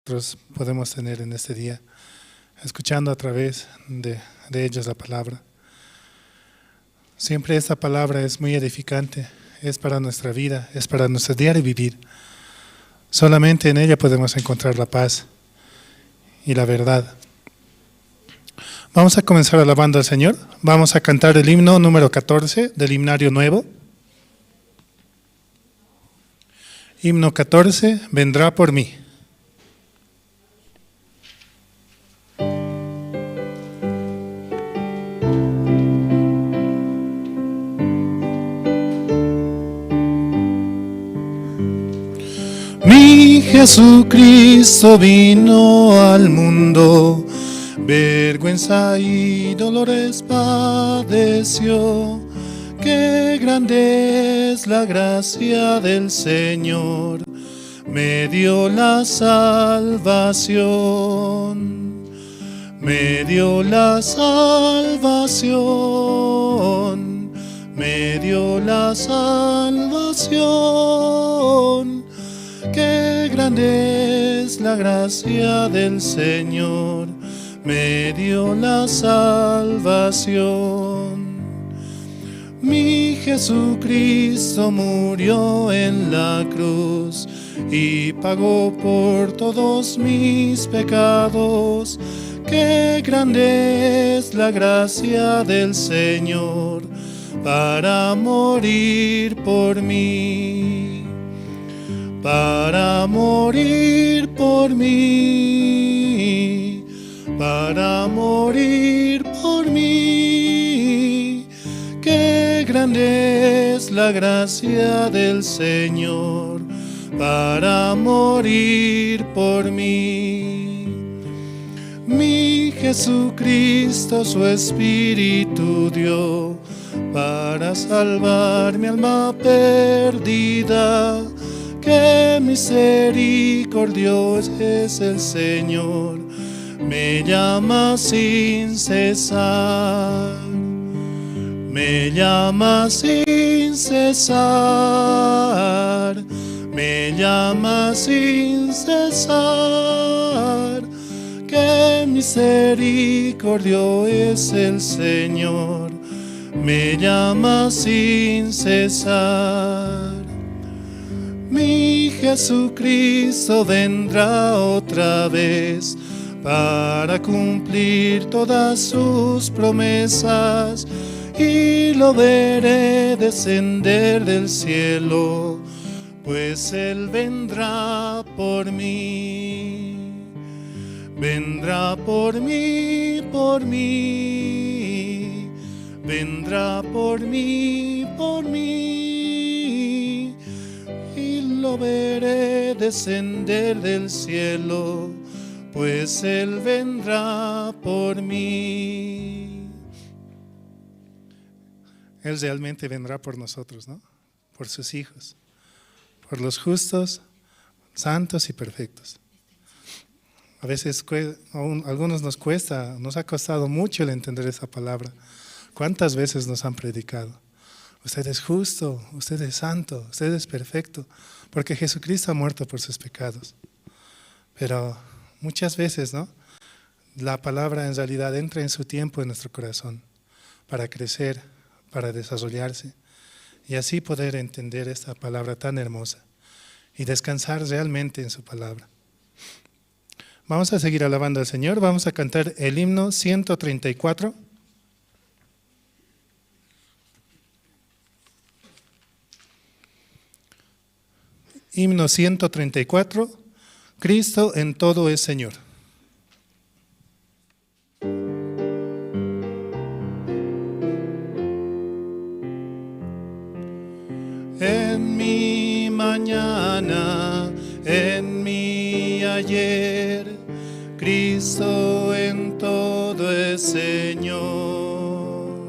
Nosotros podemos tener en este día, escuchando a través de ellos la palabra. Siempre esta palabra es muy edificante, es para nuestra vida, es para nuestro diario vivir. Solamente en ella podemos encontrar la paz y la verdad. Vamos a comenzar alabando al Señor. Vamos a cantar el himno número 14 del himnario nuevo. Himno 14, vendrá por mí. Mi Jesucristo vino al mundo, vergüenza y dolores padeció. Qué grande es la gracia del Señor, me dio la salvación, me dio la salvación, me dio la salvación. Qué grande es la gracia del Señor, me dio la salvación. Mi Jesucristo murió en la cruz y pagó por todos mis pecados. Qué grande es la gracia del Señor para morir por mí, para morir por mí, para morir por mí. Qué grande es la gracia del Señor para morir por mí. Mi Jesucristo su Espíritu dio para salvar mi alma perdida. Qué misericordioso es el Señor, me llama sin cesar, me llama sin cesar, me llama sin cesar. Qué misericordioso es el Señor, me llama sin cesar. Mi Jesucristo vendrá otra vez para cumplir todas sus promesas, y lo veré descender del cielo, pues Él vendrá por mí, vendrá por mí, por mí, vendrá por mí, por mí, y lo veré descender del cielo, pues Él vendrá por mí. Él realmente vendrá por nosotros, ¿no? Por sus hijos, por los justos, santos y perfectos. A veces a algunos nos cuesta, nos ha costado mucho el entender esa palabra. ¿Cuántas veces nos han predicado? Usted es justo, usted es santo, usted es perfecto, porque Jesucristo ha muerto por sus pecados. Pero muchas veces, ¿no? La palabra en realidad entra en su tiempo en nuestro corazón para crecer, para desarrollarse y así poder entender esta palabra tan hermosa y descansar realmente en su palabra. Vamos a seguir alabando al Señor, vamos a cantar el himno 134. Himno 134, Cristo en todo es Señor. En mi mañana, en mi ayer, Cristo en todo es Señor.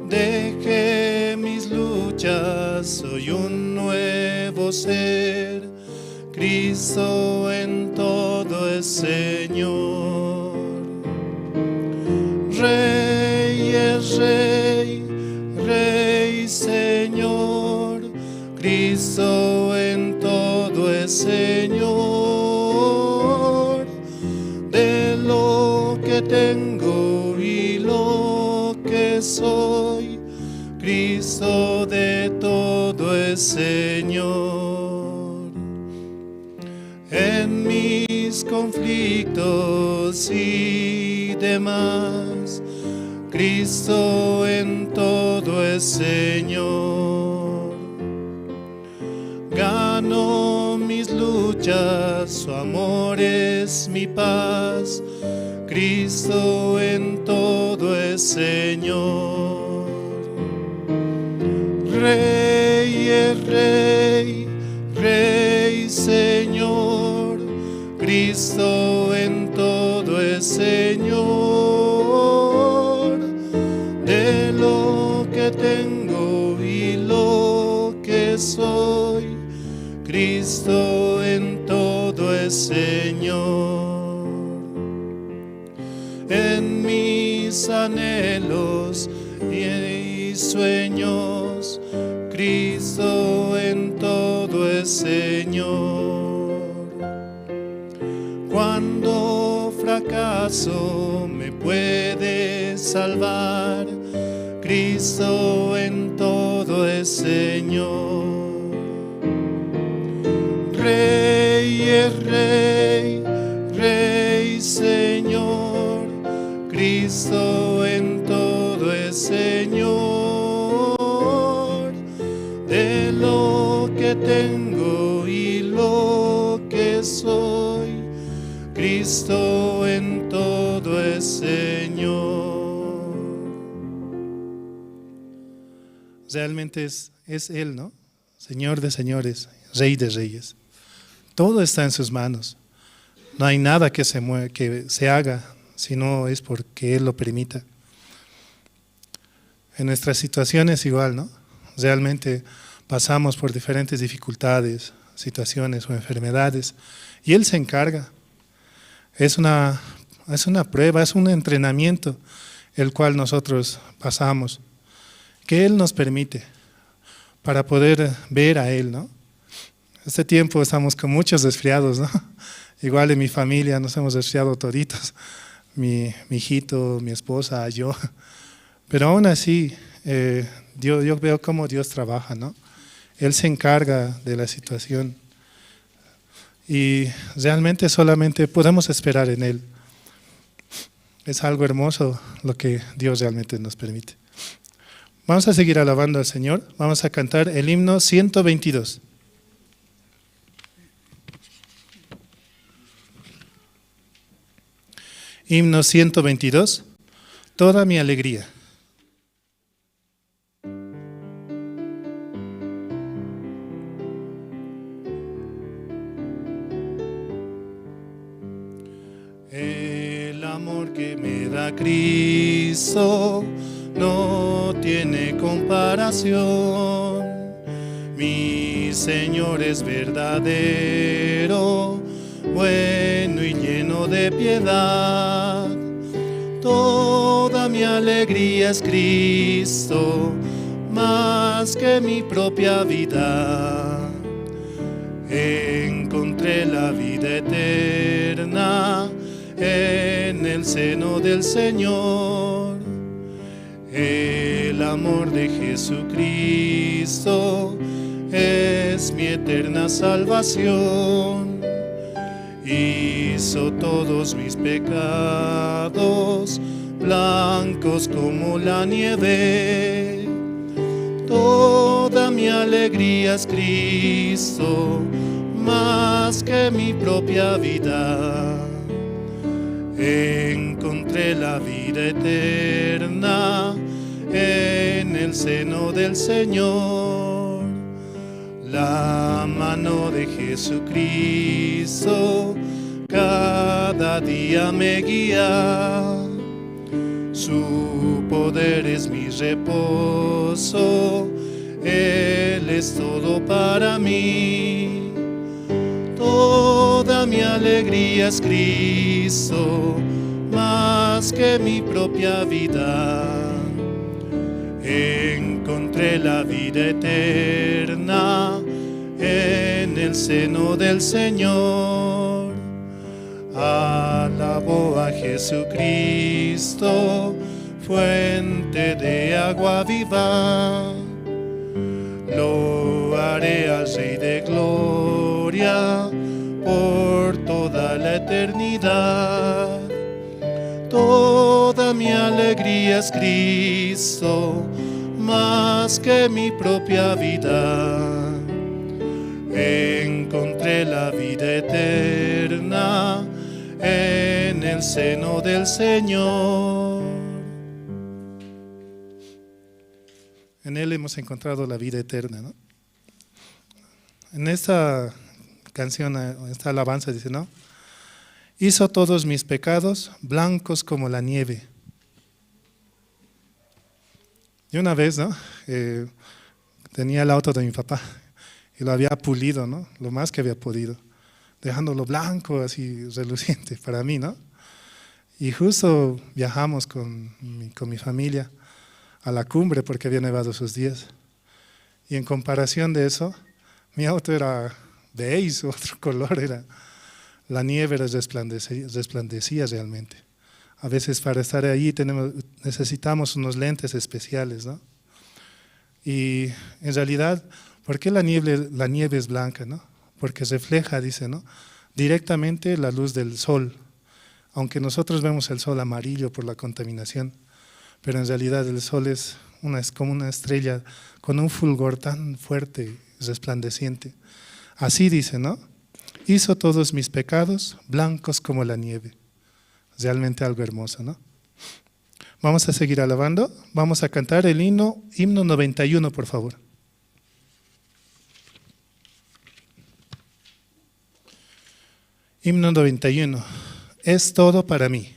Dejé mis luchas, soy un nuevo ser, Cristo en todo es Señor. Rey es Rey, Rey Señor, Cristo en todo es Señor. que soy, Cristo de todo es Señor. En mis conflictos y demás, Cristo en todo es Señor. Gano mis luchas, su amor es mi paz, Cristo en todo es Señor. Rey es Rey, Rey Señor, Cristo en todo es Señor. De lo que tengo y lo que soy, Cristo en todo es Señor. En mis anhelos y sueños, Cristo en todo es Señor. Cuando fracaso me puede salvar, Cristo en todo es Señor. Rey es Rey, Rey Señor, Cristo en todo es Señor. De lo que tengo y lo que soy, Cristo en todo es Señor. Realmente es Él, ¿no? Señor de señores, Rey de reyes. Todo está en sus manos. No hay nada que se mueva, que se haga, si no es porque Él lo permita. En nuestras situaciones igual, ¿no? Realmente pasamos por diferentes dificultades, situaciones o enfermedades, y Él se encarga. Es una prueba, es un entrenamiento el cual nosotros pasamos, que Él nos permite para poder ver a Él, ¿no? Este tiempo estamos con muchos resfriados, ¿no? Igual en mi familia nos hemos resfriado toditos, mi hijito, mi esposa, yo. Pero aún así, yo veo cómo Dios trabaja, ¿no? Él se encarga de la situación y realmente solamente podemos esperar en Él. Es algo hermoso lo que Dios realmente nos permite. Vamos a seguir alabando al Señor. Vamos a cantar el himno 122. Himno 122, Toda mi alegría. El amor que me da Cristo no tiene comparación. Mi Señor es verdadero, bueno y lleno de piedad. Toda mi alegría es Cristo, más que mi propia vida. Encontré la vida eterna en el seno del Señor. El amor de Jesucristo es mi eterna salvación. Hizo todos mis pecados blancos como la nieve. Toda mi alegría es Cristo, más que mi propia vida. Encontré la vida eterna en el seno del Señor. La mano de Jesucristo cada día me guía. Su poder es mi reposo, Él es todo para mí. Toda mi alegría es Cristo, más que mi propia vida. Encontré la vida eterna en el seno del Señor. Alabo a Jesucristo, fuente Fuente de agua viva. Loaré al Rey de Gloria por toda la eternidad. Toda mi alegría es Cristo, más que mi propia vida. Encontré la vida eterna en el seno del Señor. En Él hemos encontrado la vida eterna, ¿no? En esta canción, en esta alabanza dice, ¿no? Hizo todos mis pecados blancos como la nieve. Y una vez, ¿no? Tenía el auto de mi papá y lo había pulido, ¿no? Lo más que había podido, dejándolo blanco, así reluciente para mí, ¿no? Y justo viajamos con mi familia a la cumbre porque había nevado esos días. Y en comparación de eso, mi auto era beige, otro color era. La nieve resplandecía realmente. A veces para estar allí necesitamos unos lentes especiales, ¿no? Y en realidad, ¿por qué la nieve es blanca, no? Porque refleja, dice, ¿no?, directamente la luz del sol. Aunque nosotros vemos el sol amarillo por la contaminación, pero en realidad el sol es como una estrella con un fulgor tan fuerte, resplandeciente. Así dice, ¿no? Hizo todos mis pecados blancos como la nieve. Realmente algo hermoso, ¿no? Vamos a seguir alabando. Vamos a cantar el himno 91, por favor. Himno 91. Es todo para mí.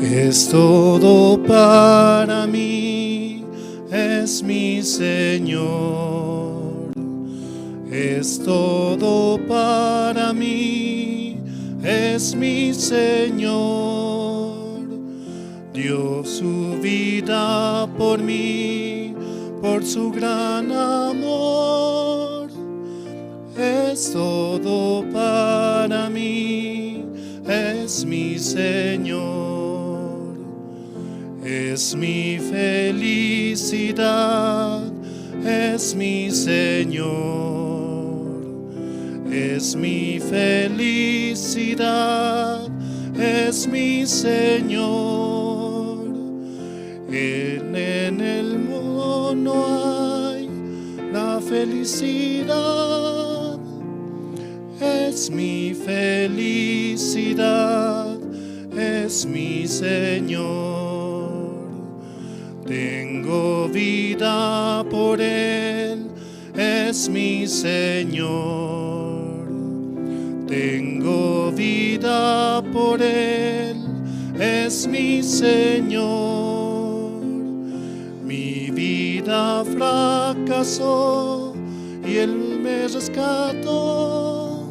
Es todo para mí, es mi Señor. Es todo para mí, es mi Señor. Dio su vida por mí, por su gran amor. Es todo para mí, es mi Señor. Es mi felicidad, es mi Señor. Es mi felicidad, es mi Señor. En el mundo no hay la felicidad. Es mi felicidad, es mi Señor. Tengo vida por Él, es mi Señor. Tengo vida por Él, es mi Señor. Mi vida fracasó y Él me rescató.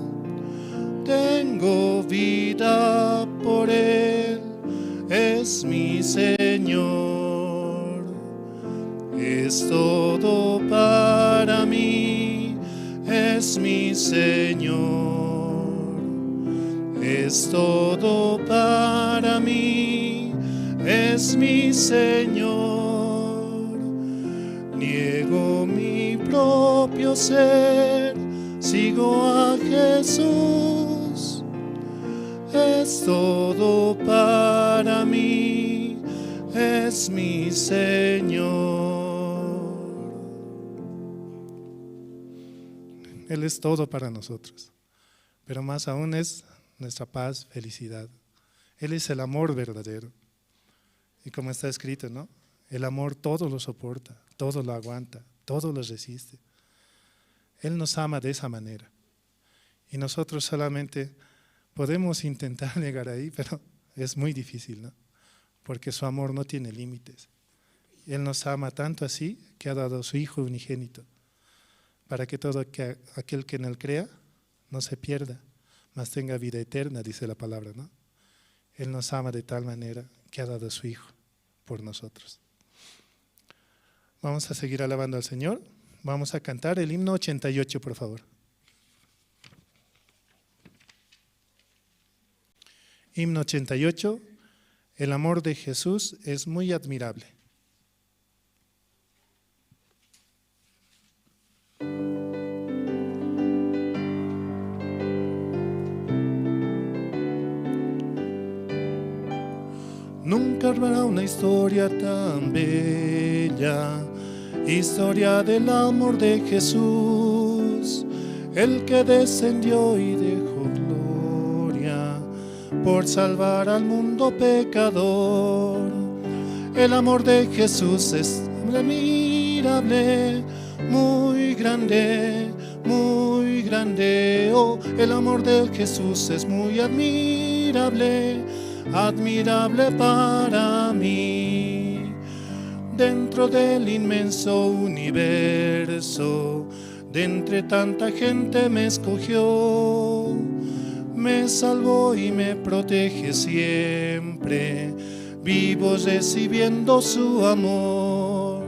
Tengo vida por Él, es mi Señor. Es todo para mí, es mi Señor. Es todo para mí, es mi Señor. Niego mi propio ser, sigo a Jesús. Es todo para mí, es mi Señor. Él es todo para nosotros, pero más aún es nuestra paz, felicidad. Él es el amor verdadero. Y como está escrito, ¿no? El amor todo lo soporta, todo lo aguanta, todo lo resiste. Él nos ama de esa manera. Y nosotros solamente podemos intentar llegar ahí, pero es muy difícil, ¿no? Porque su amor no tiene límites. Él nos ama tanto así que ha dado a su Hijo unigénito, para que todo aquel que en él crea no se pierda, mas tenga vida eterna, dice la palabra, ¿no? Él nos ama de tal manera que ha dado a su Hijo por nosotros. Vamos a seguir alabando al Señor. Vamos a cantar el himno 88, por favor. Himno 88, el amor de Jesús es muy admirable. Nunca habrá una historia tan bella, historia del amor de Jesús, el que descendió y dejó gloria por salvar al mundo pecador. El amor de Jesús es admirable, muy grande, muy grande. Oh, el amor de Jesús es muy admirable, admirable para mí. Dentro del inmenso universo, de entre tanta gente me escogió, me salvó y me protege siempre, vivo recibiendo su amor.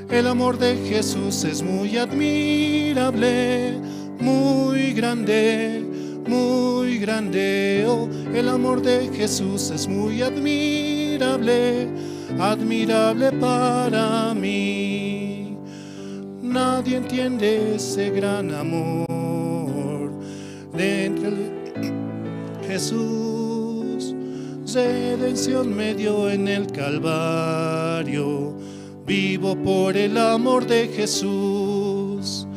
El amor de Jesús es muy admirable, muy grande, muy grande. Oh, el amor de Jesús es muy admirable, admirable para mí. Nadie entiende ese gran amor. De entre Jesús, redención me dio en el Calvario. Vivo por el amor de Jesús.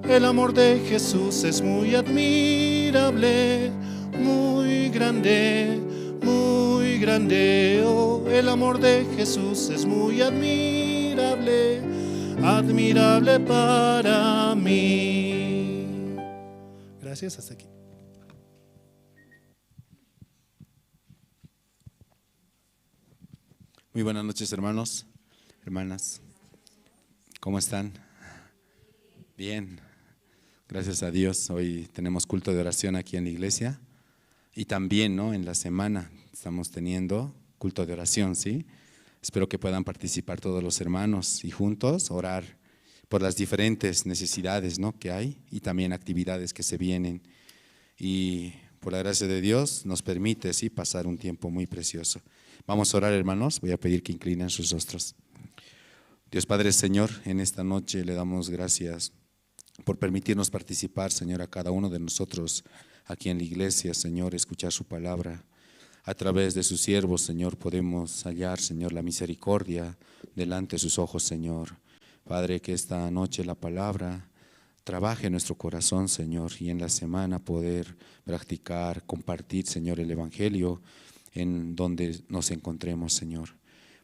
El amor de Jesús es muy admirable, muy grande, muy grande. Oh, el amor de Jesús es muy admirable, admirable para mí. Gracias, hasta aquí. Muy buenas noches, hermanos, hermanas. ¿Cómo están? Bien, gracias a Dios. Hoy tenemos culto de oración aquí en la iglesia y también, ¿no?, en la semana estamos teniendo culto de oración, ¿sí? Espero que puedan participar todos los hermanos y juntos orar por las diferentes necesidades, ¿no?, que hay y también actividades que se vienen. Y por la gracia de Dios nos permite, ¿sí?, pasar un tiempo muy precioso. Vamos a orar, hermanos. Voy a pedir que inclinen sus rostros. Dios Padre, Señor, en esta noche le damos gracias por permitirnos participar, Señor, a cada uno de nosotros aquí en la iglesia, Señor, escuchar su palabra. A través de sus siervos, Señor, podemos hallar, Señor, la misericordia delante de sus ojos, Señor. Padre, que esta noche la palabra trabaje en nuestro corazón, Señor, y en la semana poder practicar, compartir, Señor, el Evangelio en donde nos encontremos, Señor.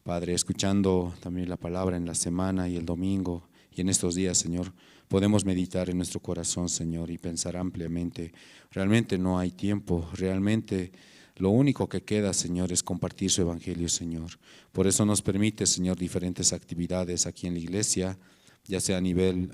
Padre, escuchando también la palabra en la semana y el domingo y en estos días, Señor, podemos meditar en nuestro corazón, Señor, y pensar ampliamente. Realmente no hay tiempo, realmente lo único que queda, Señor, es compartir su Evangelio, Señor. Por eso nos permite, Señor, diferentes actividades aquí en la iglesia, ya sea a nivel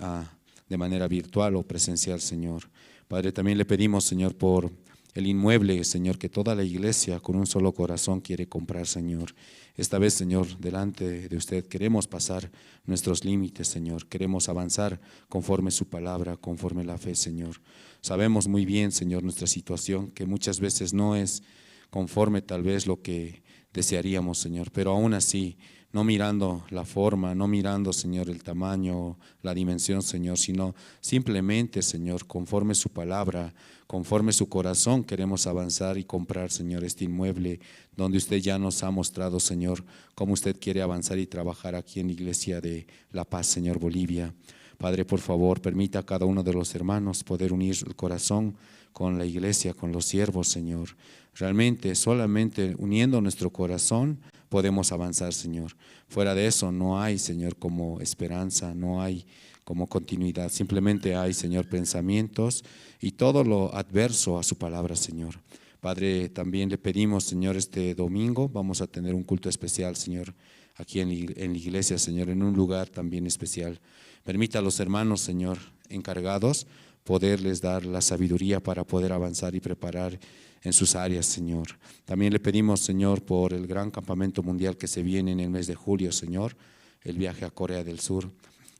de manera virtual o presencial, Señor. Padre, también le pedimos, Señor, por el inmueble, Señor, que toda la iglesia con un solo corazón quiere comprar, Señor. Esta vez, Señor, delante de usted queremos pasar nuestros límites, Señor. Queremos avanzar conforme su palabra, conforme la fe, Señor. Sabemos muy bien, Señor, nuestra situación, que muchas veces no es conforme tal vez lo que desearíamos, Señor, pero aún así, no mirando la forma, no mirando, Señor, el tamaño, la dimensión, Señor, sino simplemente, Señor, conforme su palabra, conforme su corazón, queremos avanzar y comprar, Señor, este inmueble donde usted ya nos ha mostrado, Señor, cómo usted quiere avanzar y trabajar aquí en la Iglesia de La Paz, Señor, Bolivia. Padre, por favor, permita a cada uno de los hermanos poder unir el corazón con la iglesia, con los siervos, Señor. Realmente, solamente uniendo nuestro corazón podemos avanzar, Señor. Fuera de eso no hay, Señor, como esperanza, no hay como continuidad. Simplemente hay, Señor, pensamientos y todo lo adverso a su palabra, Señor. Padre, también le pedimos, Señor, este domingo vamos a tener un culto especial, Señor, aquí en la iglesia, Señor, en un lugar también especial. Permita a los hermanos, Señor, encargados, poderles dar la sabiduría para poder avanzar y preparar en sus áreas, Señor. También le pedimos, Señor, por el gran campamento mundial que se viene en el mes de julio, Señor, el viaje a Corea del Sur.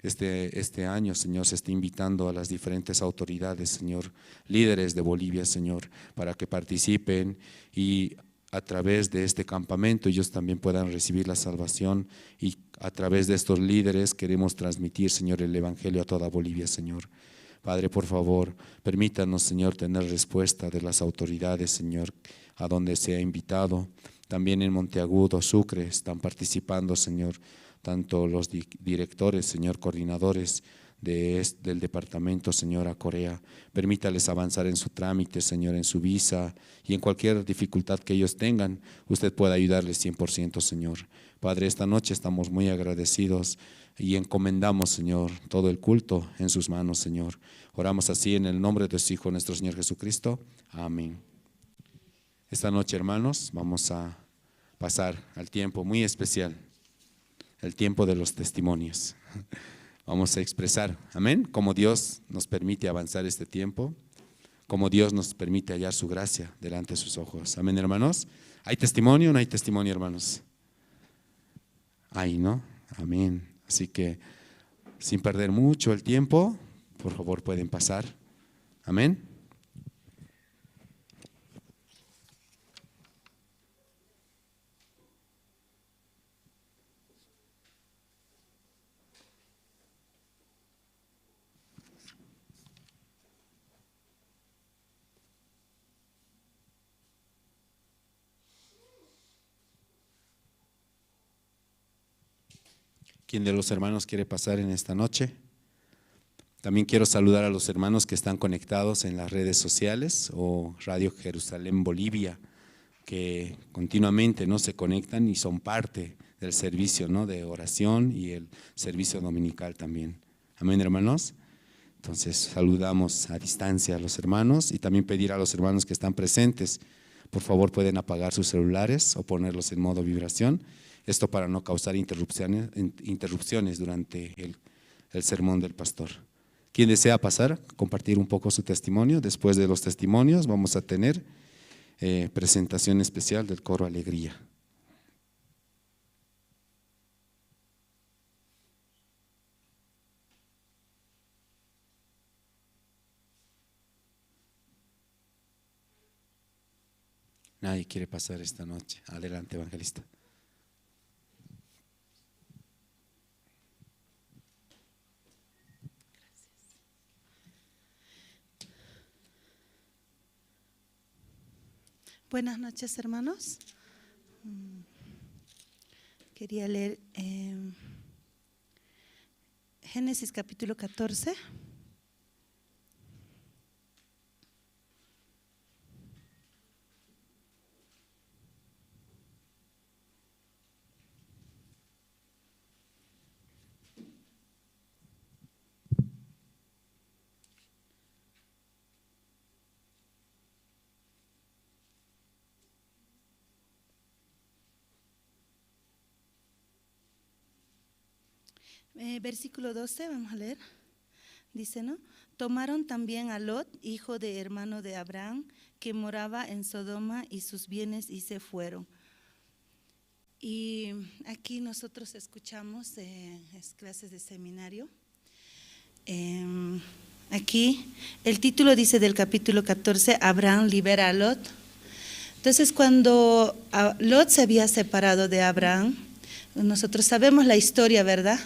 Este año, Señor, se está invitando a las diferentes autoridades, Señor, líderes de Bolivia, Señor, para que participen y a través de este campamento ellos también puedan recibir la salvación, y a través de estos líderes queremos transmitir, Señor, el Evangelio a toda Bolivia, Señor. Padre, por favor, permítanos, Señor, tener respuesta de las autoridades, Señor, a donde se ha invitado. También en Monteagudo, Sucre, están participando, Señor, tanto los directores, Señor, coordinadores del departamento, Señor, a Corea. Permítales avanzar en su trámite, Señor, en su visa y en cualquier dificultad que ellos tengan, usted pueda ayudarles 100%, Señor. Padre, esta noche estamos muy agradecidos y encomendamos, Señor, todo el culto en sus manos, Señor. Oramos así en el nombre de su Hijo, nuestro Señor Jesucristo. Amén. Esta noche, hermanos, vamos a pasar al tiempo muy especial, el tiempo de los testimonios. Vamos a expresar, amén, cómo Dios nos permite avanzar este tiempo, cómo Dios nos permite hallar su gracia delante de sus ojos. Amén, hermanos. ¿Hay testimonio o no hay testimonio, hermanos? Hay, ¿no? Amén. Así que, sin perder mucho el tiempo, por favor pueden pasar. Amén. ¿Quién de los hermanos quiere pasar en esta noche? También quiero saludar a los hermanos que están conectados en las redes sociales o Radio Jerusalén Bolivia, que continuamente, ¿no?, se conectan y son parte del servicio, ¿no?, de oración y el servicio dominical también. Amén, hermanos. Entonces saludamos a distancia a los hermanos y también pedir a los hermanos que están presentes, por favor pueden apagar sus celulares o ponerlos en modo vibración. Esto para no causar interrupciones durante el sermón del pastor. ¿Quién desea pasar, compartir un poco su testimonio? Después de los testimonios vamos a tener presentación especial del coro Alegría. Nadie quiere pasar esta noche. Adelante, evangelista. Buenas noches, hermanos. Quería leer Génesis capítulo 14. Versículo 12, vamos a leer. Dice, ¿no? Tomaron también a Lot, hijo de hermano de Abraham, que moraba en Sodoma, y sus bienes, y se fueron. Y aquí nosotros escuchamos clases de seminario. Aquí el título dice del capítulo 14, Abraham libera a Lot. Entonces, cuando Lot se había separado de Abraham, nosotros sabemos la historia, ¿verdad?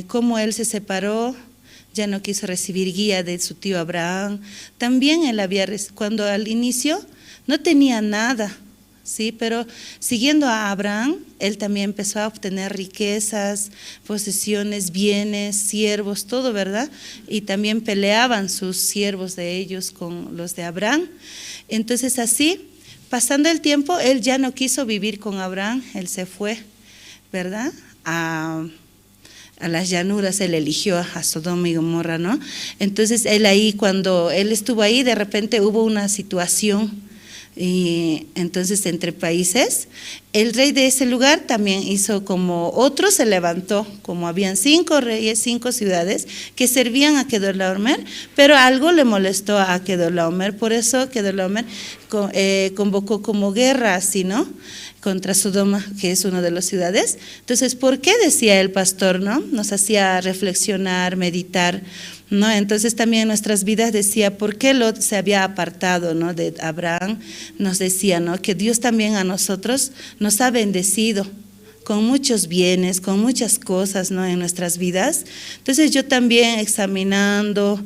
Cómo él se separó, ya no quiso recibir guía de su tío Abraham. También él había, cuando al inicio no tenía nada, ¿sí? Pero siguiendo a Abraham, él también empezó a obtener riquezas, posesiones, bienes, siervos, todo, ¿verdad? Y también peleaban sus siervos de ellos con los de Abraham. Entonces así, pasando el tiempo, él ya no quiso vivir con Abraham, él se fue, ¿verdad? A las llanuras, él eligió a Sodoma y Gomorra, ¿no? Entonces él ahí, cuando él estuvo ahí, de repente hubo una situación, y entonces entre países, el rey de ese lugar también hizo como otro, se levantó, como habían 5 reyes, 5 ciudades que servían a Kedorlaomer, pero algo le molestó a Kedorlaomer, por eso Kedorlaomer convocó como guerra, así, ¿no? Contra Sodoma, que es una de las ciudades. Entonces, ¿por qué decía el pastor, no? Nos hacía reflexionar, meditar, ¿no? Entonces también en nuestras vidas decía, ¿por qué Lot se había apartado, ¿no?, de Abraham? Nos decía, ¿no?, que Dios también a nosotros nos ha bendecido con muchos bienes, con muchas cosas, ¿no?, en nuestras vidas. Entonces yo también examinando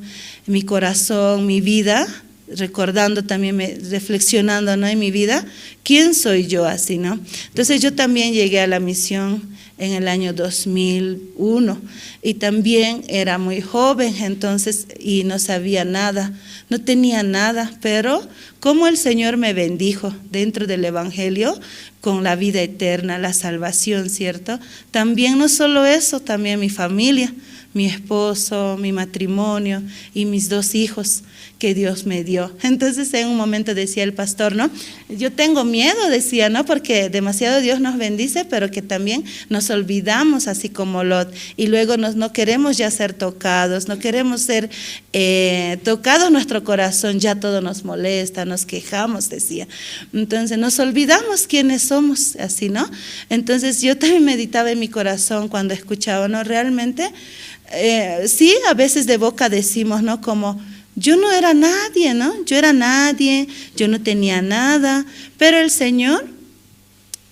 mi corazón, mi vida, recordando también, reflexionando, ¿no?, en mi vida, ¿quién soy yo así, no? Entonces yo también llegué a la misión en el año 2001 y también era muy joven entonces y no sabía nada, no tenía nada, pero como el Señor me bendijo dentro del Evangelio con la vida eterna, la salvación, ¿cierto? También no solo eso, también mi familia, mi esposo, mi matrimonio y mis 2 hijos que Dios me dio. Entonces en un momento decía el pastor, ¿no? Yo tengo miedo, decía, ¿no? Porque demasiado Dios nos bendice, pero que también nos olvidamos, así como Lot, y luego no queremos ya ser tocados, no queremos ser tocados nuestro corazón, ya todo nos molesta, nos quejamos, decía. Entonces nos olvidamos quiénes somos, así, ¿no? Entonces yo también meditaba en mi corazón cuando escuchaba, ¿no? Realmente, sí, a veces de boca decimos, ¿no? Como, yo no era nadie, ¿no? Yo era nadie, yo no tenía nada, pero el Señor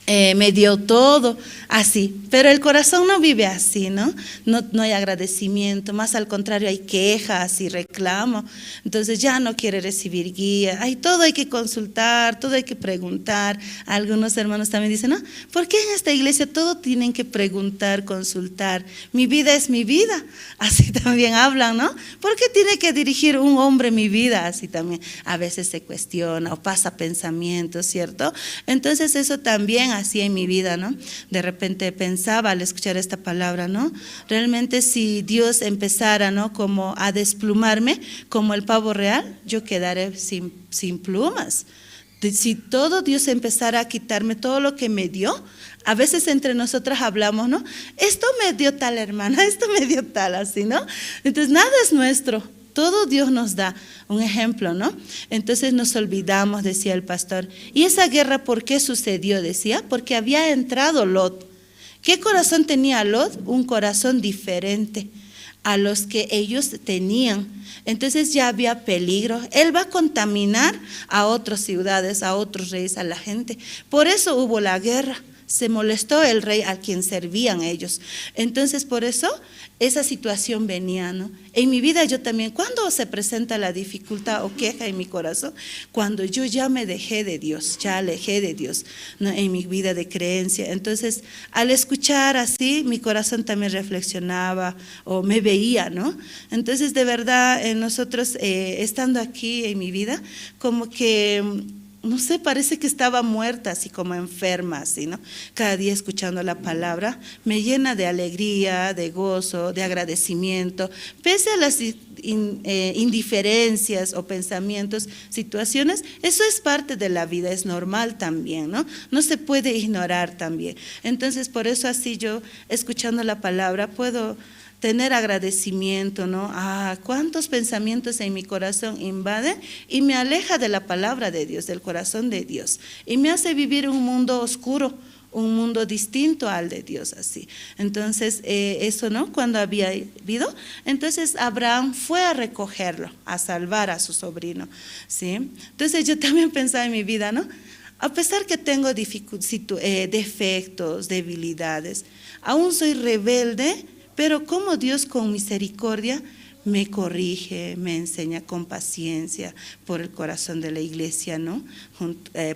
me dio todo, así. Pero el corazón no vive así, ¿no? No, no hay agradecimiento, más al contrario hay quejas y reclamo. Entonces ya no quiere recibir guía. Hay todo hay que consultar, todo hay que preguntar. Algunos hermanos también dicen, ¿no? ¿Por qué en esta iglesia todo tienen que preguntar, consultar? Mi vida es mi vida. Así también hablan, ¿no? ¿Por qué tiene que dirigir un hombre mi vida? Así también a veces se cuestiona o pasa pensamientos, ¿cierto? Entonces eso también así en mi vida, ¿no? De repente pensaba al escuchar esta palabra, ¿no? Realmente si Dios empezara, ¿no?, como a desplumarme, como el pavo real, yo quedaré sin plumas. Si todo Dios empezara a quitarme todo lo que me dio, a veces entre nosotras hablamos, ¿no? Esto me dio tal hermana, esto me dio tal, así, ¿no? Entonces nada es nuestro. Todo Dios nos da un ejemplo, ¿no? Entonces nos olvidamos, decía el pastor. ¿Y esa guerra por qué sucedió? Decía, porque había entrado Lot. ¿Qué corazón tenía Lot? Un corazón diferente a los que ellos tenían. Entonces ya había peligro. Él va a contaminar a otras ciudades, a otros reyes, a la gente. Por eso hubo la guerra. Se molestó el rey a quien servían ellos. Entonces, por eso, esa situación venía, ¿no? En mi vida yo también, ¿cuándo se presenta la dificultad o queja en mi corazón? Cuando yo ya me dejé de Dios, ya alejé de Dios, ¿no? En mi vida de creencia. Entonces, al escuchar así, mi corazón también reflexionaba o me veía, ¿no? Entonces, de verdad, nosotros, estando aquí en mi vida, como que, no sé, parece que estaba muerta, así como enferma, así, ¿no? Cada día escuchando la palabra me llena de alegría, de gozo, de agradecimiento, pese a las indiferencias o pensamientos, situaciones, eso es parte de la vida, es normal también, ¿no? No se puede ignorar también. Entonces, por eso así yo, escuchando la palabra, puedo tener agradecimiento, ¿no? Ah, cuántos pensamientos en mi corazón invaden y me aleja de la palabra de Dios, del corazón de Dios, y me hace vivir un mundo oscuro, un mundo distinto al de Dios, así. Entonces, eso, ¿no? Cuando había habido, entonces Abraham fue a recogerlo, a salvar a su sobrino, ¿sí? Entonces yo también pensaba en mi vida, ¿no? A pesar que tengo defectos, debilidades, aún soy rebelde, pero como Dios con misericordia me corrige, me enseña con paciencia por el corazón de la iglesia, ¿no?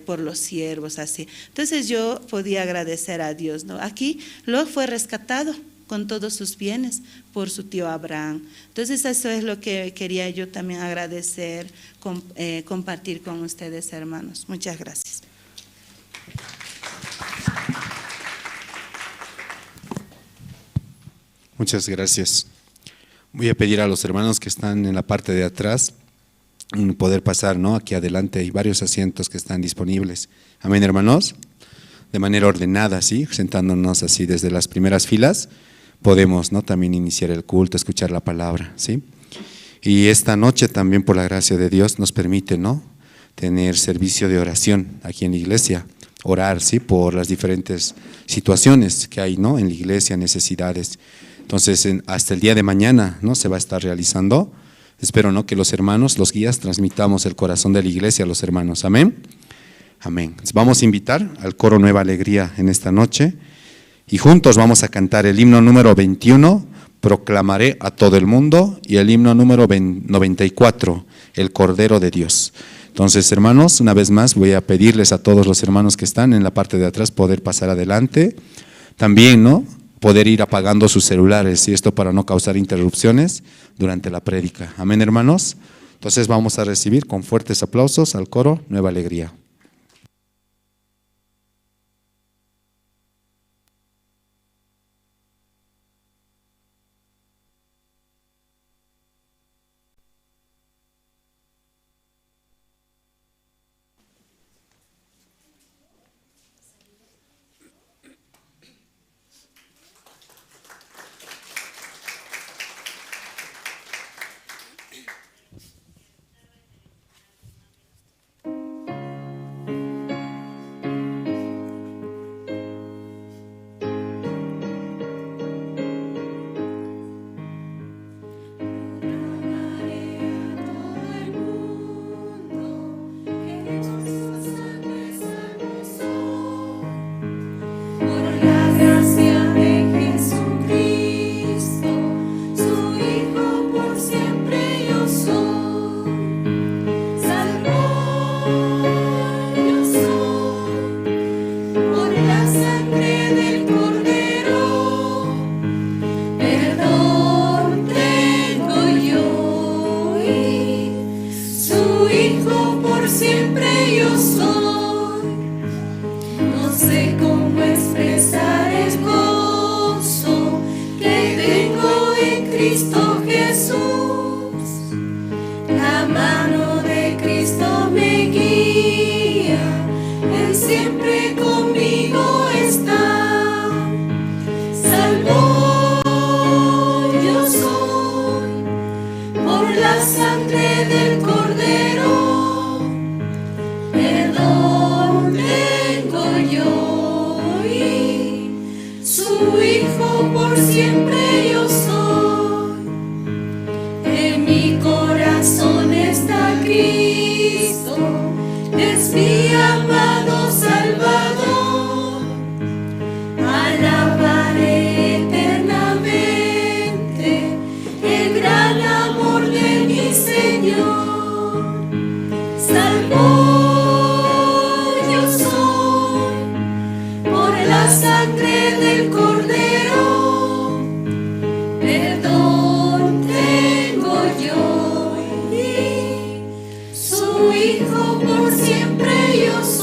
Por los siervos, así. Entonces yo podía agradecer a Dios, ¿no? Aquí Lot fue rescatado con todos sus bienes por su tío Abraham. Entonces eso es lo que quería yo también agradecer, compartir con ustedes, hermanos. Muchas gracias. Muchas gracias. Voy a pedir a los hermanos que están en la parte de atrás poder pasar, ¿no? Aquí adelante hay varios asientos que están disponibles. Amén, hermanos. De manera ordenada, ¿sí? Sentándonos así desde las primeras filas, podemos, ¿no? También iniciar el culto, escuchar la palabra, ¿sí? Y esta noche también, por la gracia de Dios, nos permite, ¿no?, tener servicio de oración aquí en la iglesia. Orar, ¿sí? Por las diferentes situaciones que hay, ¿no? En la iglesia, necesidades. Entonces, hasta el día de mañana, ¿no? Se va a estar realizando. Espero, ¿no? Que los hermanos, los guías, transmitamos el corazón de la iglesia a los hermanos. Amén. Amén. Vamos a invitar al coro Nueva Alegría en esta noche y juntos vamos a cantar el himno número 21, Proclamaré a todo el mundo, y el himno número 94, El Cordero de Dios. Entonces, hermanos, una vez más voy a pedirles a todos los hermanos que están en la parte de atrás poder pasar adelante. También, ¿no? Poder ir apagando sus celulares, y esto para no causar interrupciones durante la prédica. Amén, hermanos. Entonces vamos a recibir con fuertes aplausos al coro Nueva Alegría. Hijo por siempre yo soy.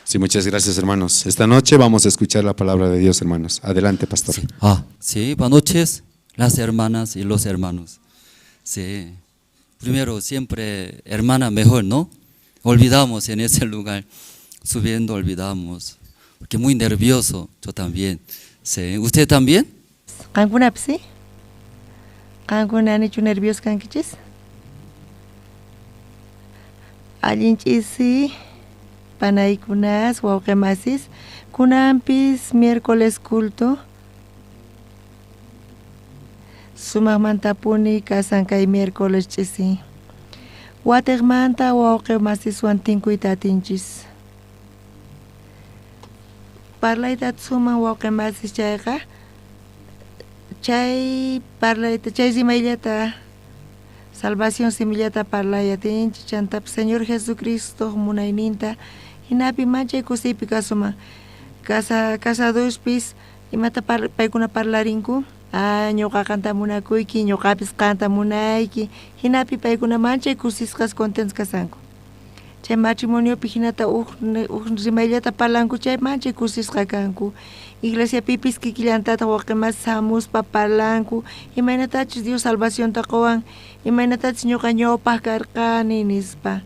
Sí, muchas gracias, hermanos. Esta noche vamos a escuchar la palabra de Dios, hermanos. Adelante, pastor. Sí. Ah, sí, buenas noches, las hermanas y los hermanos. Sí. Primero, siempre hermana mejor, ¿no? Olvidamos en ese lugar, subiendo olvidamos. Porque muy nervioso, yo también. Sí. ¿Usted también? Qankunapi sí? Qankuna anichu nervios kankichis? Allin ch'isi panaykunas wawqimasis kunanpis miércoles culto sumaqmantapuni kasan kay miércoles ch'isi watiqmanta wawqimasiswan tinkuyta atinchis parlayta suman wawqimasis chayqa chay parlayta chay rimayllata salvación simillata parlay atinchis chantapis Señor Jesucristo munayninta hinapi manchay kusiypi kasuman casadospis imata paykuna parlarinku ah ñuqa qanta munakuyki ñuqapis qanta munayki hinapi paykuna manchay kusisqas contentos kasanku chay matrimoniopi hinata uj rimayllata parlanku chay manchay kusisqa kanku iglesiapipis kikillantataq wawqimasis hamuspa parlanku imaynatachus Dios salvacionta quwan imaynatachus ñuqa ñawpaq karqani nispa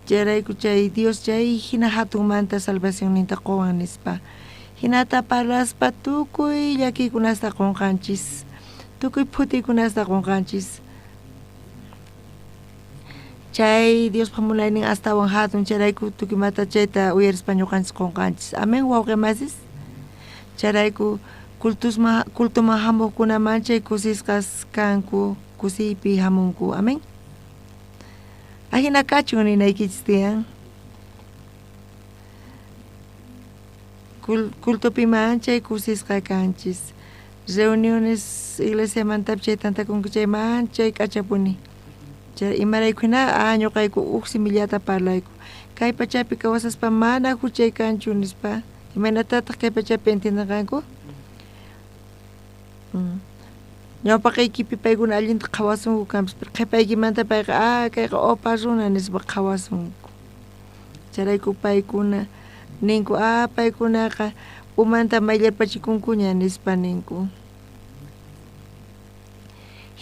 chayrayku chay Dios chay hina hatunmanta salvacionninta quwan nispa hinata parlaspa tukuy llakiykunasta qunqanchis tukuy phutiykunasta qunqanchis chay Diospaq munaynin astawan hatun chayrayku tukuymata chayta uyarispa ñuqanchis qunqanchis amén wawqimasis chayrayku cultuman hamuqkuna manchay kusisqas kanku kusiypi hamunku amén ajina kachun ninaykichis tiyan cultopi manchay kusisqa kanchis reuniones iglesiamantapi chay tantakunku chay manchay k'achapuni chay imarayku hina ñuqayku uj simillata parlayku kay pachapi kawsaspa mana huchay kanchu nispa imaynatataq kay pachapi entiendenqanku ñawpaqaykipi paykuna allinta qhawasunku kanpis pero qhipaykimanta payqa kayqa opa runa nispa qhawasunku chayrayku paykuna ninku paykunaqa umanta mayllarpachikunkuña nispa ninku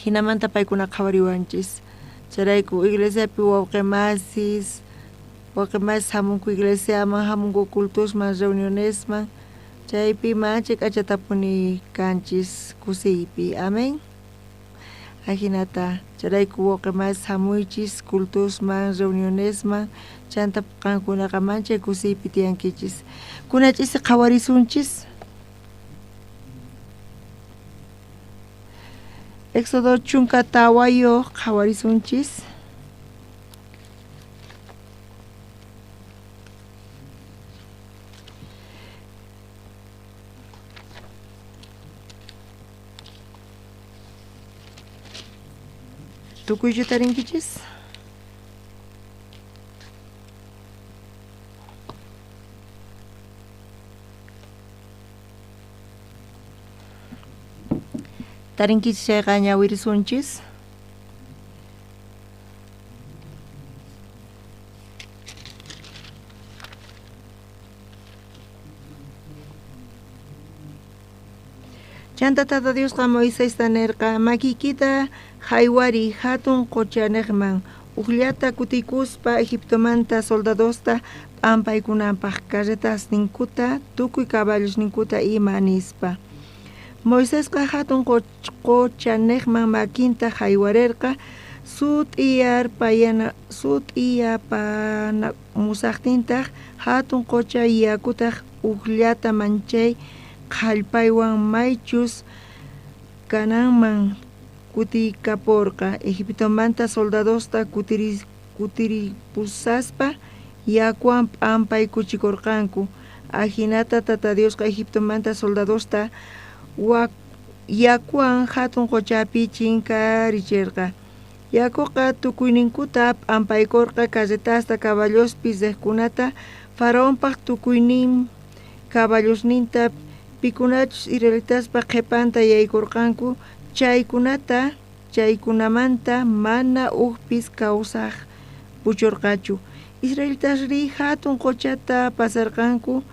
hinamanta paykuna qhawariwanchis chayrayku iglesiapi wawqimasis hamunku iglesiaman hamunku cultusman reunionesman chaypi manchay k'achatapuni kanchis kusiypi amén ajinata chayrayku wawqimasis hamuychis cultusman reunionesman chanta qankunaqa manchay kusiypi tiyankichis kuna ch'isi qhawarisunchis Éxodo 14 qhawarisunchis tukuychu tarinkichis tarinkichis chayqa ñawirisunchis chanta Tata Diosqa Moisesta nirqa makiykita haywari hatun quchanejman ujllata kutikuspa Egiptomanta soldadosta p'ampaykunanpaq carretasninkuta tukuy caballosninkuta ima nispa Moisesqa hatun quchanejman makinta haywarerqa sut'iyapanamusaqtintaq hatun qucha yakutaq ujllata manchay qhallpaywan maychus kananman kutikaporqa Egiptomanta soldadosta kutiripusaspa yakuwan p'ampaykuchikorqanku ajinata Tata Diosqa Egiptomanta soldadosta yakuwan hatun quchapi chinkaricherqa yakuqa tukuyninkuta p'ampaykorqa carretasta caballospi riqkunata faraonpaq tukuynin caballosninta pikunachus israelitaspa qhipanta yaykurqanku chaykunamanta mana ujpis kawsaj puchurqachu. Israelitasri jatun qochata pasarqanku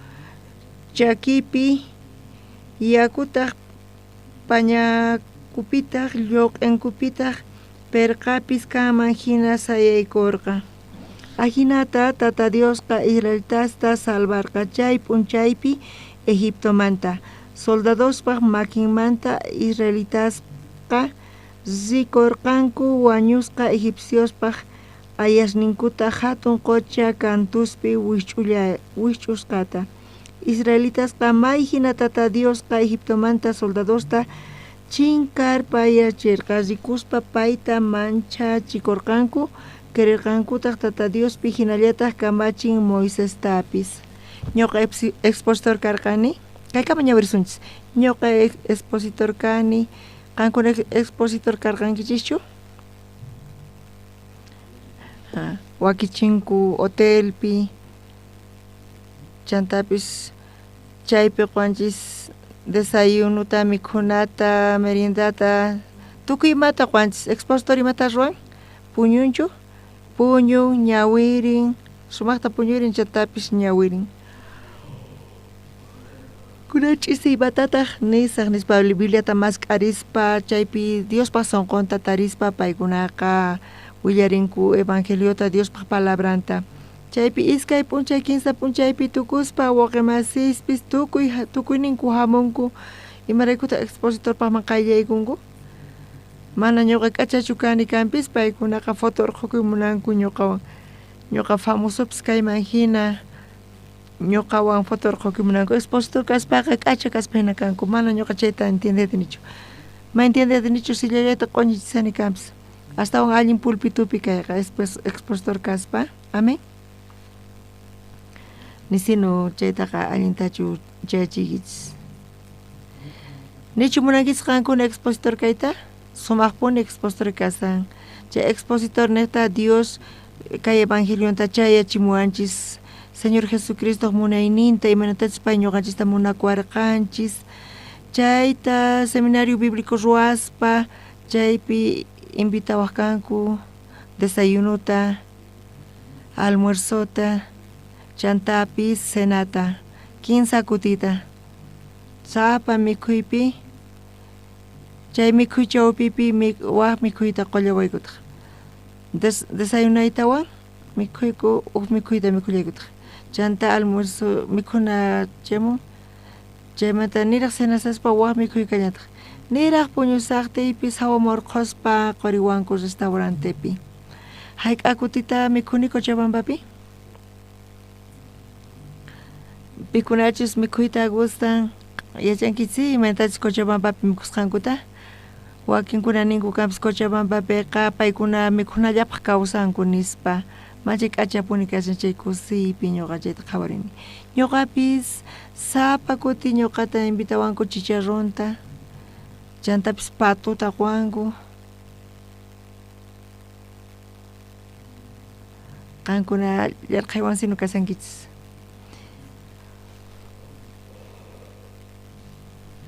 chakipi, yakutaj pañakupitaj lloq'enkupitaj perqapis kanman jina sayaykorqa. Ajinata Tata Diosqa israelitasta salvarqa chay p'unchaypi Egiptomanta. Soldadospaj makinmanta israelitasqa rikorqanku wañusqa egipciospaj ayasninkuta jatun qocha kantuspi wijch'usqata. Israelitasqa may jina Tata Diosqa Egiptomanta soldadosta chinkarpayacherqa rikuspa payta manchachikorqanku, creerqankutaj Tata Diospi jinallataj kamachin Moisestapis. Ñuqa expositor karqani, kaykama ñawirisunchis. Ñuqa expositor kani, qankuna expositor karqankichischu? Wakichinku hotelpi, chantapis chaypi quwanchis desayunuta, mikhunata, meriendata, tukuy imata quwanchis. Expositor imata ruwan? Puñunchu? Puñun, ñawirin, sumaqta puñurin chantapis ñawirin. Kunan ch'isi imatataj nisaj nispa Bibliata mask'arispa chaypi Diospaj sonqonta tarispa paykunaqa willarinku evangeliota Diospaj palabranta. Chaypi iskay p'unchay kinsa p'unchaypi tukuspa wawqimasispis tukuyninku hamunku imaraykutaj expositorpajman qayllaykunku. Mana ñuqa k'achachu kani kanpis paykunaqa foto urqhukuy munanku ñuqawan. Ñuqa famosopis kayman hina ñuqawan foto urqhukuy munanku. Expositor kaspaqa k'acha kaspa hina kanku. Mana ñuqa chayta entiendetinichu. Ma entiendetinichu sillallayta q'uñichisani kanpis. Astawan allin pulpitupi kayqa expositor kaspa. Amén. Nisinu chaytaqa allintachu chayachiykichis. Nichu munankichis qankuna expositor kayta? Sumaqpuni expositor kasan. Chay expositor niqta Dios kay evangelionta chayachimuwanchis. Señor Jesucristo munayninta imaynatachus pay ñuqanchista munakuwarqanchis. Chayta seminario bíblico ruwaspa chaypi invitawaq kanku desayunuta, almuerzota, chantapis cenata, kinsa kutita. Sapa mikhuypi chay mikhuy chawpipi waj mikhuyta qullawaykutaq. Desayunaytawan mikhuyku uj mikhuyta mikhullaykutaj. Chanta almuerzo mikhuna chaymun chaymanta niraj cenasaspa waj mikhuy kallataj. Niraj puñusaqtiypis hawaman urqhuspa quriwanku restaurantepi. Hayk'a kutita mikhuni Cochabambapi? Pikunachus mikhuyta gustan yachankichis imaynatachus Cochabambapi mikhusqankuta? Wakinkuna ninku kanpis Cochabambapiqa paykuna mikhunallapaq kawsanku nispa. Manchay k'achapuni kashan chay kusiypi ñuqa chayta qhawarini. Ñuqapis sapa kuti ñuqata invitawanku chicharronta, chantapis patuta quwanku. Qankuna yarqhaywan sino kasankichis.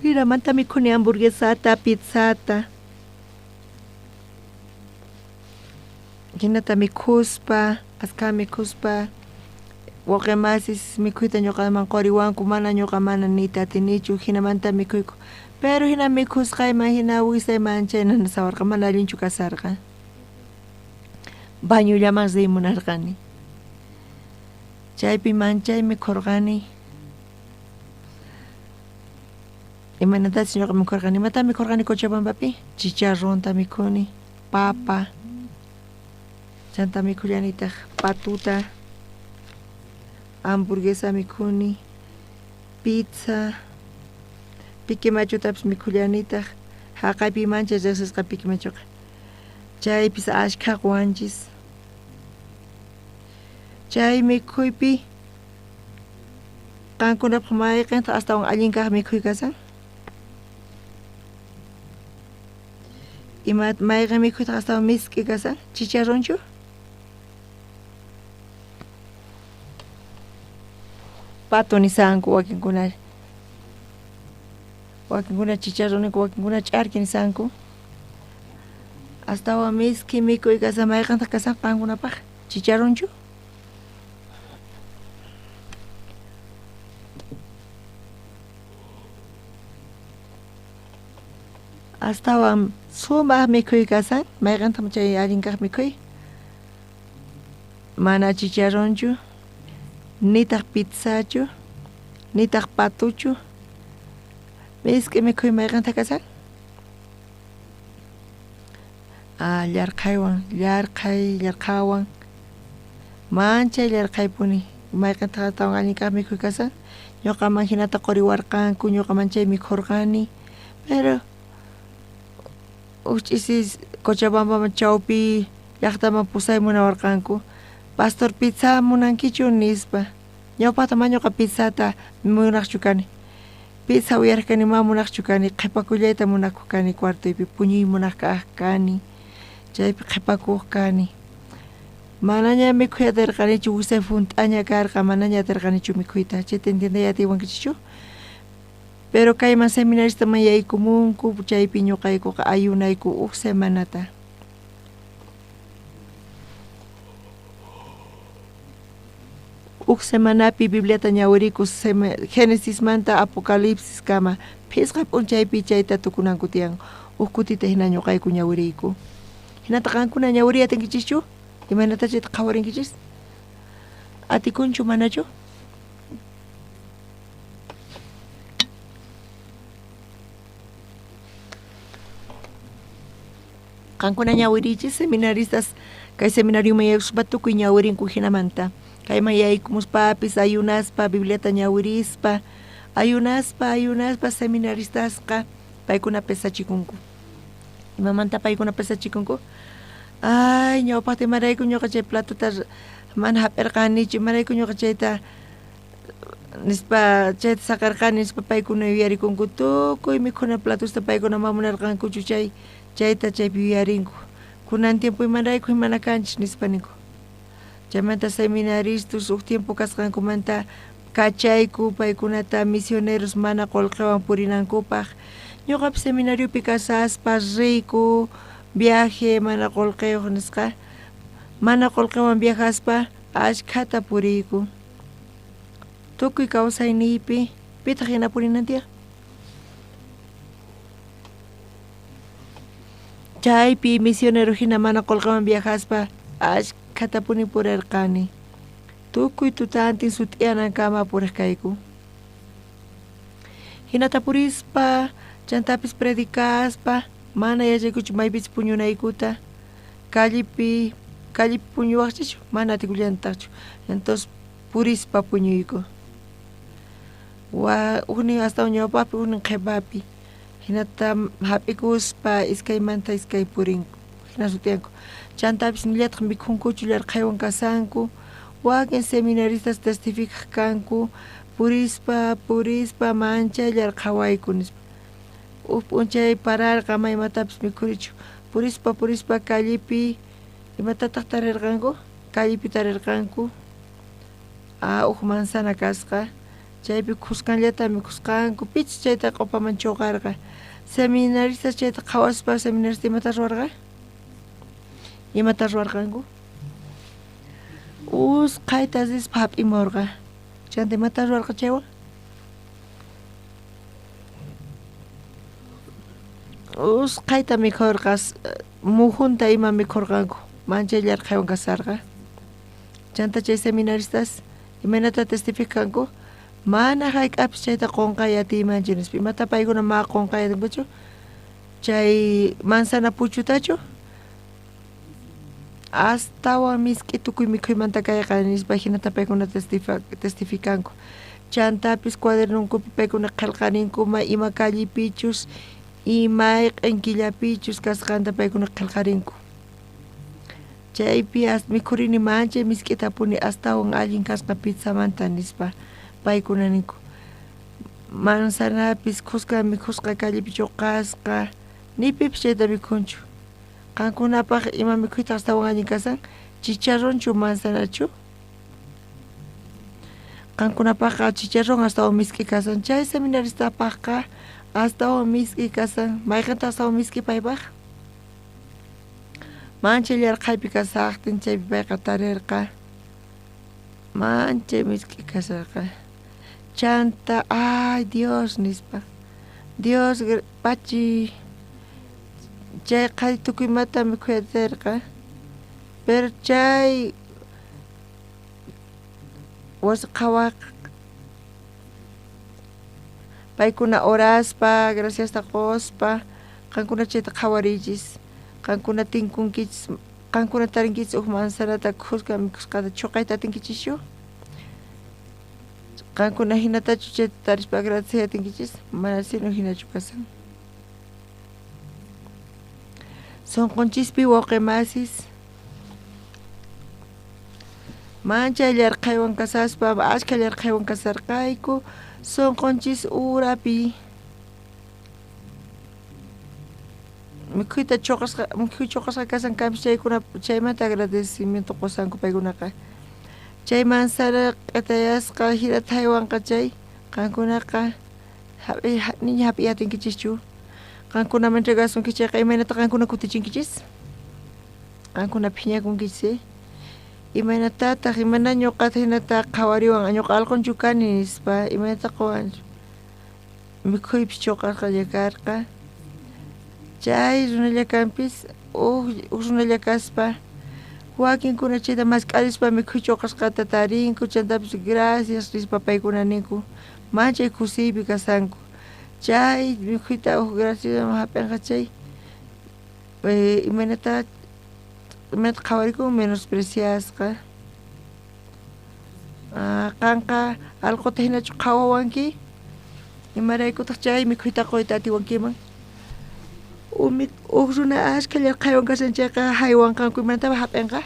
Jinamanta mikhuni hamburguesata, pizzata. Jinata mikhuspa, askha mikhuspa, wawqimasis mikhuyta ñuqaman quriwanku, mana ñuqa mana niyta atinichu, jinamanta mikhuyku. Pero hina mikhusqayman hina wisayman chayna nasawarqa, mana allinchu kasarqa. Bañullaman riy munarqani. Chaypi manchay mikhurqani. Imaynatachus ñuqa mikhurqani, imata mikhurqani Cochabambapi? Chicharronta mikhuni, papa, chanta mikhullanitaq patuta, hamburguesa mikhuni, pizza, pique machutapis mikhullanitaq, haqaypi manchay riqsisqa pique machuqa. Chaypis ashkha quwanchis. Chay mikhuypi qankunapaq mayqintaq astawan allin kaq mikhuy kasan? Ima mayqin mikhuytaq astawan misk'i kasan? Chicharronchu? Pato nisanku wakinkuna. Wakinkuna chicharrón ninku, wakinkuna ch'arki nisanku. Astawan misk'i mikhuy kasan mayqintaq kasan qankunapaq? Chicharronchu? Astawan sumaq mikhuy kasan, mayqintam chay allin kaq mikhuy? Mana chicharronchu, nitaq pizzachu, nitaq patuchu. Misk'i mikhuy mayqinta kasan? Ah, llarqhaywan, llarqhay, llarqhawan. Manchay llarqhaypuni. Mayqintaq astawan allin kaq mikhuy kasan? Ñuqaman hinata quriwarqanku, ñuqaman chay mikhurqani. Pero uj ch'isis Cochabambaman chawpi llaqtaman pusay munawarqanku. Pastor pizza munankichu nispa. Ñawpaqta ma ñuqa pizzata munaqchu kani. Pizza uyarqani ma munaqchu kani, qhipakullayta munakuq kani cuartoypi, puñuy munaq kaq kani. Chaypi qhipakuq kani. Manaña mikhuy atirqanichu, wisay hunt'aña karqa, manaña atirqanichu mikhuyta. Chayta entiendey atiwankichikchu? Pero kayman seminaristaman yaykumunku, chaypi ñuqaykuqa ayunayku uj semanata. Uj semanapi Bibliata ñawiriku Genesismanta Apocalipsis kama, phisqa p'unchaypi chayta tukunanku tiyan. Uj kutita hina ñuqayku ñawiriyku. Hinata qankuna ñawiriy atinkichischu? Imaynata chayta qhawarinkichis? Atikunchu manachu? Qankuna ñawiriychis seminaristas kay seminarioman yaykuspa tukuy ñawirinku hinamanta. Kayman yaykumuspapis ayunaspa Bibliata ñawirispa, ayunaspa, ayunaspa seminaristasqa paykuna pesachikunku. Imamanta paykuna pesachikunku? Ay, ñawpaqta imarayku ñuqa chay platota mana hap'irqanichu, imarayku ñuqa chayta nispa chayta saqirqani nispa paykuna yuyarikunku. Tukuy mikhuna platosta paykuna ma munarqankuchu chay chayta chaypi yuyarinku. Kunan tiempo imarayku mana kanchis nispa ninku. Chaymanta seminaristas uj tiempo kasqankumanta kachayku paykunata misioneros mana qullqiwan purinankupaq. Ñuqapis seminariopi kasaspa riyku viaje mana qullqiyuq nisqa, mana qullqiwan viajaspa ashkhata puriyku. Tukuy kawsayniypi pitaq hina purinan tiyan? Chaypi misionero hina mana qullqiwan viajaspa ashkhatapuni purirqani. Tukuy tutantin sut'iyanankama puriq kayku. Hinata purispa, chantapis predicaspa, mana yachaykuchu maypichus puñunaykuta. Callepi, callepi puñuwaqchichu? Mana atikullantaqchu. Entonces purispa puñuyku. Wa ujnin astawan ñawpaqpi, ujnin qhipapi. Hinata hap'ikuspa iskaymanta iskay purinku. Hina sutiyanku. Chantapis nillataq mikhunkuchu llarqhaywan kasanku. Wakin seminaristas testificaq kanku purispa, purispa manchay llarqhawayku nispa. Uj p'unchay pararqa ama imatapis mikhurichu. Purispa, purispa callepi imatataq tarirqanku? Callepi tarirqanku. Ah, uj manzana kasqa. Chaypi khuskanllata mikhusqanku. Pichus chayta q'upaman chuqarqa. Seminaristas chayta qhawaspa seminarista imata ruwarqa? Imata ruwarqanku? Usqhayta rispa hap'imurqa. Chanta imata ruwarqa chaywan? Usqhayta mikhurqa, mujunta ima mikhurqanku. Manchay llarqhaywan kasarqa. Chanta chay seminaristas imaynata testificanku? Mana hayk'apis chayta qunqay atiymanchu nispa. Imata paykuna ma qunqay atinkuchu? Chay manzana puchutachu? Astawan misk'i tukuy mikhuymanta kayqa nispa hinata paykuna testificanku. Chantapis cuadernonkupi paykuna qillqarinku ma ima callepichus, imayq'in killapichus kasqanta paykuna qillqarinku. Chaypi mikhurini manchay misk'itapuni astawan allin kasqa pizzamanta nispa paykuna ninku. Manzanapis khuska mikhusqa callepi chuqasqa, ni pipis chayta mikhunchu. Qankunapaq ima mikhuytaq astawan allin kasan? Chicharronchu manzanachu? Qankunapaqqa chicharrón astawan misk'i kasan. Chay seminaristapaqqa astawan misk'i kasan. Mayqintaq astawan misk'i paypaq? Manchay llarqhaypi kasaqtin chaypi payqa tarirqa. Manchay misk'i kasarqa. Chanta, ay Dios nispa. Dios pachi. Chay qhari tukuymata mikhuyaterqa. Pero chay wasi qhawaq paykuna oraspa, graciasta quspa, qankuna chayta qhawariychis, qankuna tinkunkichis, qankuna tarinkichis uj manzanata khuska mikhusqata chuqayta atinkichischu? Qankuna hinatachu chayta tarispa agradecey atinkichis? Mana sino hinachu kasan. Sunqunchispi wawqi masis manchay llarqhaywan kasaspa, ashkha llarqhaywan kasarqayku, sunqunchis urapi mikhuyta chuqasqa, mikhuy chuqasqa kasan kanpis chaykuna chaymanta agradecimiento qusanku paykunaqa. Chay manzana q'itayasqa hinata haywanqa chay qankunaqa hap'i niña hap'iy atinkichischu. Qankunaman entregasunkichis chayqa imaynata qankuna kutichinkichis? Qankuna phiñakunkichis, imaynatataq imana ñuqata hinata qhawariwan ñuqa alqunchu kani nispa imaynata quwan mikhuypis chuqasqalla karqa. Chay runalla kanpis uj runalla kaspa wakinkuna chayta mask'arispa mikhuy chuqasqata tarinku chantapis gracias nispa paykuna ninku manchay kusiypi kasanku. Chay mikhuyta uj graciasman hap'inqa chay imaynata qhawarikun menospreciasqa. Qanqa alquta hinachu qhawawanki? Imaraykutaq chay mikhuyta quyta atiwankiman? Uj runa ashkha llarqhaywan kasan chayqa haywanqanku imaynataba hap'inqa?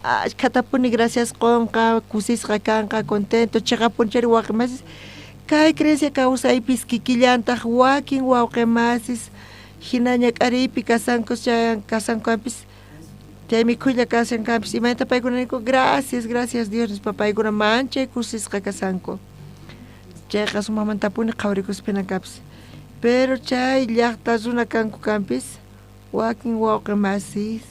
Ashkhatapuni gracias qunqa, kusisqa kanqa, contento, chiqapuni chayri wawqi masis kay creencia kawsaypis kikillantaq wakin wawqi masis hina ñak'ariypi kasanku chay kasankuanpis chay mikhuylla kasankanpis imaynata paykuna ninku gracias, gracias Dios nispa paykuna manchay kusisqa kasanku. Chayqa sumaqmantapuni qhawarikuspa hina kanpis. Pero chay llaqta runa kanku kanpis wakin wawqi masis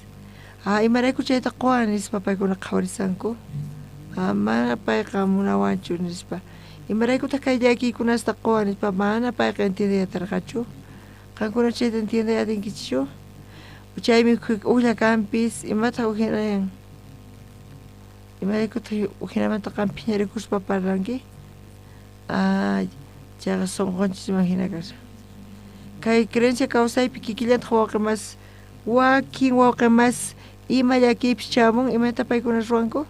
imarayku chayta quwan nispa paykuna qhawarisanku. Mana payqa munawanchu nispa. Imaraykutaq kay llakiykunasta quwan nispa mana payqa entiendey atarqachu. Qankuna chayta entiendey atinkichischu? Chay mikhuy ujlla kanpis imataq ujinayan? Imaraykutaq ujinamanta qan phiñarikuspa parlanki? Chayqa sunqunchisman hina kashan. Kay creencia kawsaypi kikillantaq wawqi mas wakin wawqi mas ima llakiypis chamun imaynata paykuna ruwanku?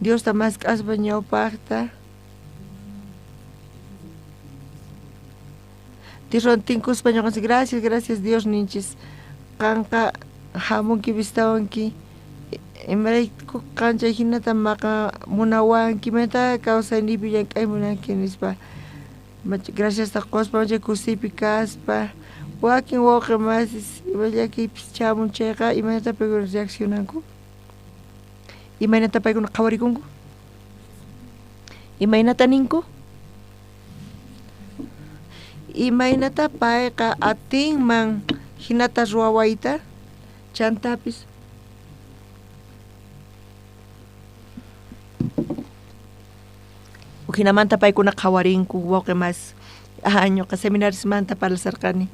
Diosta mask'aspa ñawpaqta Dioswan tinkuspa ñuqanchis gracias, gracias Dios ninchis. Qanqa hamunki vistawanki imarayku qan chay hinata maqa munawanki imaynata kawsayniypi llank'ay munanki nispa. Graciasta quspa manchay kusiypi kaspa wakin wawqi masis ima llakiypis chamun chayqa imaynata paykuna reaccionanku? Imaynata paykuna qhawarikunku? Imaynata ninku? Imaynata payqa atinman hinata ruwawayta? Chantapis ujinamanta paykuna qhawarinku wawqi mas ñuqa seminarismanta parlasarqani.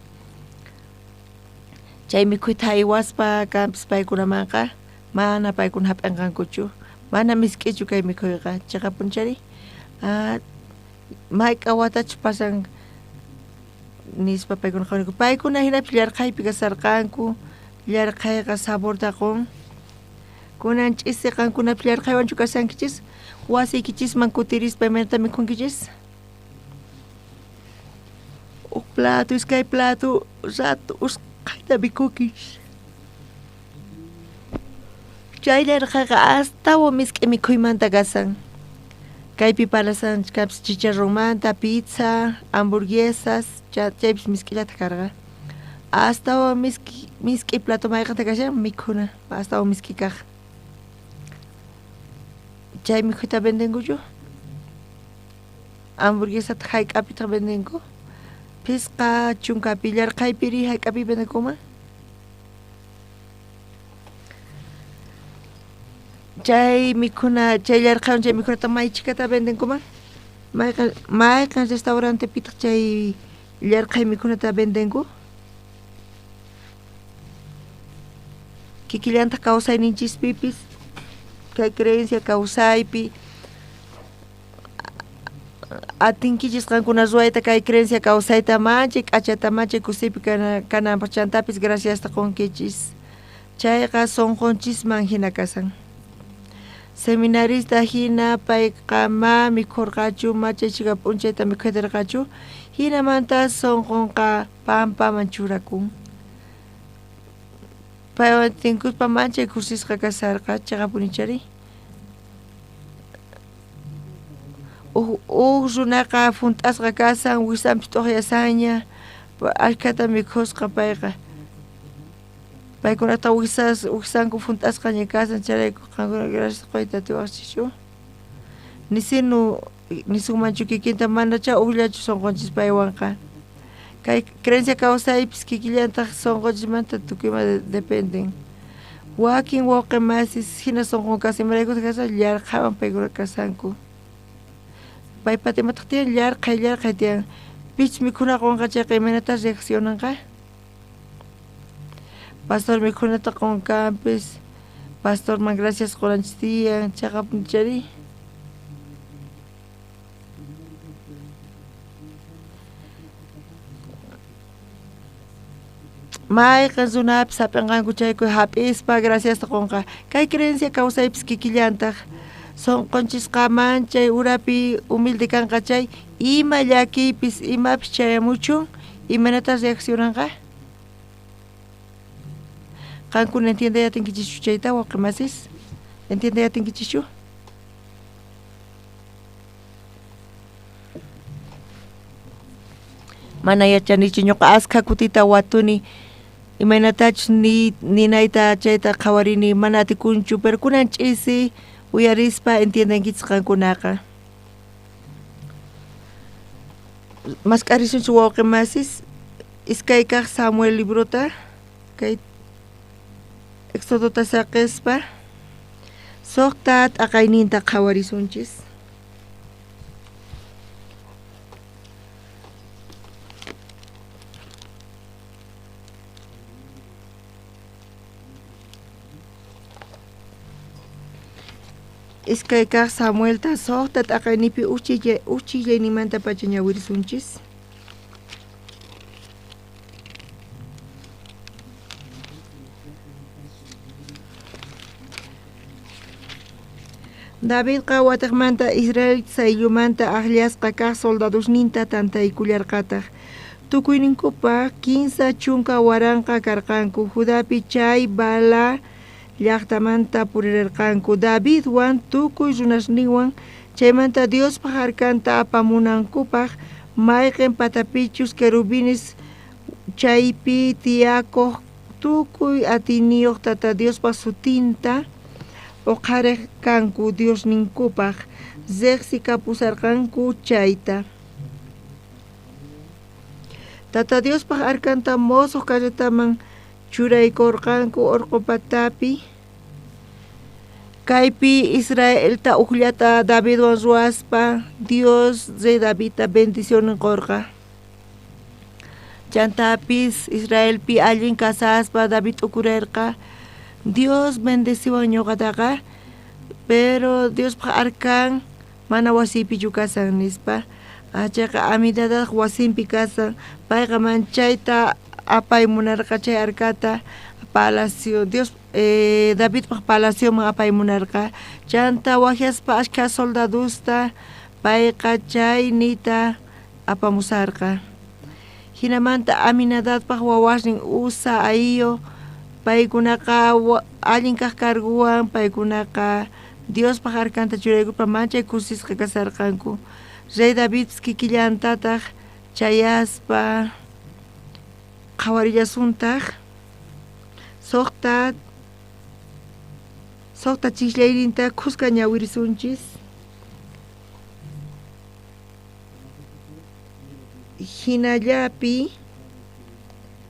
Chay mikhuyta haywaspa kanpis paykunamanqa mana paykuna hap'inqankuchu, mana misk'ichu kay mikhuyqa chiqapunchari. Mayk'a watachu pasan nispa paykuna qhawarinku. Paykuna hinapis llarqhaypi kasarqanku, llarqhayqa saborta qun. Kunan ch'isi qankunapi llarqhaywanchu kasankichis? Wasiykichisman kutirispa imaynata mikhunkichis? Uj plato, iskay plato, rato usqhayta mikhunkichis. Chay llarqhayqa astawan misk'i mikhuymanta kasan. Kaypi parlasanchikapis chicharronmanta, pizza, hamburguesas, chaypis misk'illata karqa. Astawan misk'i plato mayqanta kashan mikhuna, astawan misk'i kaq. Chay mikhuyta vendenkuchu? Hamburguesata hayk'apitaq vendenku? Phisqa chunkapi llarqhaypiri hayk'api vendenkuman? Chay mikhuna, chay llarqhaywan chay mikhunata may chhikata vendenkuman? Mayqan restaurantepitaq chay llarqhay mikhunata vendenku? Kikillantaq kawsayninchispipis kay creencia kawsaypi atinkichis qankuna ruwayta kay creencia kawsayta manchay k'achata manchay kusipi kananpaq chantapis graciasta qunkichis chayqa sunqunchisman hina kasan. Seminarista hina payqa ma mikhurqachu machay chika p'unchayta mikhuytarqachu hinamanta sunqunqa pampaman churakun. Paywan tinkuspa manchay kusisqa kasarqa chaqapunichari. Uj runaqa hunt'asqa kasan wisanpis t'uqyasanña ashkhata mikhusqa payqa. Paykunata wiksanku hunt'asqaña kasan chayrayku qankuna gracias quyta atiwaqchischu. Nisinu nisunmanchu kikinta manacha ujllachu sunqunchis paywanqa. Kay creencia kawsaypis kikillantaq sunqunchismanta tukuyma dependen. Wakin wawqi masis hina sunqun kasan imaraykutaq kasan llarqhawan paykuna kasanku. Paypata imataq tiyan llarqhay tiyan. Pich mikhuna qunqa chayqa imaynata reaccionanqa? Pastor mikhunata qunkanpis pastorman gracias quranchis tiyan chaqapunichari. Mayqan runapis hap'inqanku chayku hap'ispa graciasta qunqa. Kay creencia kawsaypis kikillantaq sunqunchisqa manchay urapi humilde kanqa chay ima llakiypis imapis chayamuchun imaynata reaccionanqa? Qankuna entiende atinkichischu chayta wawqi masis? Entiende atinkichischu? Mana yachanichu ñuqa askha kutita watuni imaynatachus ninayta chayta qhawarini mana atikunchu pero kunan ch'isi uyarispa entiendenkichis qankunaqa. Mask'arisunchis wawqi masis iskay kaq Samuel librota kay Exodota saqispa suqta t'aqayninta qhawarisunchis. Iskay kaq Samuelta suqta t'aqaynipi uchillayninmanta pacha ñawirisunchis. Davidqa wataqmanta Israel sayllumanta aqllasqa kaq soldadosninta tantaykullarqataq. Tukuyninkupaq 30,000 karqanku. Judapi chay Bala llaqtamanta purirqanku. Davidwan tukuy runasninwan chaymanta Diospaq arcanta apamunankupaq mayqin patapichus querubines chaypi tiyakuq tukuy atiyniyuq Tata Diospaq sutinta uqhariq kanku Diosninkupaq riqsikapusarqanku chayta. Tata Diospaq arcanta musuq carretaman churaykurqanku urqu patapi. Kaypi Israelta ujllata Davidwan ruwaspa Dios rey Davidta bendicionnin qurqa. Chantapis Israelpi allin kasaspa David ukurerqa Dios bendeciwan ñuqataqa pero Diospaq arkan mana wasiypichu kasan nispa. Chayqa Aminadab wasinpi kasan payqa manchayta apay munarqa chay arcata palacio Dios Davidpaq palacioman apay munarqa. Chanta wajyaspa ashkha soldadusta payqa chay nita apamusarqa. Hinamanta Aminadabpaq wawasnin Uza, Ahio paykunaqa allin kaq carguwan paykunaqa Diospaq arcanta churaykuspa manchay kusisqa kasarqanku. Rey David kikillantataq chayaspa qhawarillasuntaq suqta chislayninta khuska ñawirisunchis. Hinallapi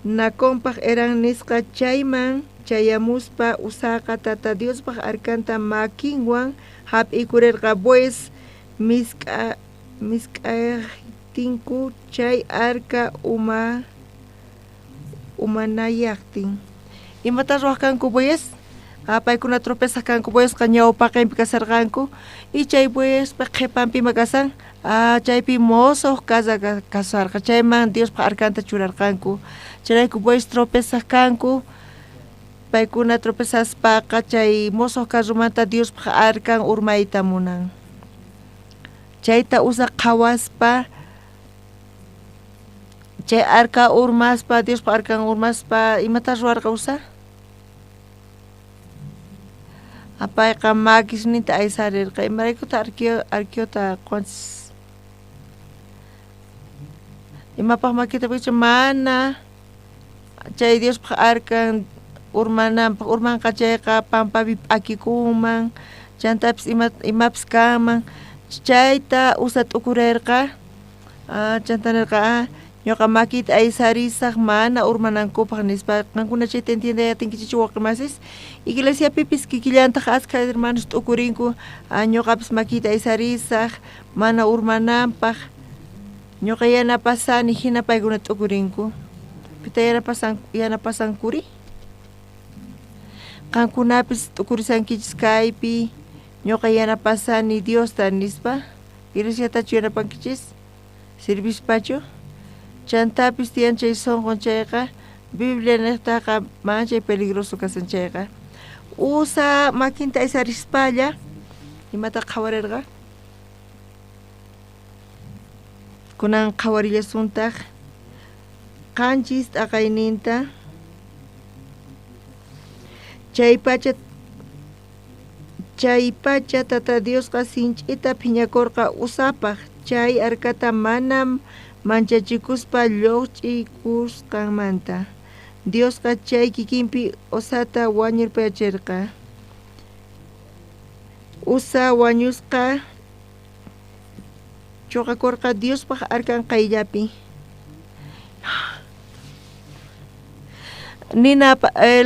Naconpaq eran nisqa chayman chayamuspa Uzaqa Tata Diospaq arcanta makinwan hap'ikurirqa Boaz Misk'ajtinku chay arca umanayajtin. Imata ruwaj kanku bueyes? Paykuna tropezaj kanku bueyesqa ñawpaqinpi kasarqanku y chay bueyespa qhipanpi ima kasan chaypi mosoj casa kasarqa chayman Diospaj arcanta churarqanku chayrayku bueyes tropezaj kanku paykuna tropezaspaqa chay mosoj carromanta Diospaj arcan urmayta munan chayta usa qhawaspa chay arca urmaspa Diospaj arcan urmaspa imata ruwarqa usa Payqa makisninta aysarirqa imaraykutaq arqueota quwanchis imapaq makita mana chay Diospaj arcan urmananpaq urmanqa chayqa pampapi p'akikunman chantapis imapis kanman chayta usa t'ukurirqa chanta nirqa ñuqa makita aysarisaq mana urmanankupaq nispa qankuna chayta entiendey atinkichikchu wawqimasis iglesiapipis kikillantaq askha hermanos t'ukurinku ñuqapis makita aysarisaq mana urmananpaq ñuqa yanapasani hina paykuna t'ukurinku pita yanapasankuri qankunapis t'ukurisankichis kaypi ñuqa yanapasani Diosta nispa iglesiatachu yanapankichis sirvispachu chantapis tiyan chay sunqun chayqa Biblia niqtaqa manchay peligroso kasan chayqa usa makinta aysarispalla imata qhawarirqa kunan qhawarillasuntaq qanchis t'aqayninta chaypacha Tata Diosqa sinch'ita phiñakurqa usapaq chay arcata manam manchachikuspa lluqch'ikusqanmanta Diosqa chay kikinpi usata wañurpachirqa usa wañusqa chuqakurqa Diospaj arcan qayllapi nina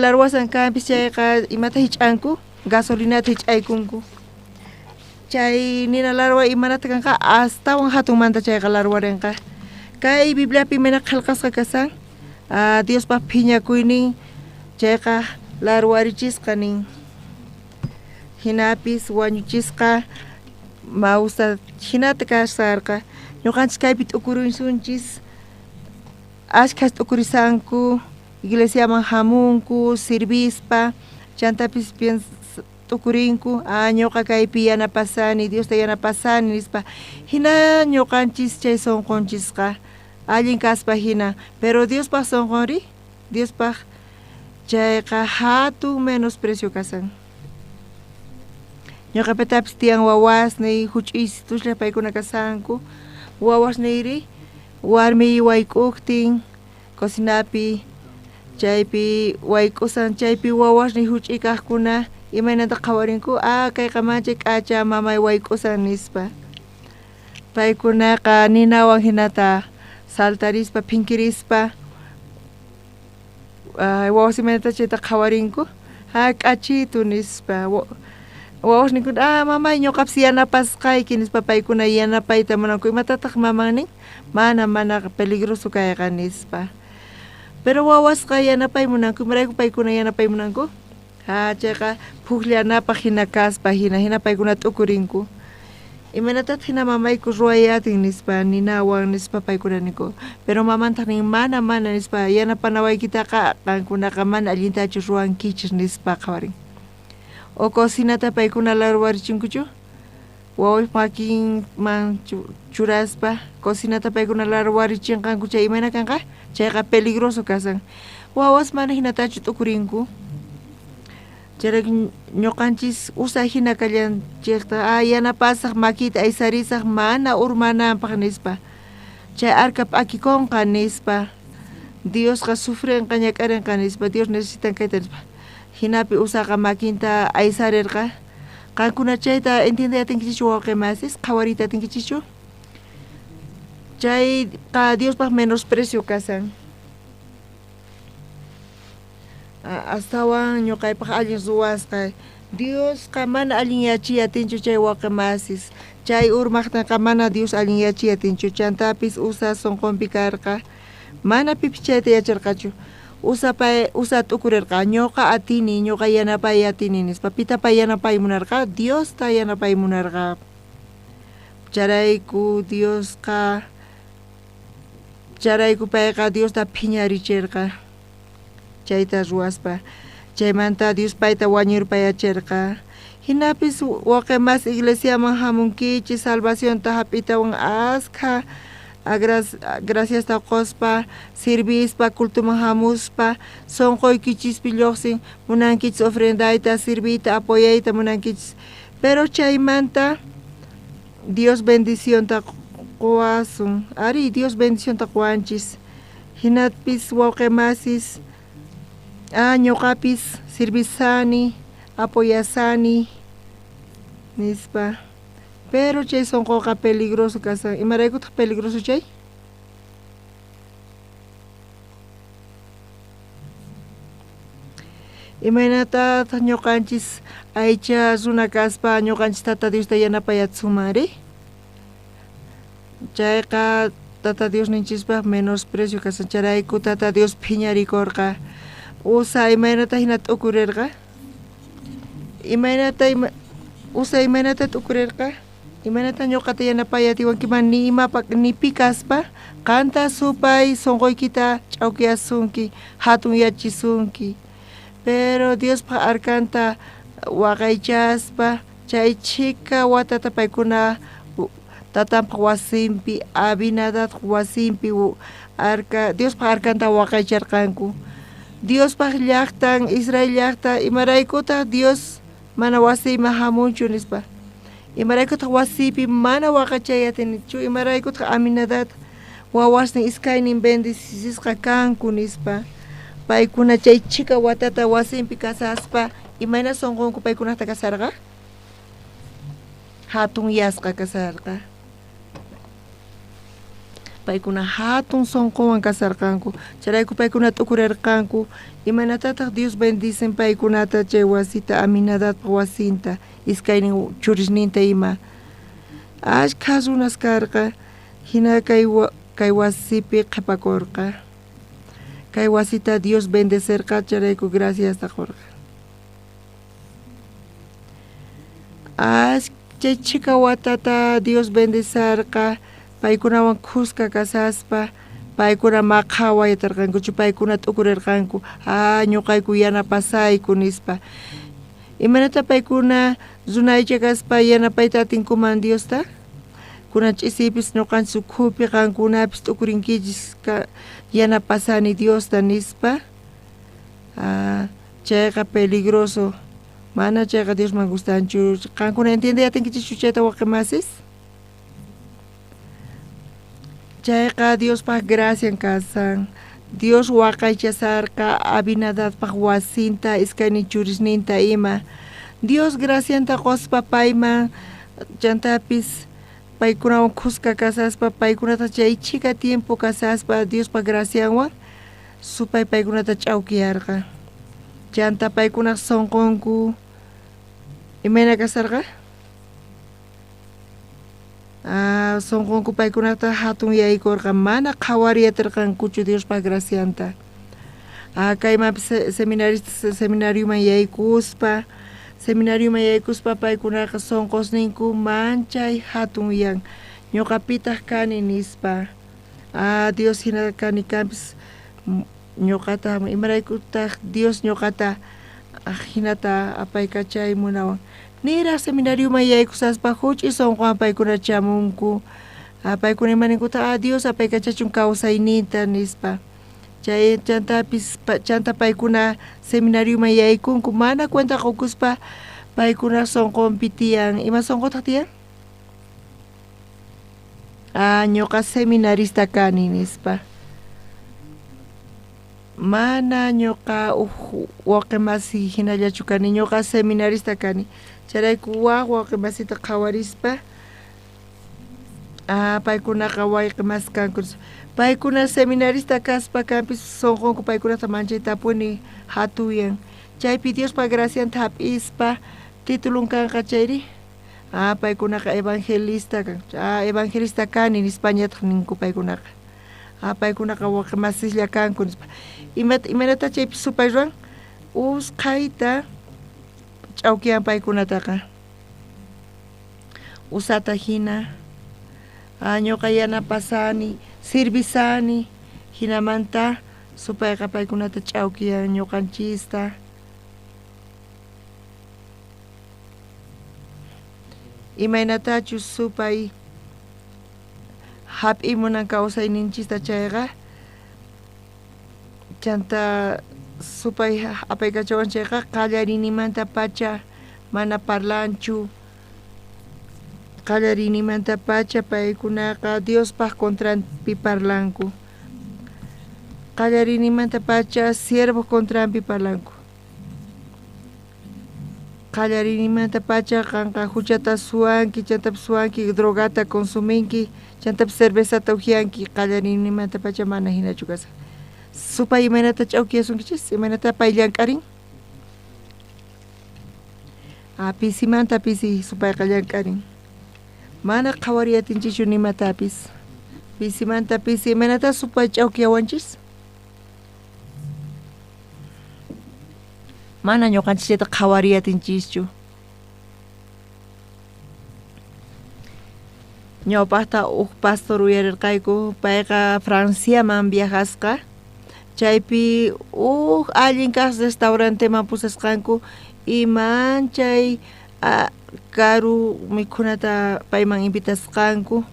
larwasan kanpis chayqa imata hich'anku gasolinata hich'aykunku chay nina larwa imanata kanqa astawan hatunmanta chayqa larwarinqa kay Bibliapi imayna qillqasqa kasan Diospaj phiñakuynin chayqa larwarichisqa nin hinapis wañuchisqa mawsa hinata kasarqa ñuqanchis kaypi t'ukurisunchis ashkhas t'ukurisanku iglesiaman hamunku sirvispa chantapis t'ukurinku ñuqa kaypi yanapasani Diosta yanapasani nispa hina ñuqanchis chay sunqunchisqa allin kaspa hina pero Diospaj sunqunri Diospaj chayqa hatun menosprecio kasan ñuqapitapis tiyan wawasniy huch'uysituslla paykuna kasanku wawasniyri warmiy wayk'uqtin cocinapi chaypi wayk'usan chaypi wawasniy huch'uy kaqkuna imaynata qhawarinku kayqa manchay k'acha mamay wayk'usan nispa paykunaqa ninawan hinata saltarispa phinkirispa wawas imaynata chayta qhawarinku k'achitu nispa wawasninkuna mamay ñuqapis yanapasqayki nispa paykuna yanapayta munanku imatataq maman nin mana mana peligroso kayqa nispa pero wawasqa yanapay munanku imarayku paykuna yanapay munanku chayqa pukllanapaq hina kaspa hina paykuna t'ukurinku imaynatataq hina mamayku ruwayatin nispa ninawan nispa paykuna ninku pero mamantaq nin mana mana nispa yanapanawaykitaqa qankunaqa mana allintachu ruwankichis nispa qhawarin o cocinata paykuna larwarichinkuchu waway makinman churaspa cocinata paykuna larwarichinqanku chay imayna kanqa chayqa peligroso kasan wawas mana hinatachu t'ukurinku chayrayku ñuqanchis usa hina kallanchikta yanapasaq makita aysarisaq mana urmananpaq nispa chay arca p'akikunqa nispa Diosqa sufrinqa ñak'arinqa nispa Dios necesitan kayta nispa hinapi usaqa makinta aysarirqa qankuna chayta entiendey atinkichikchu wawqimasis qhawariyta atinkichikchu chayqa Diospaj menosprecio kasan astawan ñuqaypaq allin ruwasqa Diosqa mana allinyachiy atinchu chay waqi masis chay urmajtaqa mana Dios allinyachiy atinchu. Chantapis Uza sonqonpi karqa, mana pipis chayta yacharqachu. Uza pay Uza t'ukurerqa, ñuqa atini, ñuqa yanapay atini nispa. Pita pay yanapay munarqa? Diosta yanapay munarqa. Chayrayku Diosqa chayrayku payqa Diosta phiñaricherqa chayta ruwaspa. Chaymanta Dios payta wañurpayacherqa. Jinapis waqi mas iglesiaman hamunkichis salvacionta hap'itawan askha graciasta quspa sirvispa cultuman hamuspa sunquykichispi lluqsin munankichis ofrendayta sirviyta apoyayta munankichis, pero chaymanta Dios bendicionta quwasun, ari Dios bendicionta quwanchis. Jinapis wawqi masis ñuqapis sirvisani apoyasani nispa, pero chay sunquqa peligroso kasan. Imaraykutaq peligroso chay? Imaynatataq ñuqanchis aycha runa kaspa ñuqanchis Tata Diosta yanapayatsunman ri? Chayqa Tata Diosninchispaq menosprecio kasan. Chayrayku Tata Dios phiñarikurqa. Uza imaynata hina t'ukurirqa? Imaynata Uza imaynata t'ukurirqa? Imaynata ñuqata yanapay atiwankiman ni imapa ni pi kaspa qanta supay sunquykita ch'awkiyasunki hatunyachisunki, pero Diospaq arkanta waqaychaspa chay chhika watata paykuna tatanpaq wasinpi Abinadadpa wasinpi arka Diospaq arkanta waqaycharqanku. Diospaq llaqtan Israel llaqta imaraykutaq Dios mana wasiyman hamunchu nispa. Imaraykutaq wasiypi mana waqachay atinichu, imaraykutaq Aminadad wawasnin iskaynin bendecisqa kanku nispa. Paykuna chay chhika watata wasinpi kasaspa imayna sunqunku paykunata kasarqa? Hatunyasqa kasarqa. Paykuna hatun sunquwan kasarqanku. Chayrayku paykuna t'ukurirqanku imaynatataq Dios bendicen paykunata chay wasita Aminadadpa wasinta iskaynin churisninta ima. Ashkha runas karqa hina kay kay wasipi qhipakurqa. Kay wasita Dios bendecerqa chayrayku graciasta qurqa. Chay chhika watata Dios bendecirqa paykunawan khuska kasaspa paykuna maqhawa yatarqankuchu paykuna t'ukurirqanku ñuqayku yanapasayku nispa. Imaynata paykuna runa aycha kaspa yanapayta atinkuman Diosta? Kunan ch'isipis ñuqanchis ukhupi qankunapis t'ukurinkichis yanapasani Diosta nispa. Chayqa peligroso, mana chayqa Diosman gustanchu. Qankuna entiende atinkichischu chayta waqi masis? Chayqa Diospaq gracian kasan. Dios waqaychasarqa Abinadadpaq wasinta iskaynin churisninta ima. Dios gracianta quspa payman chantapis paykunawan khuska kasaspa paykunata chay chhika tiempo kasaspa Diospaq gracianwan supay paykunata ch'awkiyarqa. Chanta paykunaq sunqunku imayna kasarqa? Sunqunku paykunata hatunyaykurqa mana qhawariyatirqankuchu Diospaq gracianta. Kaymanpis seminarista seminarioman yaykuspa paykunaqa sunqusninku manchay hatunyan ñuqapitaq kani nispa. Dios hina kani kanpis ñuqata imaraykutaq Dios ñuqata hinata apaykachay munawan. Niraq seminarioman yaykusaspa huch'i sunquwan paykuna chamunku. Paykuna imaninkuta Dios apaykachachun kawsayninta nispa. Chay chantapis chanta paykuna seminarioman yaykunku mana cuenta qukuspa paykuna sunqunpi tiyan. Ima sunqutaq tiyan? Ñuqa seminarista kani nispa. Mana ñuqa uj wawqi masi hinallachu kani, ñuqa seminarista kani. Chayrayku waq wawqi masita qhawarispa paykunaqa wayqi masi kanku. Paykuna seminarista kaspa kanpis sunqunku paykunata manchaytapuni hatuyan. Chaypi Diospa gracianta hap'ispa titulun kanqa chayri? Ah, paykunaqa evangelista kan. Ah, evangelista kani nispañataq ninku paykunaqa. Ah, paykunaqa waqi masislla kanku nispa. Imaynata chaypi supay ruwan? Usqhayta ch'awkiyan paykunataqa. Usata hina. Ah, ñuqa yanapasani, sirvisani, hinamanta supayqa paykunata ch'awkiyan ñuqanchista. Imaynatachus supay hap'imunan kawsayninchista chayqa, chanta supay apaykachawan chayqa qallariyninmantapacha mana parlanchu, qallariyninmantapacha paykunaqa Diospaq contranpi parlanku, qallariyninmantapacha siervoj contranpi parlanku, qallariyninmantapacha qanqa huchata suwanki, chantapis suwanki, drogata consuminki, chantapis cervezata uhiyanki, qallariyninmantapacha mana hinachu kashan. Supay imaynata ch'awkiyasunkichis, imaynata pay llank'arin? Ah, pisimanta pisi supayqa llank'arin. Mana qhawariyatinchikchu nimatapis. Pisimanta pisi imaynata supay ch'awkiyawanchis? Mana ñuqanchis chayta qhawariyatinchischu. Ñawpaqta huk pastor uyarirqayku, payqa Franciaman viajasqa, chaypi huk allin kaq restauranteman pusasqanku iman chay karu mikhunata payman invitasqanku.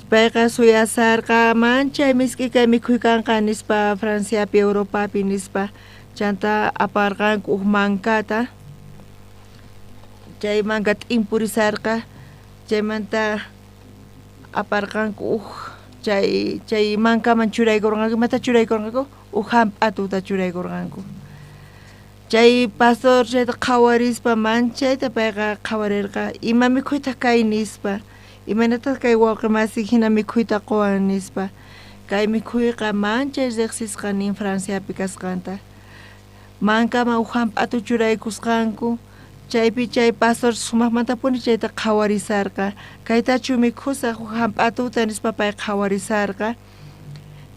Payqa suyasarqa manchay misk'i kay mikhuy kanqa nispa Franciapi, Europapi nispa, chanta aparqanku huk mankata, chay manka t'impurisarqa, chaymanta aparqanku huk chay mankaman churaykurqanku, imata churaykurqanku? Huk hamp'atuta churaykurqanku. Chay pastor chayta qhawarispa manchayta payqa qhawarirqa, ima mikhuytaq kay nispa, imaynataq kay wawqi masi hina mikhuyta quwan nispa. Kay mikhuyqa manchay riqsisqa nin Franciapi kasqanta. Mankaman huk hamp'atu churaykusqanku, chaypi chay pastor sumaqmantapuni chayta qhawarisarqa, kaytachu mikhusaq huk hamp'atuta nispa pay qhawarisarqa.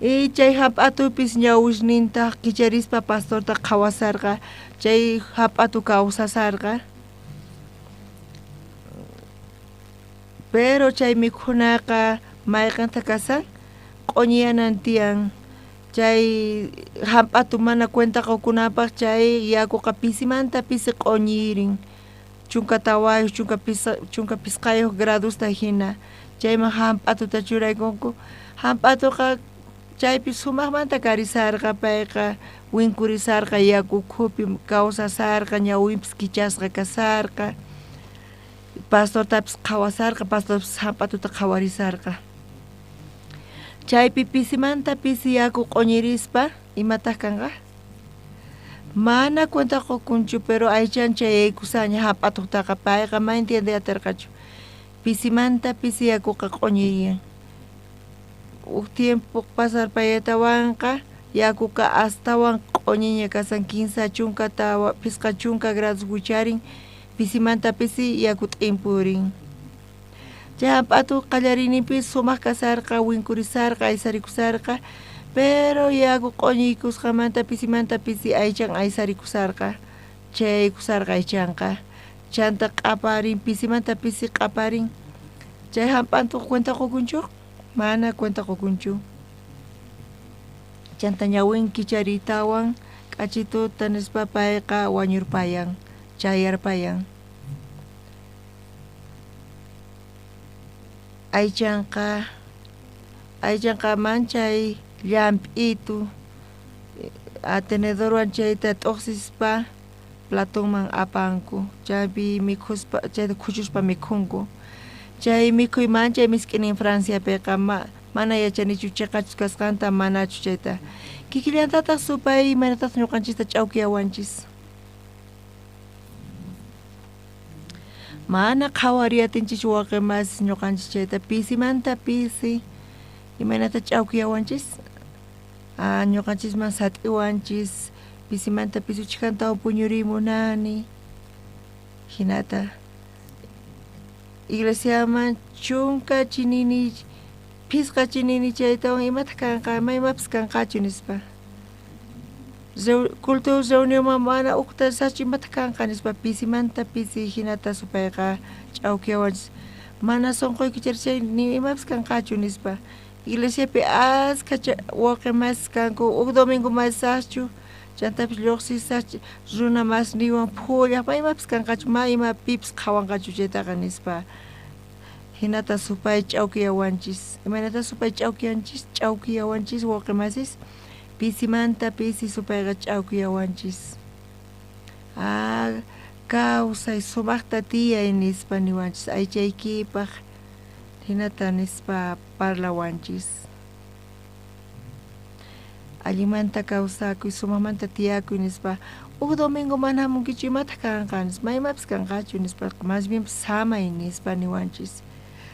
Y chay hamp'atupis ñawisninta kicharispa pastorta qhawasarqa, chay hamp'atu kawsasarqa. Pero chay mikhunaqa mayqinta kasan q'uñiyanan tiyan, chay hamp'atu mana cuenta qukunapaq chay yakuqa pisimanta pisi q'uñirin, 14, 15 gradusta hina, chayman hamp'atuta churaykunku. Hamp'atuqa chaypi sumaqmanta karisarqa, payqa winkurisarqa yaku ukhupi kawsasarqa, ñawinpis kichasqa kasarqa, pastortapis qhawasarqa, pastorpis hamp'atuta qhawarisarqa. Chaypi pisimanta pisi yaku q'uñirispa imataq kanqa? Mana cuenta qukunchu, pero aychan chayaykusaña hamp'atuqtaqa payqa ma entiende atirqachu. Pisimanta pisi yakuqa q'uñiriyan. Huk tiempo pasarpayatawanqa yakuqa astawan q'uñiña kasan, 30 50 grados wicharin, pisimanta pisi yaku t'impurin. Chay hamp'atu qallariyninpi sumaq kasarqa, winkurisarqa, aysarikusarqa, pero yaku q'uñiykusqamanta pisimanta pisi aychan aysarikusarqa, chayaykusarqa aychanqa. Chanta q'aparin, pisimanta pisi q'aparin. Chay hamp'atu cuenta qukunchu? Mana cuenta qukunchu. Chanta ñawin kichariytawan k'achituta nispa payqa wañurpayan, chayarpayan. Aychanqa manchay llamp'itu, tenedorwan chayta t'uqsispa platonman apanku, chaypi mikhuspa, chayta khuchuspa mikhunku. Chay mikhuy manchay misk'inin Franciapiqa, mana yachanichu chiqachus kasqanta manachu chayta. Kikillantataq supay imaynatataq ñuqanchista ch'awkiyawanchis. Mana qhawariyatinchis waqi masis ñuqanchis chayta pisimanta pisi imaynata ch'awkiyawanchis. Ah, ñuqanchisman sat'iwanchis, pisimanta pisi uchkantawan puñuriy munani. Jinata iglesiaman chunka chinini phisqa chinini chaytawan imataq kanqa ma imapis kanqachu nispa. Culto reunionman mana ujta risaqchu imataq kanqa nispa pisimanta pisi jinata supayqa ch'awkiyawanchis mana sunquyki chay ni imapis kanqachu nispa. Iglesiapi askha wawqi masis kanku uj domingo masisaqchu chantapis lluqsisaq runa masniwan phullaq ma imapis kanqachu ma ima pipis qhawanqachu chaytaqa nispa. Jinata supay ch'awkiyawanchis imaynata supay ch'awkiyanchis ch'awkiyawanchis wawqi masis pisimanta pisi supayqa ch'awkiyawanchis. Ah, kawsay sumaqta tiyay nispa niwanchis aychaykipaq hinata nispa parlawanchis. Allinmanta kawsakuy sumaqmanta tiyakuy nispa uj domingo mana hamunkichu imataq kanqa nispa ma imapis kanqachu nispa más bien samay nispa niwanchis.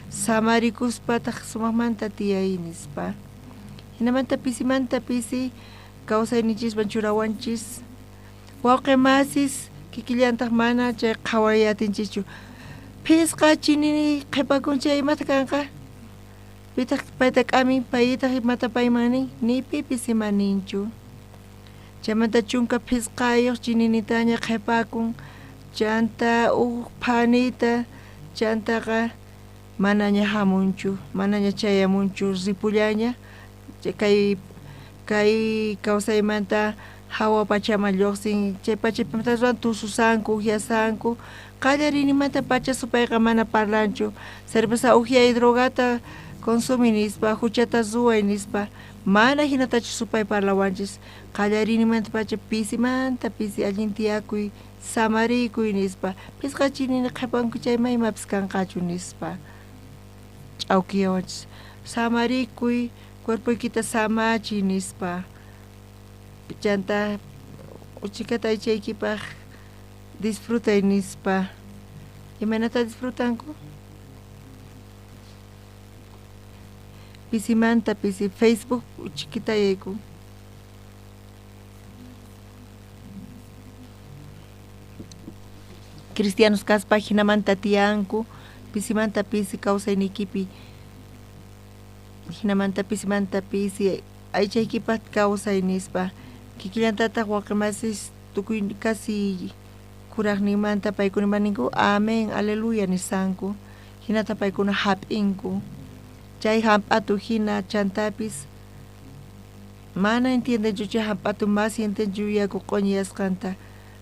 Samarikuspataq sumaqmanta tiyay nispa. Hinamanta pisimanta pisi kawsayninchisman churawanchis. Wawqi masis kikillantaq mana chay qhaway atinchischu. Phisqa chinini qhipakun chay imataq kanqa? Pitaq payta k'amin paytaq imata payman nin ni pipis ima ninchu. Chaymanta chunka phisqayuq chininitaña qhipakun chanta uj phanita chantaqa manaña hamunchu manaña chayamunchu ripullaña kay kay kawsaymanta hawa pachaman lluqsin chay pachapimanta ruwan tususanku ujyasanku qallarinimanta pacha supayqa mana parlanchu cerveza ujyay drogata consumi nispa huchata ruway nispa mana hinatachu supay parlawanchis qallarinimanta pacha pisimanta pisi allin tiyakuy samarikuy nispa phisqa chinini qhipanku chay ma imapis kanqachu nispa ch'awkiyawanchis samarikuy cuerpoykita samachiy nispa chanta uchikata aychaykipaq disfrutay nispa imaynata disfrutanku pisimanta pisi Facebook uchikita yaykun. Cristianos kaspa hinamanta tiyanku pisimanta pisi kawsayniykipi hinamanta pisimanta pisi aychaykipaq kawsay nispa kikillantataq wawqi masis tukuy casi kuraqninmanta paykuna ninku amén aleluya nisanku hinata paykuna hap'inku chay hamp'atu hina chantapis mana entiendenchu chay hamp'atu mas sientenchu yaku q'uñiyasqanta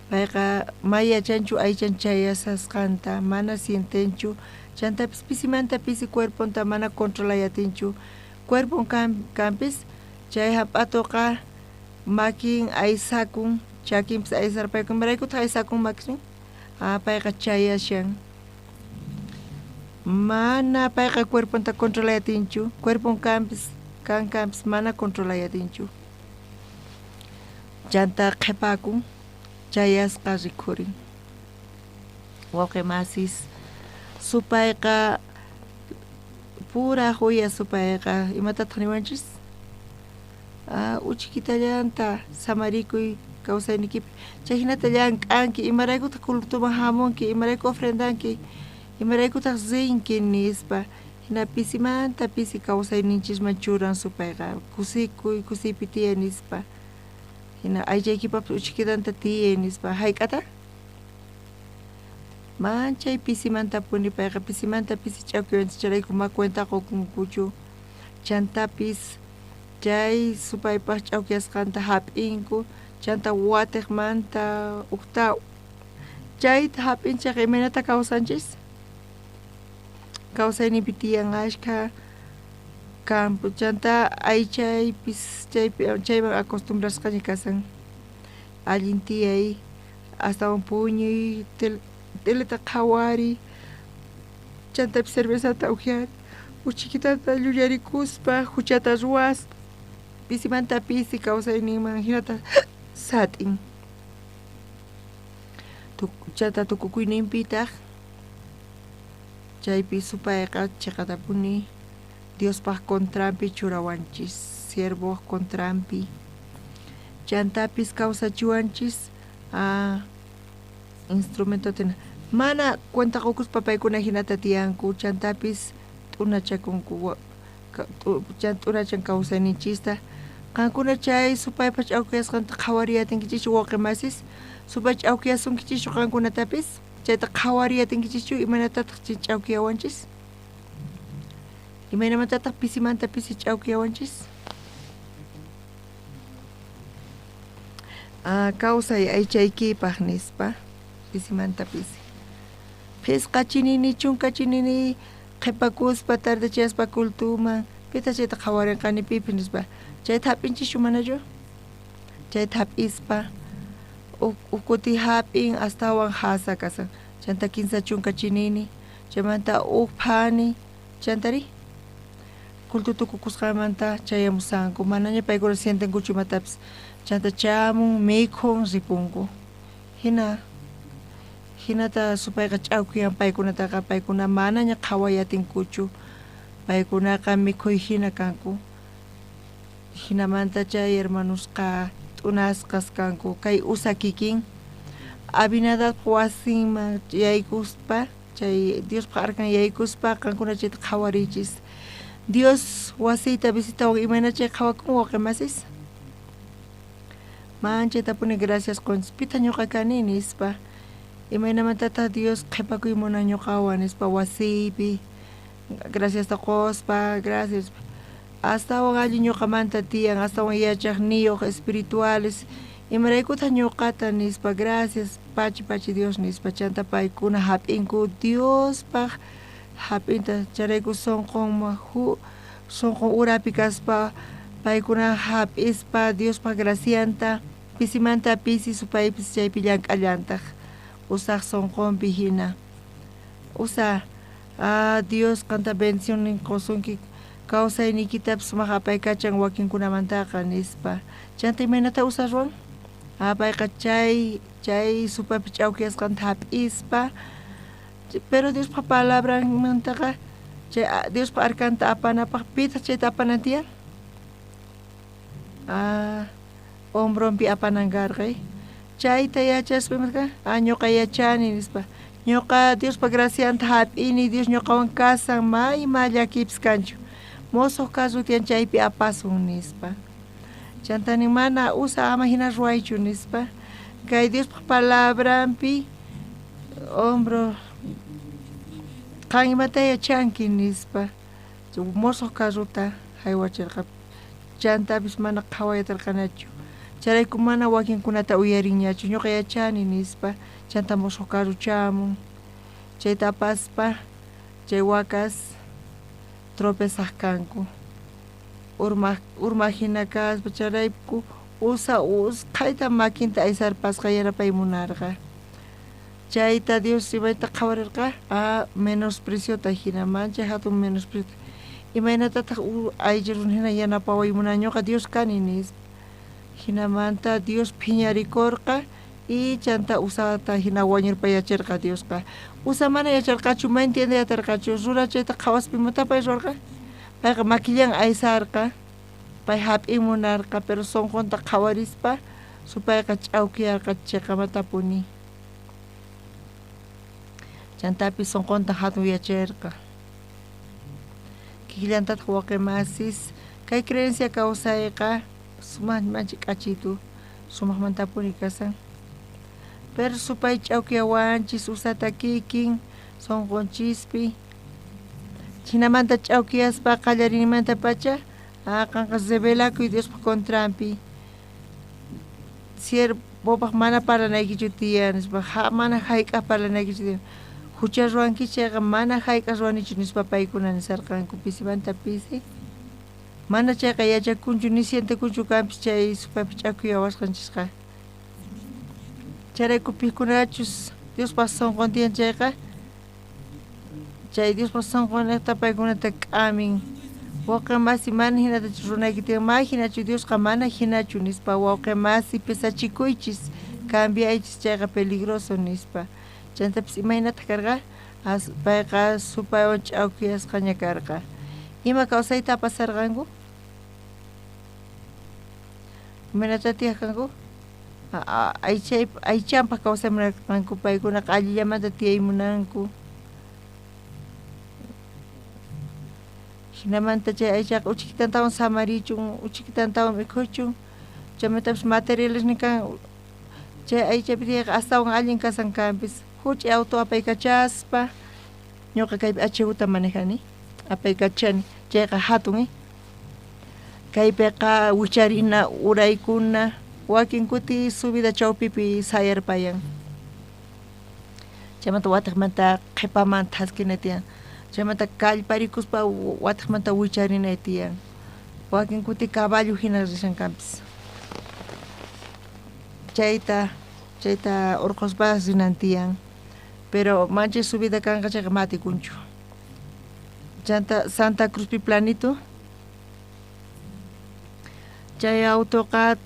payqa may yachanchu aychan chayasasqanta mana sientenchu chantapis pisimanta pisi cuerponta mana controlay atinchu cuerpon kanpis chay hamp'atuqa makin aysakun chakinpis aysarpaykun imaraykutaq aysakun makin ah payqa chayashan mana payqa cuerponta controlay atinchu cuerpon kanpis kankanpis mana controlay atinchu chanta qhipakun chayasqa rikhurin wawqi masis supayqa puraj uya supayqa imatataq niwanchis ah uchikitallanta samarikuy kawsaynikipi chay hinata llank'anki imaraykutaq cultoman hamunki imarayku ofrendanki imaraykutaq rinki nispa hina pisimanta pisi kawsayninchisman churan supayqa kusikuy kusiypi tiyay nispa hina aychaykipapis uchikitanta tiyay nispa hayk'ata manchay pisimantapuni payqa pisimanta pisi ch'awkiwanchis chayrayku ma cuenta qukunkuchu chantapis chay supaypaq ch'awkiyasqanta hap'inku chanta watiqmanta ujta chayta hap'inchik imaynata kawsanchis kawsayninpi tiyan ashkha campo chanta aychaypis chaypi chayman acostumbrasqaña kasan allin tiyay astawan puñuy teleta qhawariy chantapis cervezata ujyari uchikitata llullarikuspa huchata ruwaspa pisimanta pisi kawsayninman hinata sat'in chanta tukukuyninpitaq chaypi supayqa chiqatapuni Diospaq contranpi churawanchis siervoj contranpi chantapis kawsachiwanchis instrumentota Mana cuenta qokuspa paykuna hinata tiyanku, chantapis t'unachakunku, t'unachan kawsayninchista. Qankuna chay supaypa ch'awkiyasqanta qhawariyatinkichikchu wawqi masis, supay ch'awkiyasunkichikchu qankunatapis, chayta qhawariyatinkichikchu imaynatataq chay ch'awkiyawanchis? Imaynamantataq pisimanta pisi ch'awkiyawanchis? Kawsay aychaykipaq nispa pisimanta pisi. Phisqa chinini, chunka chinini qhipakuspa tardechaspa kultuman, pita chayta qhawarinqani pipi nispa. Chayta hap'inchischu manachu? Chayta hap'ispa ukuti hap'in astawan hasa kasan. Chanta 30 chinini, chaymanta uj phani, chantari kultu tukukusqanmanta chayamusanku, manaña paykuna sientenkuchu imatapis. Chanta chamun, mikhun, ripunku. Hina hinata supayqa ch'awkiyan paykunataqa, paykuna manaña qhawayatinkuchu, paykunaqa mikhuy hina kanku. Hinamanta chay hermanosqa t'unasqas kanku. Kay usa kikin Abinadab wasinman yaykuspa, chay Diospaq arkan yaykuspa, qankuna chayta qhawarichis. Dios wasiyta visitawan imayna chay qhawakun wawqi masis? Manchaytapuni gracias qonchis, pita ñuqa kani nispa. Imaynamantataq Dios qhipakuy munan ñuqawan nispa wasiypi graciasta qospa, gracias. Astawan allin ñuqamanta tiyan, astawan yachaqniyuq espirituales. Imaraykutaq ñuqata nispa, gracias pachi pachi Dios nispa. Chanta paykuna hap'inku Diospaq hap'inta, chayrayku sunqunman sunqun urapi kaspa paykuna hap'ispa Diospaq gracianta pisimanta pisi supaypis chaypi llank'allantaq usaq sunqunpi hina. Usa Dios qanta bendicionnin qusunki, kawsayniykitapis sumaq apaykachan wakinkunamantaqa nispa. Chanta imaynata usa ruwan? Payqa chay supaypi ch'awkiyasqanta hap'ispa, pero Diospaq palabranmantaqa chay Diospaq arkanta apanapaq pitaq chayta apanan tiyan? Hombronpi apanan karqa. Chayta yachaspa imarqa? Ñuqa yachani nispa. Ñuqa Diospa gracianta hap'ini, Dios ñuqawan kasan, may ima llakipis kanchu. Mosoq carro tiyan chaypi apasun nispa. Chanta nin mana usa ama hina ruwaychu nispa. Kay Diospaq palabranpi hombro qan imata yachanki nispa. Mosoq carrota haywachirqa. Chantapis mana qhawayatarqanachu. Chayrayku mana wakinkunata uyarinñachu, ñuqa yachani nispa. Chanta mosoq carro chamun. Chayta apaspa chay wakas tropezaq kanku. Urmaq hina kaspa chayrayku usa usqhayta makinta aysarpasqa yanapay munarqa. Chayta Dios imayta qhawarirqa? Menospreciota hina, manchay hatun menospreciota. Imaynatataq aycha runa hina yanapaway munan ñuqa Dios kani nispa. Hinamanta Dios phiñarikurqa y chanta usata hina wañurpayachirqa Diosqa. Usa mana yacharqachu, ma entiendeyatarqachu, rura chayta qhawaspa imata pay ruwarqa? Payqa makillan aysarqa, pay hap'in munarqa, pero sunqunta qhawarispa supayqa ch'awkiyarqa chiqamatapuni. Chantapis sunqunta hatunyachirqa. Kikillantataq wawqi masis, kay creencia kawsayqa sumaq manchay k'achitu, sumaqmantapuni kasan. Pero supay ch'awkiyawanchis usata kikin sunqunchispi. Hinamanta ch'awkiyaspa qallarinmantapacha qanqa rebelakuy Diospaq contranpi. Siervopaq mana parlanaykichu tiyan nispa, mana hayk'aq parlanaykichu tiyan. Hucha ruwanki chayqa mana hayk'aq ruwanichu nispa paykuna nisarqanku pisimanta pisi. Mana chayqa yachakunchu ni sientekunchu kanpis chay supaypi ch'akuyawasqanchisqa. Chayrayku pikunachus Diospaq sunqun tiyan chayqa, chay Diospaq sunqunniqta paykunata k'amin. Wawqi masi mana hinatachu runayki tiyan, ma hinachu Diosqa mana hinachu nispa. Wawqi masi pesachikuychis, cambiaychis, chayqa peligroso nispa. Chantapis imaynataq karqa? Payqa supaywan ch'awkiyasqaña karqa. Ima kawsayta pasarqanku? Imaynata tiyaq kanku? Aychay aychanpaq kawsay munarqanku paykunaqa allillamanta tiyay munanku. Jinamanta chay aychaqa uchkitantawan samarichun, uchkitantawan mikhuchun, chaymantapis materiales kan chay aychapi tiyayqa astawan allin kasan kanpis. Huch'i auto apaykachaspa ñuqa kaypi achiwta manejani, apaykachani, chayqa hatun kaypiqa wicharina uraykuna wakin kuti subida chawpipi sayarpayan. Chaymanta watiqmanta qhipaman thaskina tiyan. Chaymanta kallparikuspa watiqmanta wicharina tiyan. Wakin kuti caballo hina rishan kanpis. Chayta chayta urquspa rinan tiyan. Pero manchay subida kanqa chayqa matikunchu. Chanta Santa Cruzpi planito. Chay autoqa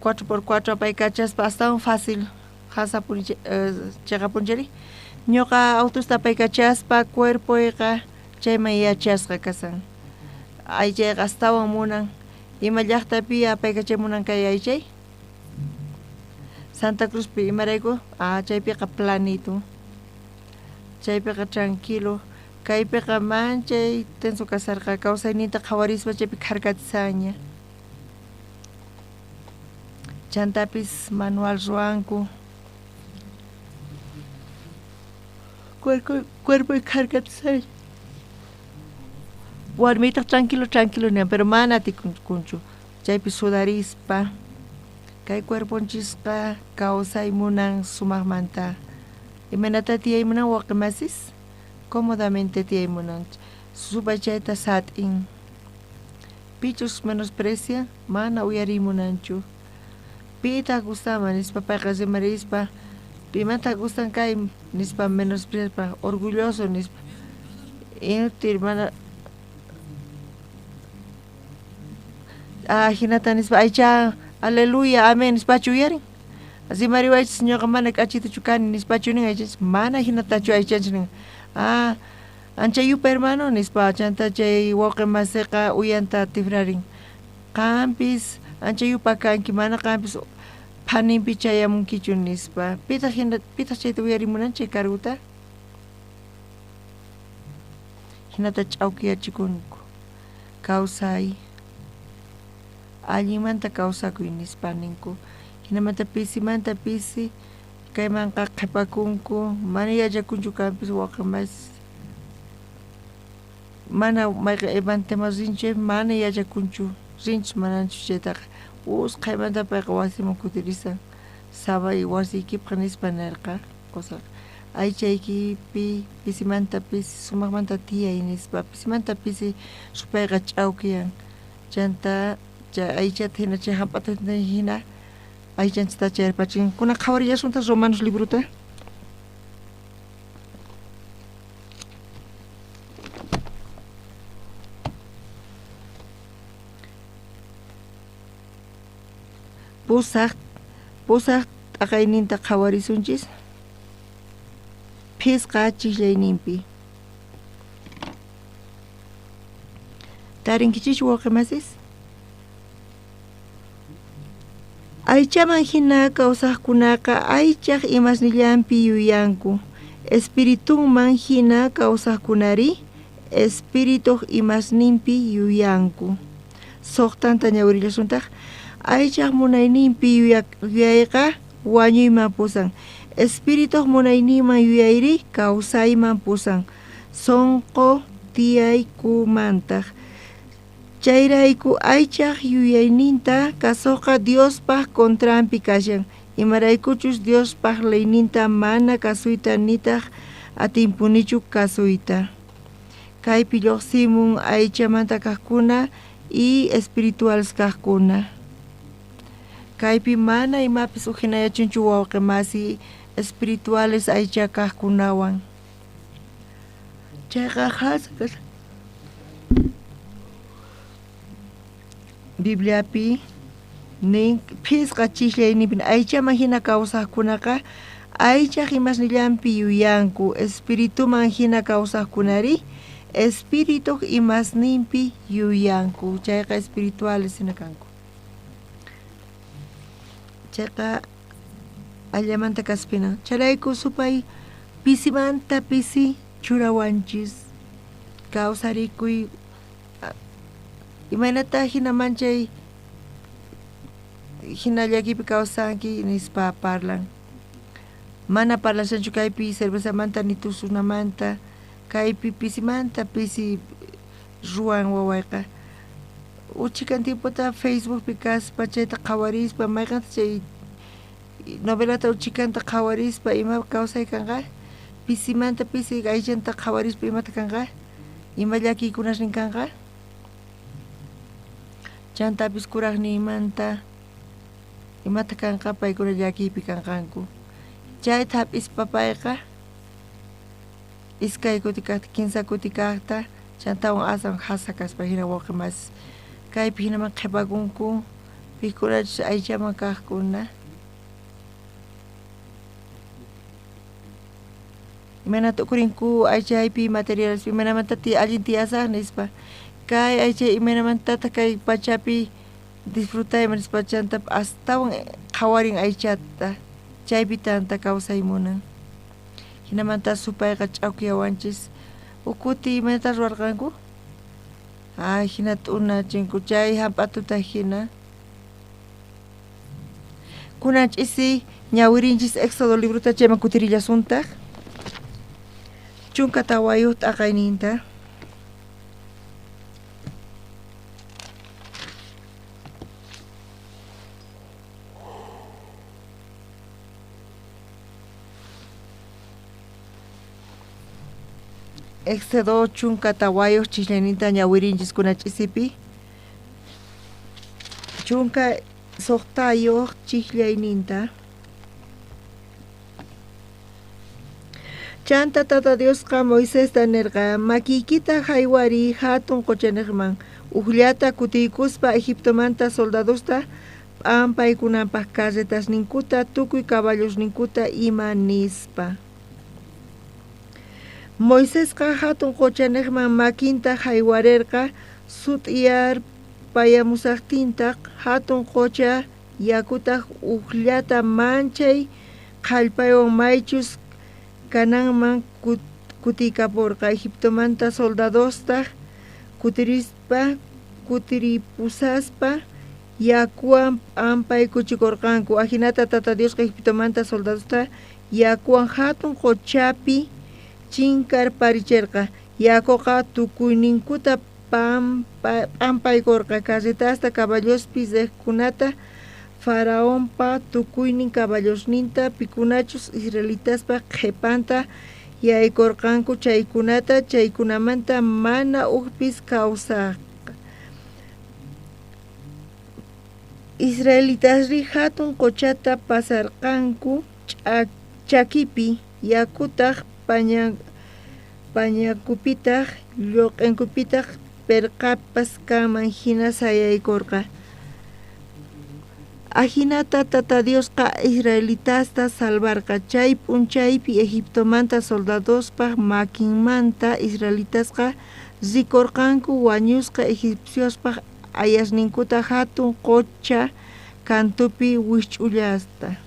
4x4 apaykachaspa astawan fácil qhasapuni chayqapunchari. Ñuqa autosta apaykachaspa cuerpoyqa chayman yachasqa kasan. Aychayqa astawan munan. Ima llaqtapi apaykachay munan kay aychay? Santa Cruzpi imarayku? Ah, chaypiqa planito. Chaypiqa tranquilo. Kaypiqa manchay tenso kasarqa kawsayninta qhawarispa chaypi kharkatisaña. Chantapis manual ruwanku. Cuerpo kharkatisaña. Warmitaq tranquilo tranquilo niyan, pero mana atikunchu. Chaypi sudarispa kay cuerponchisqa kawsay munan sumaqmanta. Imaynata tiyay munan wawqimasis? Cómodamente tiyay munan. Supay chayta sat'in. Pichus menosprecia, mana uyariy munanchu. Pitaq gustaman nispa payqa rimarispa, pimantaq gustan kay nispa menospreciaspa, orgulloso nispa. Inútil mana hinata nispa aycha aleluya amén nispachu uyarin. Rimariwaychis ñuqa mana k'achituchu kani nispachu nin aychanchis, mana hinatachu aychanchis nin. Ah, ancha yupa hermano nispa chanta chay wawqi masiqa uyanta tifrarin. Qampis ancha yupa kanki mana qampis phaninpi chayamunkichu nispa. Pitaq hina pitaq chayta uyarimunan chay carguta? Hinata ch'awkiyachikunku. Kawsay allinmanta kawsakuy nispa ninku. Hinamanta pisimanta pisi kaymanqa qhipakunku, mana yachakunchu kanpis wawqimasis. Mana mayqin evantema rinchu mana yachakunchu, rinchus mananchu chaytaqa. Usqhaymanta payqa wasiman kutirisan. Sabay wasiykipaq nispa nirqa qusaqa. Aychaykipi pisimanta pisi sumaqmanta tiyay nispa, pisimanta pisi supayqa ch'awkiyan. Chanta chay aychata hina chay hamp'atuta hina aychanchista chayarpachin. Kunan qhawarillasuntaq Romanos librota. Pusaq t'aqayninta qhawarisunchis. Phisqa chiqllayninpi. Tarinkichis wawqimasis? Aychaman hina kawsaqkunaqa aychaq imasnillanpi yuyanku. Espiritunman hina kawsaqkunari espirituq imasninpi yuyanku. Suqtanta ñawirillasuntaq. Aychaq munayninpi yuyayqa wañuyman pusan. Espirituq munayninman yuyayri kawsayman pusan. Sunqu tiyaykumantaq. Chayrayku aychaq yuyayninta kasuqqa Diospaq contranpi kashan. Imaraykuchus Diospaq leyninta mana kasuyta nitaq atinpunichu kasuyta. Kaypi lluqsimun aychamanta kaqkuna y espirituales kaqkuna. Kaypi mana imapis ujinayachinchu wawqimasi espirituales aycha kaqkunawan. Chayqa qhasa kashan. Bibliapi nin phisqa chiqllayninpi aychaman hina kawsaqkunaqa aychaq imasnillanpi yuyanku, espirituman hina kawsaqkunari espirituq imasninpi yuyanku. Chayqa espirituales hina kanku. Chayqa allamanta kaspina. Chayrayku supay pisimanta pisi churawanchis kawsarikuy imaynata hina manchay hina llakipi kawsanki nispa parlan. Mana parlashanchu kaypi cervezamanta ni tusunamanta, kaypi pisimanta pisi ruwan wawayqa. Uchikan tiempota Facebookpi kaspa chayta qhawarispa mayqanta chay novelata uchikanta qhawarispa ima kawsay kanqa, pisimanta pisi aychanta qhawarispa imata kanqa, ima llakiykunasnin kanqa. Chantapis kuraqninmanta imata kanqa paykuna llakiypi kanqanku. Chayta hap'ispa payqa iskay kuti kaqta, kinsa kuti kaqta, chantawan aswan jasa kaspa hina wawqi mas kaypi hinaman qhipakunku pikunachus aychaman kaqkuna. Imaynata ukurinku aychaypi materiales imaynamanta allin tiyasaq nispa. Kay aychay imaynamantataq kay pachapi disfrutayman nispa chanta astawan qhawarin aychata chaypi tanta kawsay munan. Hinamanta supayqa ch'awkiyawanchis. Ukuti imaynata ruwarqanku? Ay, hina t'unachinku chay hamp'atuta hina. Kunan ch'isi ñawirinchis Éxodo librota chayman kutirillasuntaq. 14 t'aqayninta. Éxodo 14 chislayninta ñawirinchis kunan ch'isipi. 16 chislayninta. Chanta Tata Diosqa Moisesta nirqa, makiykita haywariy hatun quchaniqman, ujllata kutiykuspa Egiptomanta soldadosta p'ampaykunanpaq carretasninkuta, tukuy caballosninkuta ima nispa. Moisesqa hatun quchaniqman makinta haywarirqa, sut'iyar payamusaqtintaq hatun qucha yakutaq ujllata manchay qhallpaywan maychus kananman kutiykaporqa. Egiptomanta soldadostaq kutirispa kutiripusaspa yakuwan p'ampaykuchikorqanku. Ajinata Tata Diosqa Egiptomanta soldadosta yakuwan hatun quchapi chinkarparicherqa. Yakuqa tukuyninkuta p'ampaykorqa, carretasta, caballospi riqkunata, Faraonpa tukuynin caballosninta, pikunachus israelitaspa qhipanta yaykorqanku chaykunata, chaykunamanta mana ujpis kawsarqa. Israelitasri hatun quchata pasarqanku chakipi, yakutaq pañakupitaq lluq'inkupitaq pirqapas kanman hina sayaykorqa. Ajinata Tata Diosqa israelitasta salvarqa. Chay p'unchaypi Egiptomanta soldadospaq makinmanta israelitasqa rikorqanku wañusqa egipciospaq ayasninkuta hatun qucha kantupi wisch'ullasta.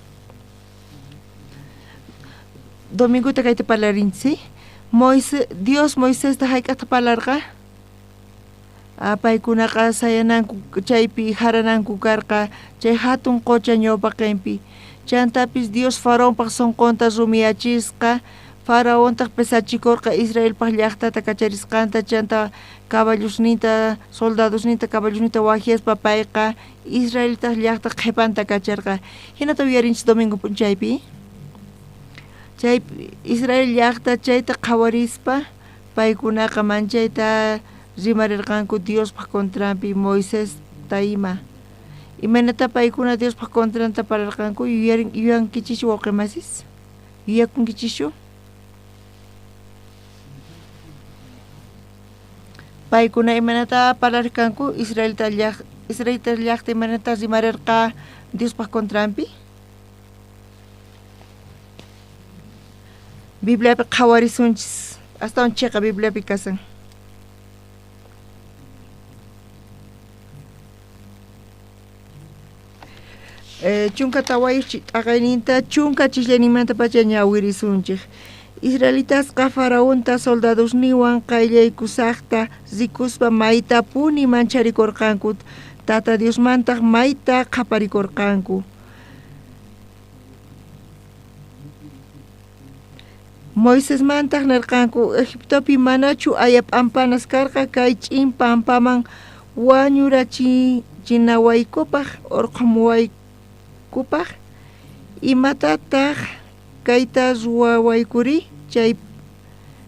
Domingota kayta parlarinchis, Dios Moisesta hayk'aqta parlarqa? Paykunaqa sayananku chaypi harananku karqa chay hatun qucha ñawpaqinpi. Chantapis Dios Faraonpaq sunqunta rumiyachisqa, Faraontaq pesachikorqa Israelpaq llaqtata kacharisqanta, chanta caballosninta, soldadosninta, caballosninta wajyaspa payqa Israeltaq llaqta qhipanta kacharqa. Hinata uyarinchis domingo p'unchaypi. Chay Israel llaqta chayta qhawarispa paykunaqa manchayta rimarirqanku Diospaq contranpi Moisesta ima. Imaynata paykuna Diospaq contranta parlarqanku? Yuyankichischu wawqi masis? Yuyakunkichischu? Paykuna imaynata parlarqanku Israelita llaqta imaynata rimarirqa Diospaq contranpi? Bibliapi qhawarisunchis, astawan chiqa Bibliapi kasan. 14 t'aqayninta 10 chislayninmantapacha ñawirisunchik. Israelitasqa faraonta soldadosniwan qayllaykusajta rikuspa maytapuni mancharikorqanku, Tata Diosmantaq mayta qhaparikorqanku. Moisesmantaq nerqanku, Egiptopi manachu aya p'ampanas karqa kay ch'in pampaman wañurachinawaykupaq urqhumuwaykupaq, imatataq kayta ruwawaykuri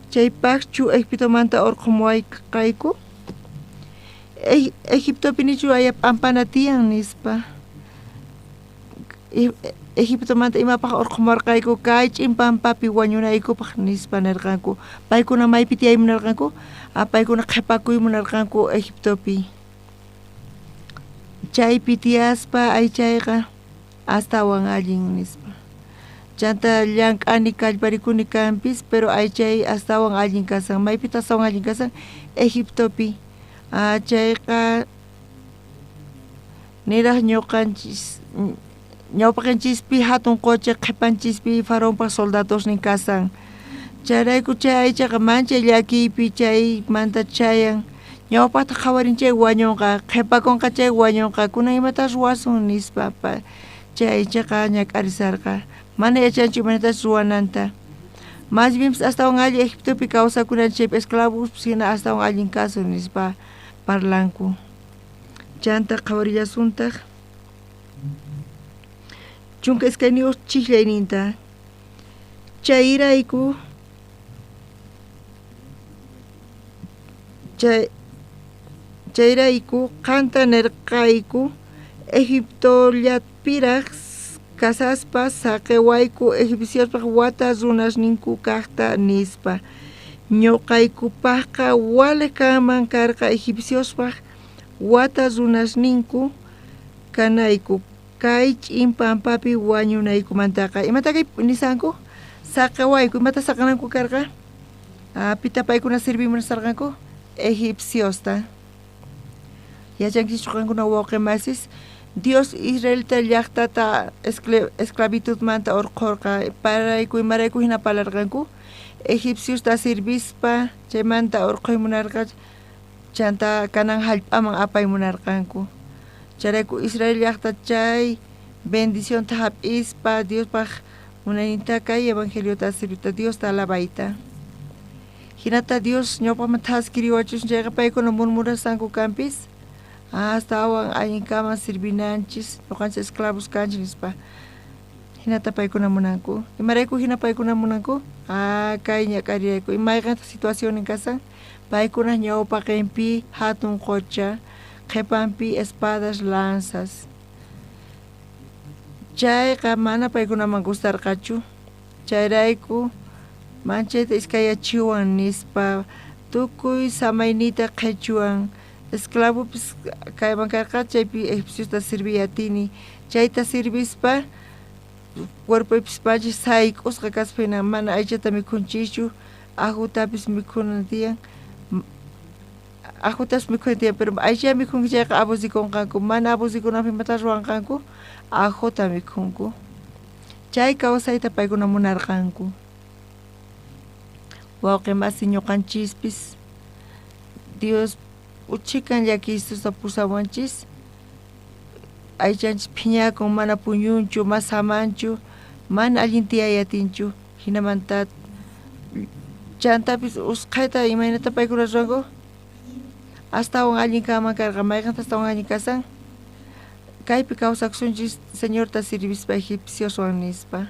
chaypaqchu Egiptomanta urqhumuwayqayku? Egiptopi nichu aya p'ampana tiyan nispa. Egiptomanta imapaq urqhumurqayku kay ch'in pampapi wañunaykupaq nispa nerqanku. Paykuna maypi tiyay munarqanku? Paykuna qhipakuy munarqanku Egiptopi. Chaypi tiyaspa aychayqa astawan allin nispa. Chanta llank'ani kallparikuni kanpis, pero aychay astawan allin kasan. Maypita astawan allin kasan? Egiptopi. Chayqa niraj ñuqanchis ñawpaqanchispi hatun qocha qhipanchispi faraonpaq soldadosnin kasan. Chayrayku chay aychaqa manchay llakiypi chaymanta chayan. Ñawpaqta qhawarin chay wañunqa, qhipakunqa chay wañunqa, kunan imata ruwasun nispa chay aychaqa ñak'arisarqa. Mana yachanchu imaynatachus ruwananta. Más bien astawan allin Egiptopi kawsakunanchik esclavos hina astawan allin kasun nispa parlanku. Chanta qhawarillasuntaq 12 chijllayninta. Chayrayku chayrayku qanta nerqayku Egiptollapiraj kasaspa saqewayku egipciospaq wata runasninku kajta nispa. Ñuqaykupaqqa walej kanman karqa egipciospaq wata runasninku kanayku kay ch'in pampapi wañunaykumantaqa. Imata kay nisanku? Saqewayku. Imata saqananku karqa? Pita paykuna sirvimunasarqanku? Egipciosta. Yachankichu qankuna wawqi masis? Dios Israelta llaqtata esclavitudmanta urqhurqa. Parayku imarayku hina parlarqanku? Egipciosta sirvispa chaymanta urqhuy munarqa, chanta Canaán hallp'aman apay munarqanku. Chayrayku Israel llaqta chay bendicionta hap'ispa Diospaq munayninta kay evangeliota sirvita Diosta alabayta. Hinata Dios ñawpaqman thaskiriwachus chayqa paykuna murmurasqanku kanpis astawan allinkaman sirvinanchis ñuqanchis esclavos kanchis nispa. Hinata paykuna munanku. Imarayku hina paykuna munanku? Kay ñak'arirayku. Mayqantaq situacionin kasan? Paykuna ñawpaqinpi hatun qocha, qhipanpi espadas, lanzas. Chayqa mana paykunaman gustarqachu. Chayrayku manchayta iskayachiwan nispa tukuy samayniyta qhichuwan. Esclavopis kayman karqa chaypi egipciosta sirviy atini. Chayta sirvispa cuerpoypis manchis sayk'usqa kaspa hina mana aychata mikhunchischu, ajutapis mikhuna tiyan. Ajutas mikhuna tiyan, pero aycha mikhunki chayqa abusikunqanku, mana abusikunanpaq imata ruwanqanku, ajuta mikhunku. Chay kawsayta paykuna munarqanku. Wawqi masi ñuqanchispis Dios uchikan llakiystusta pusawanchis, aychanchis phiñakun, mana puñunchu, mana samanchu, mana allin tiyay atinchu. Hinamanta chantapis usqhayta imaynata paykuna ruwanku? Astawan allin kanman karqa, mayqanta astawan allin kasan? Kaypi kawsakusunchis Señorta sirvispa egipcioswan nispa.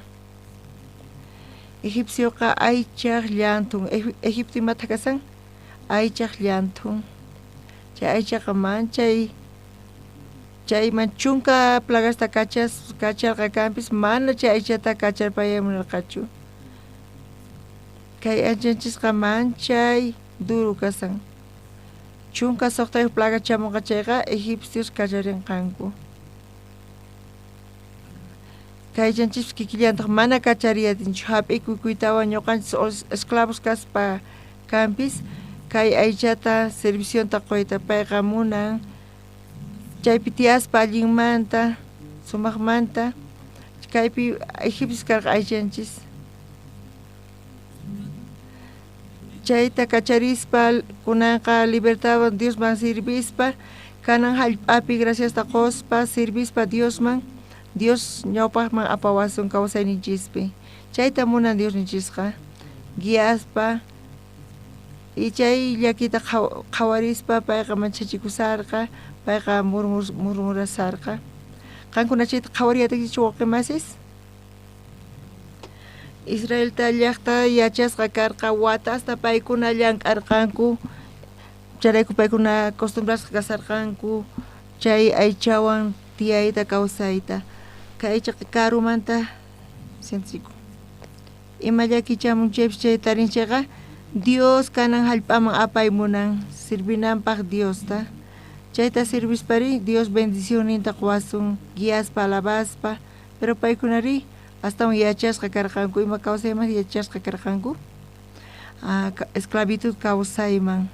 Egipcioqa aychaq llanthun. Egipto imata kasan? Aychaq llanthun. Chay aychaqa manchay chayman 10 plagasta kacharqa kanpis mana chay aychata kacharpayay munarqachu. Kay aychanchisqa manchay duro kasan. 16 plaga chamunqa chayqa egipcios kacharinqanku. Kay aychanchispas kikillantaq mana kachariyatinchu hap'ikuytawan ñuqanchis esclavos kaspa kanpis kay aychata servicionta quyta payqa munan chaypi tiyaspa allinmanta Sumaqmanta kaypi egipcios karqa aychanchis. Chayta kacharispa kunanqa libertad Diosman sirvispa kanan hallp'api graciasta quspa sirvispa Diosman, Dios ñawpaqman apawasun kawsayninchispi. Chayta munan Diosninchisqa guiaspa y chay llakita qhawarispa payqa manchachikusarqa, payqa murmurasarqa. Qankuna chayta qhawariyatakichu wawqimasis? Israelta llaqta yachasqa karqa watasta paykuna llank'arqanku, chayrayku paykuna acostumbrasqa kasarqanku chay aychawan tiyayta kawsayta. Kay aychaqa karumanta sientikun. Ima llakichamun chaypis chay tarinchayqa Dios kanan hallp'aman apay munan sirvinanpaq Diosta. Chayta sirvispari Dios bendicionninta quwasun guiaspa alabaspa, pero paykunari astawan yachasqa karqanku ima kawsayman yachasqa karqanku esclavitud kawsayman.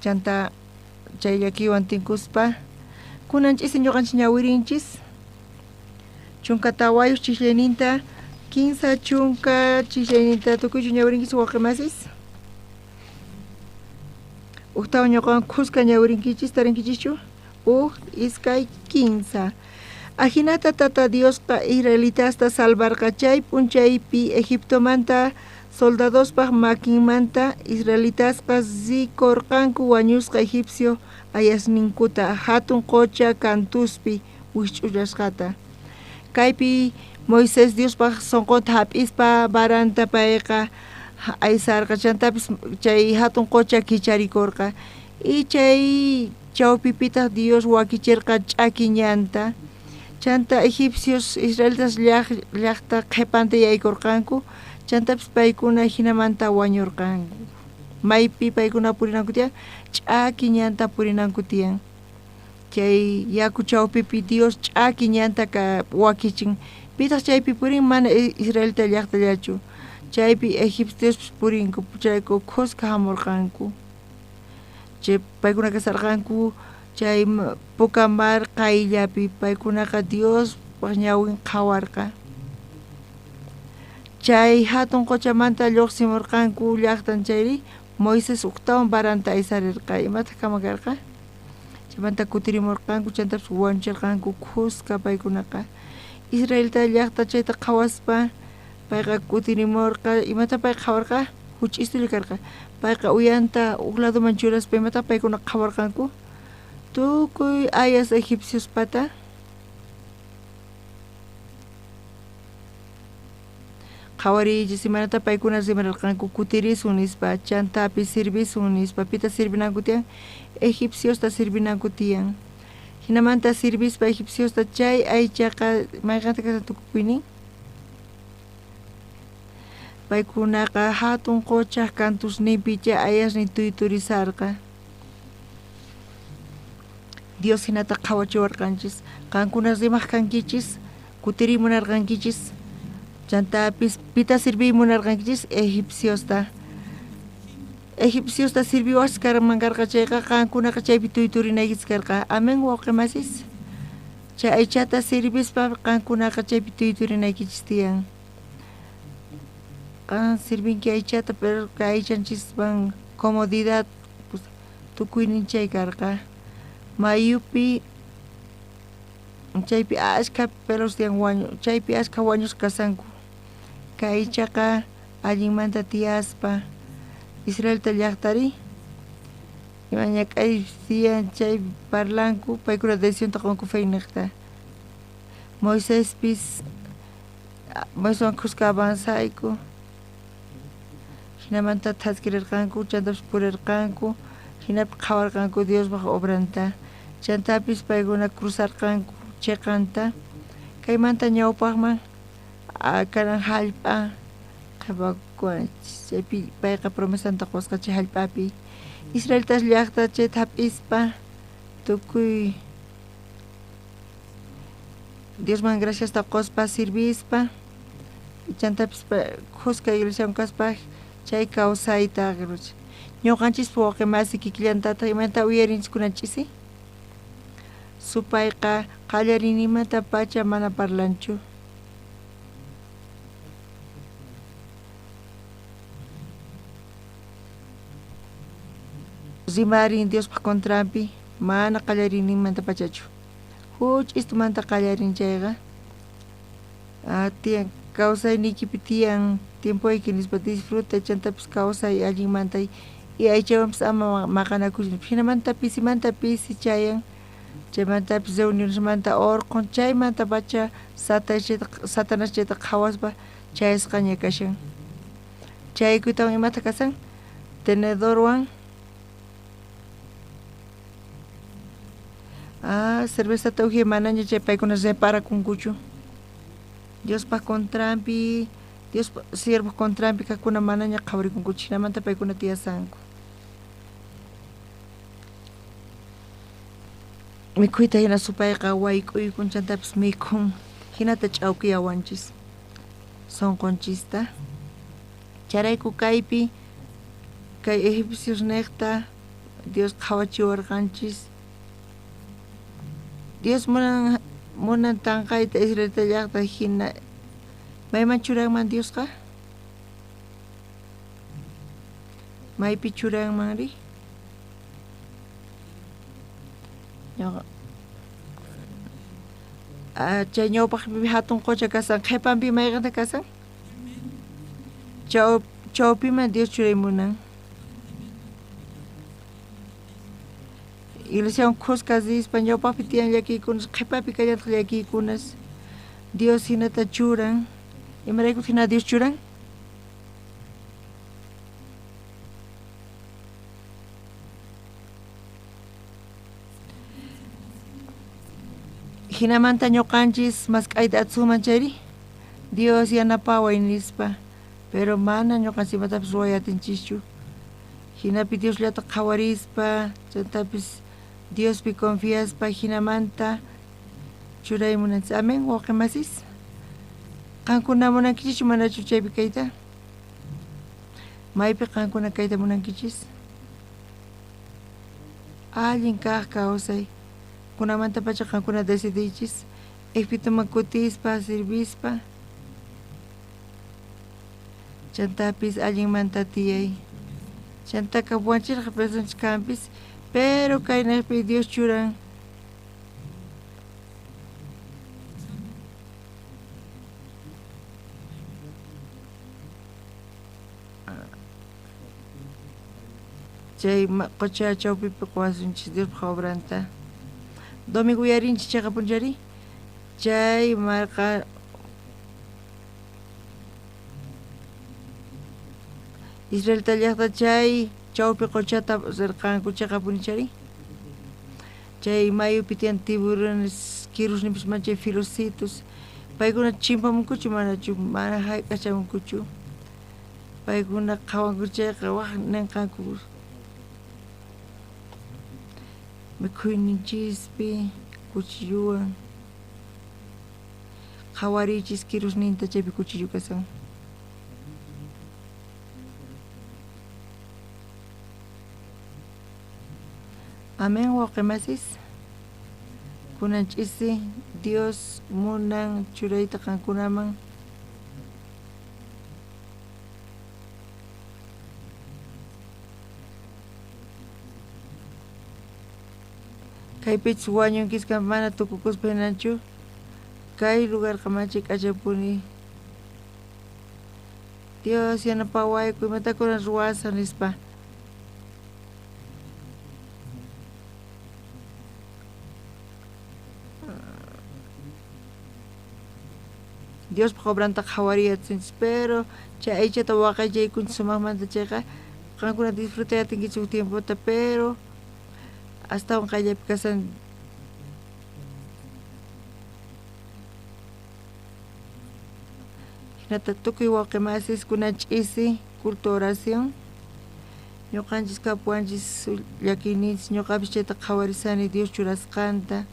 Chanta chay llakiwan tinkuspa kunan ch'isi ñuqanchis ñawirinchis 14 chislayninta 30 chislayninta tukuychu ñawirinchis wawqimasis. Ujtawan ñuqawan khuska ñawirinkichis tarinkichischu 1, 2, 3. Ajinata Tata Diosqa israelitasta salvarqa chay p'unchaypi Egiptomanta soldadospaj makinmanta israelitasqa rikorqanku wañusqa egipcio ayasninkuta hatun qocha kantuspi wikch'ullasqata. Kaypi Moisés Diospaj sonqonta hap'ispa varanta payqa aysarqa chantapis chay hatun qocha kicharikorqa y chay chawpipitaq Dios wakichirqa ch'aki ñanta. Chanta egipcios israelitas llaqta qhipanta yaykurqanku chantapis paykuna jinamanta wañurqanku. Maypi paykuna purinanku tiyan ch'aki ñanta purinanku tiyan. Chay yaku chawpipi Dios ch'aki ñanta wakichin. Pitaq chaypi purin mana israelita llaqtallachu. Chaypi egipcios purinku chayrayku khuska hamurqanku. Chay paykuna kasarqanku chay puka mar qayllapi paykunaqa Diospaq ñawin qhawarqa. Chay hatun qochamanta lluqsimurqanku llaqtan chayri Moisés uqtawan varanta aysarirqa. Imataq kama karqa? Chaymanta kutirimurqanku chantapis wañuchirqanku khuska paykunaqa. Israelita llaqta chayta qhawaspa payqa kutirimurqa. Imata pay qhawarqa? Huch'istulla karqa. Payqa uyanta huk ladoman churaspa imata paykuna qhawarqanku? Tukuy ayas egipciospata. Qhawariychis imanata paykuna rimarqanku kutirisun nispa chantapis sirvisun nispa. Pita sirvinanku tiyan? Egipciosta sirvinanku tiyan. Hinamanta sirvispa egipciosta chay aychaqa mayqanta kasqa tukukuynin? Paykunaqa hatun qochaq kantusninpi chay ayasnin tuyturisarqa. Dios hinata qhawachiwarqanchis. Qankuna rimaq kankichis, kutiriy munarqankichis, chantapis pita sirviy munarqankichis egipciosta. Egipciosta sirviwasqa karman karqa chayqa qankunaqa chaypi tuyturinaykichis karqa. Amén wawqimasis. Chay aychata sirvispa qankunaqa chaypi tuyturinaykichis tiyan. Qan sirvinki aychata pero kay aychanchiswan comodidad pues, tukuynin chay karqa. Mayupi chaypi ashka pelos tiyan wañu chaypi ashka wañusqa kasanku. Kay aychaqa allinmanta tiyaspa Israelta llaqtari ima ñak'ay tiyan chay parlanku paykuna decisionta qunku fayniqta. Moisespis Moiseswan khuska avanzayku. Hinamanta thaskirirqanku chantapis purirqanku hinapi qhawarqanku Diospaq obranta. Chantapis paykuna cruzarqanku chiqanta kaymanta ñawpaqman kanan hallp'a qhipakuwanchis. Chaypi payqa promesanta qusqa chay hallp'api. Israelitas llaqta chayta hap'ispa tukuy Diosman graciasta quspa sirvispa chantapis khuska iglesiawan kaspa chay kawsayta. Ñuqanchispa wawqi masi kikillantataq imata uyarinchis kunan ch'isi? Supayqa qallariyninmantapacha mana parlanchu. Rimarin Diospaj contranpi mana qallariyninmantapachachu. Huch'istumanta qallarin chayqa tiyan kawsayniykipi tiyan tiempoyki nispa disfruta chantapis kawsay allinmanta y aychawanpis ama maqanakuchu hinamanta pisimanta pisi chayan chaymantapis reunionesmanta urqun chaymantapacha Satanás chayta qhawaspa chayasqaña kashan. Chaykuytawan imata kasan tenedorwan cervezata ujyay manaña chay paykuna reparakunkuchu. Diospaj contranpi, Diospa siervoj contranpi kajkuna manaña qhawarikunkuchu, hinamanta paykuna tiyasanku. Mikhuyta hina supayqa wayk'uykun chantapis mikhun, hinata ch'awkiyawanchis sunqunchista. Chayrayku kaypi kay egipcios niqta Dios qhawachiwarqanchis. Dios munan tanqayta Israelita llaqta hina mayman churanman Diosqa? Maypi churanmanri? Chay ñawpaqpi hatun qucha kasan, qhipanpi mayqinta kasan? Chawpiman Dios churay munan. Iglesiawan khuska rispa ñawpaqpi tiyan llakiykunas, qhipapi kallantaq llakiykunas. Dios hinata churan. Imaraykutaq hina Dios churan? Hinamanta ñuqanchis mask'ayta atisunman chayri Dios yanapaway nispa, pero mana ñuqanchis imatapis ruway atinchischu. Hinapi Diosllata qhawarispa, chantapis Diospi confiaspa hinamanta churay munanchis. Amén, wawqi masis. Qankuna munankichischu manachu chaypi kayta? Maypi qankuna kayta munankichis? Allin kaq kawsay. Kunamantapacha qankuna decidiychis Egiptoman kutispa, sirvispa. Chantapis allinmanta tiyay. Chantaka buwanchirqa personchis kanpis, pero kaynaqpi Dios churan chay qucha chawpipi quwasunchis Diospaj obranta. Domingo uyarinchis chayqa punchari chay marqa Israelita llaqta chay chawpi quchata rirqanku chayqa punichari chay mayupi tiyan tiburones kirusninpis manchay filositos paykuna chimpamunkuchu manachu mana hayk'aq chamunkuchu paykuna qhawanku chayqa waj ninqanku mikhuyninchispi cuchilluwan qhawariychis kirusninta chaypi cuchillo kasan. Amén, wawqi masis. Kunan ch'isi Dios munan churayta qankunaman. Kaypichus wañunkisqa mana tukukuspa hinachu. Kay lugarqa manchay k'achapuni. Dios yanapawayku imatakuna ruwasaq nispa. Diospaj obranta qhawariyatsinchis, pero chay aychata waqaychaykunchis sumaqmanta chayqa qankuna disfrutay atinkichis huk tiempota, pero astawan qayllapi kasan hinata tukuy wawqi masis kunan ch'isi culto oración ñuqanchis kapuwanchis llakiyninchis ñuqapis chayta qhawarisani Dios churasqanta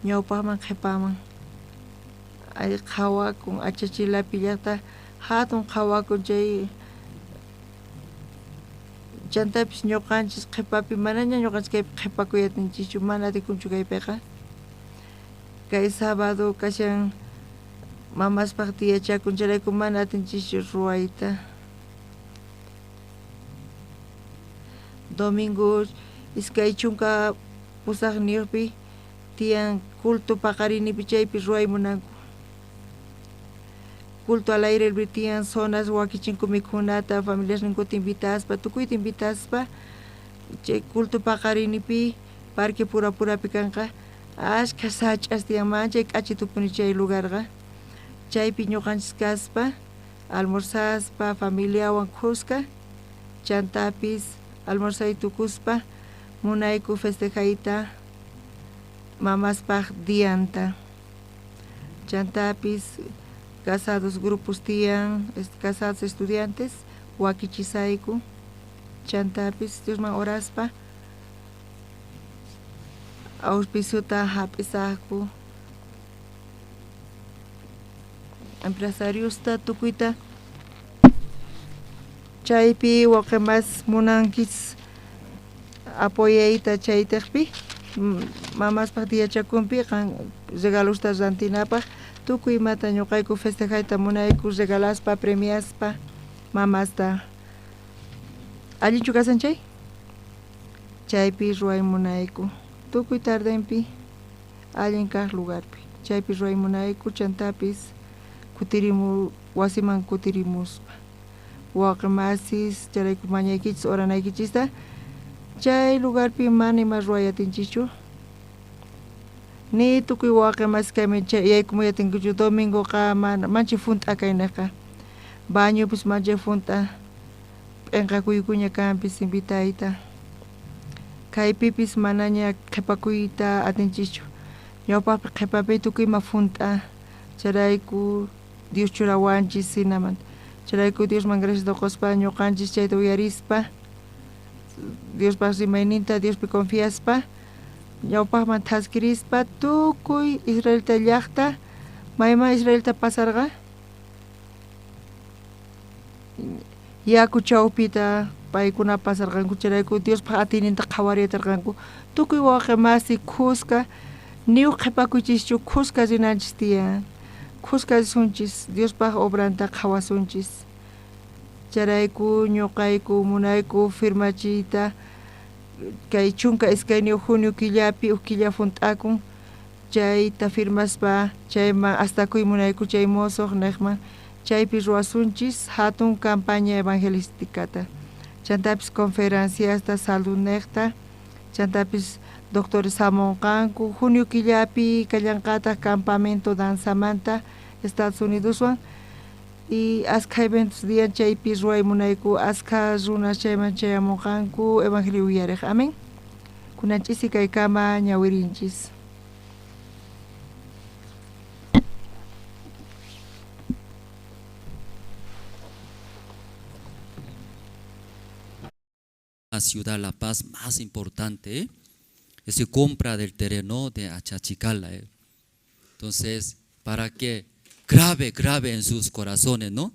ñawpaqman qhipaman ay qhawakun achachilapi llaqta hatun qhawakun chay Chantapis ñuqanchis qhipapi manaña ñuqanchis kaypi qhipakuyatinchikchu, mana atikunchu kaypiqa. Kay sábado kashan mamaspaq tiyachakun, chayrayku mana atinchischu ruwayta. Domingo 28-niyuqpi tiyan culto paqarinipi, chaypi ruway munanku. Culto al aire libre tiyan zonas wakichinku mikhunata, familiasninkuta invitaspa, tukuyta invitaspa, chay culto paqarinipi parque Pura Purapi kanqa, ashkha sach'as tiyan, manchay k'achitupuni chay lugarqa. Chaypi ñuqanchis kaspa, almorzaspa, familiawan khuska, chantapis almorzay tukuspa munayku festejayta mamaspaq dianta. Chantapis casados grupos tiyan, casados estudiantes, wakichisayku, chantapis Diosman oraspa auspiciota hap'isaqku, empresariosta tukuyta. Chaypi wawqimas munankis apoyayta chaytaqpi, mamaspaq diyachakunpi qan regalosta rantinapaq, tukuy imata ñuqayku festejayta munayku, regalaspa, premiaspa mamasta. Allinchu kasan chay? Chaypi ruway munayku, tukuy tardenpi allin kaq lugarpi, chaypi ruway munayku, chantapis kutirimu wasiman kutirimuspa. Wawqimasis chayrayku mañaykichis oranaykichista, chay lugarpi mana ima ruway atinchischu, ni tukuy wawqimasis kayman yaykumuy atinkuchu. Domingoqa mana manchay junt'a kaynaqqa, bañopis manchay junt'a, p'inqakuykuña kanpis invitayta. Kaypipis manaña qhipakuyta atinchischu, ñawpaqpi qhipapi tukuy ima junt'a, chayrayku Dios churawanchis hinamanta. Chayrayku Diosman gracias quspa ñuqanchis chayta uyarispa, Diospaq rimayninta Diospi confiaspa, ñawpaqman thaskirispa tukuy Israelta llaqta, mayman Israelta pasarqa? Yaku chawpita paykuna pasarqanku, chayrayku Diospaq atiyninta qhawariyatarqanku. Tukuy wawqimasi khuska, niw qhipakuychischu, khuska rinanchis tiyan, khuska risunchis, Diospaq obranta qhawasunchis. Chayrayku ñuqayku munayku firmachiyta kay 12 junio killapi uj killa junt'akun, chayta firmaspa chayman astakuy munayku chay mosoq niqman, chaypi ruwasunchis hatun campaña evangelisticata, chantapis conferenciasta saludniqta, chantapis doctores hamunqanku. Junio killapi kallanqataq campamento danzamanta Estados Unidoswan, y askha eventos dian chaypi ruway munayku, askha runas chayman chayamunqanku evangelio uyariq. Amén. Kunan ch'isi kaykama ñawirinchis. La ciudad La Paz más importante es la compra del terreno de Achachicala. Entonces, para que grave, grave en sus corazones, ¿no?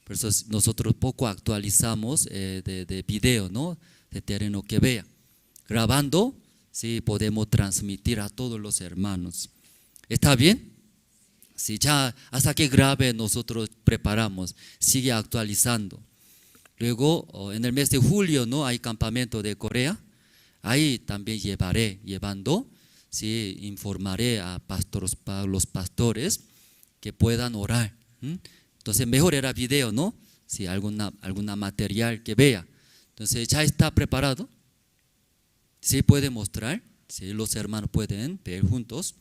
Por eso nosotros poco actualizamos de video, ¿no? De terreno que vea. Grabando, sí, podemos transmitir a todos los hermanos. ¿Está bien? Sí, ya hasta que grabe nosotros preparamos, sigue actualizando. Luego, en el mes de julio, ¿no? Hay campamento de Corea. Ahí también llevando, sí, informaré a pastores, a los pastores que puedan orar. Entonces, mejor era video, ¿no? Si alguna material que vea. Entonces, ¿ya está preparado? Sí, puede mostrar. Sí, los hermanos pueden ver juntos.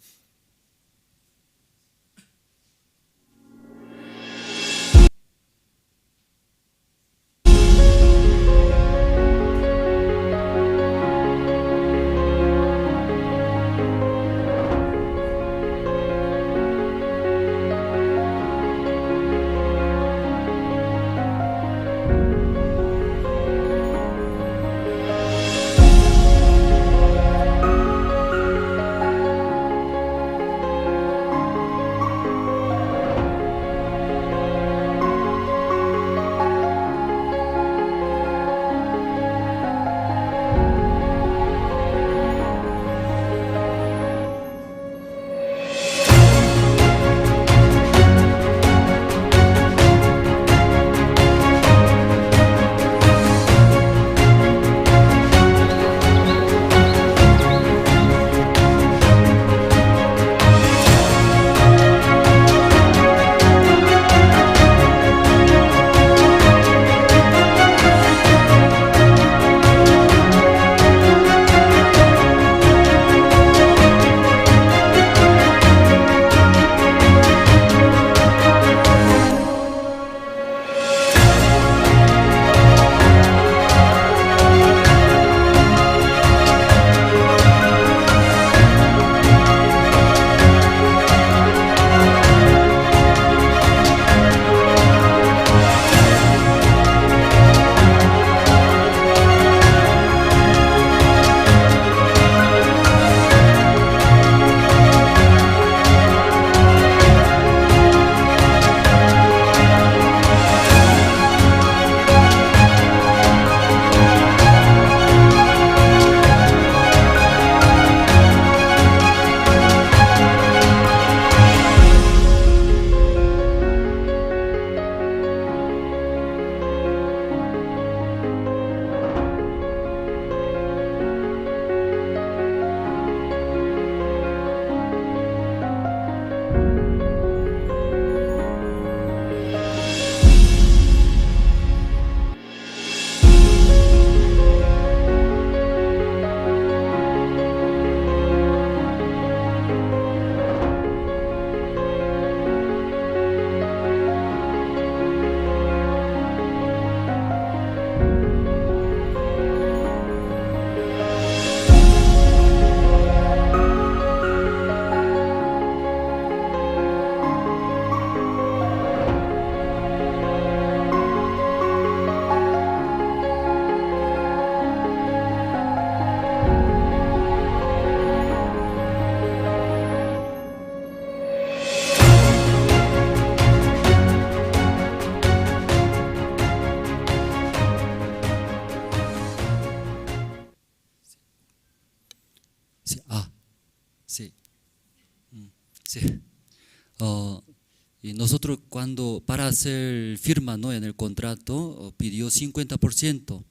Y nosotros cuando para hacer firma, ¿no?, en el contrato pidió 50%,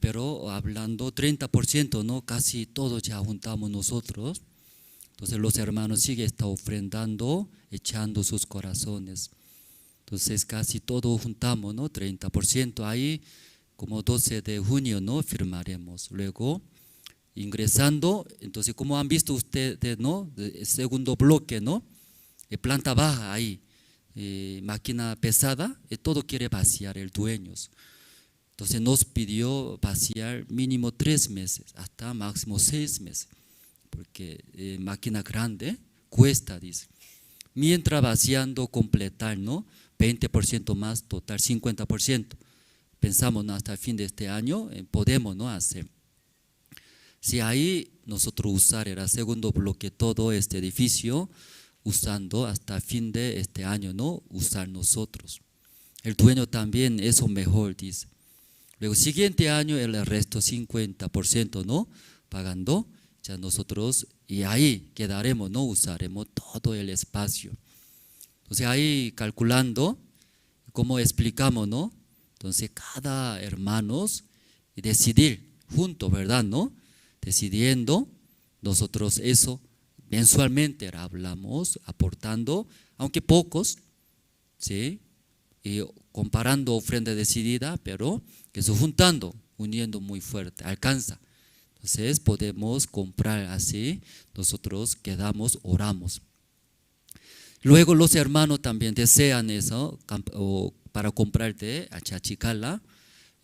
pero hablando 30%, ¿no?, casi todo ya juntamos nosotros. Entonces los hermanos siguen está ofrendando, echando sus corazones. Entonces casi todo juntamos, ¿no?, 30%. Ahí como 12 de junio, ¿no?, firmaremos. Luego ingresando, entonces como han visto ustedes, ¿no?, el segundo bloque, ¿no?, planta baja ahí, máquina pesada, todo quiere vaciar el dueño. Entonces nos pidió vaciar mínimo 3 meses, hasta máximo 6 meses, porque máquina grande cuesta, dice. Mientras vaciando completar, ¿no?, 20% más, total 50%. Pensamos, ¿no?, hasta el fin de este año podemos, ¿no?, hacer. Si ahí nosotros usar era segundo bloque todo este edificio, usando hasta fin de este año, ¿no?, usar nosotros. El dueño también, eso mejor, dice. Luego, siguiente año, el resto 50%, ¿no?, pagando, ya nosotros, y ahí quedaremos, ¿no?, usaremos todo el espacio. Entonces, ahí calculando, como explicamos, ¿no?, entonces, cada hermanos, decidir juntos, ¿verdad?, ¿no?, decidiendo, nosotros eso, mensualmente hablamos, aportando, aunque pocos, ¿sí?, y comparando ofrenda decidida, pero eso juntando, uniendo muy fuerte, alcanza. Entonces podemos comprar así, nosotros quedamos, oramos. Luego los hermanos también desean eso, o para comprarte a Achachicala,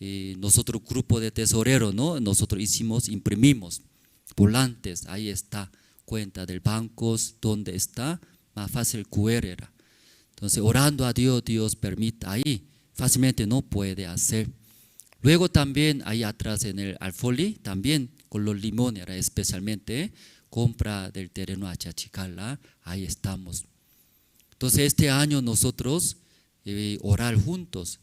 y nosotros grupo de tesoreros, ¿no?, nosotros hicimos, imprimimos volantes, ahí está, cuenta del banco, donde está, más fácil QR era. Entonces orando a Dios, Dios permite, ahí fácilmente no puede hacer. Luego también ahí atrás en el Alfoli, también con los limones, era especialmente compra del terreno a Achachicala, ahí estamos. Entonces este año nosotros orar juntos,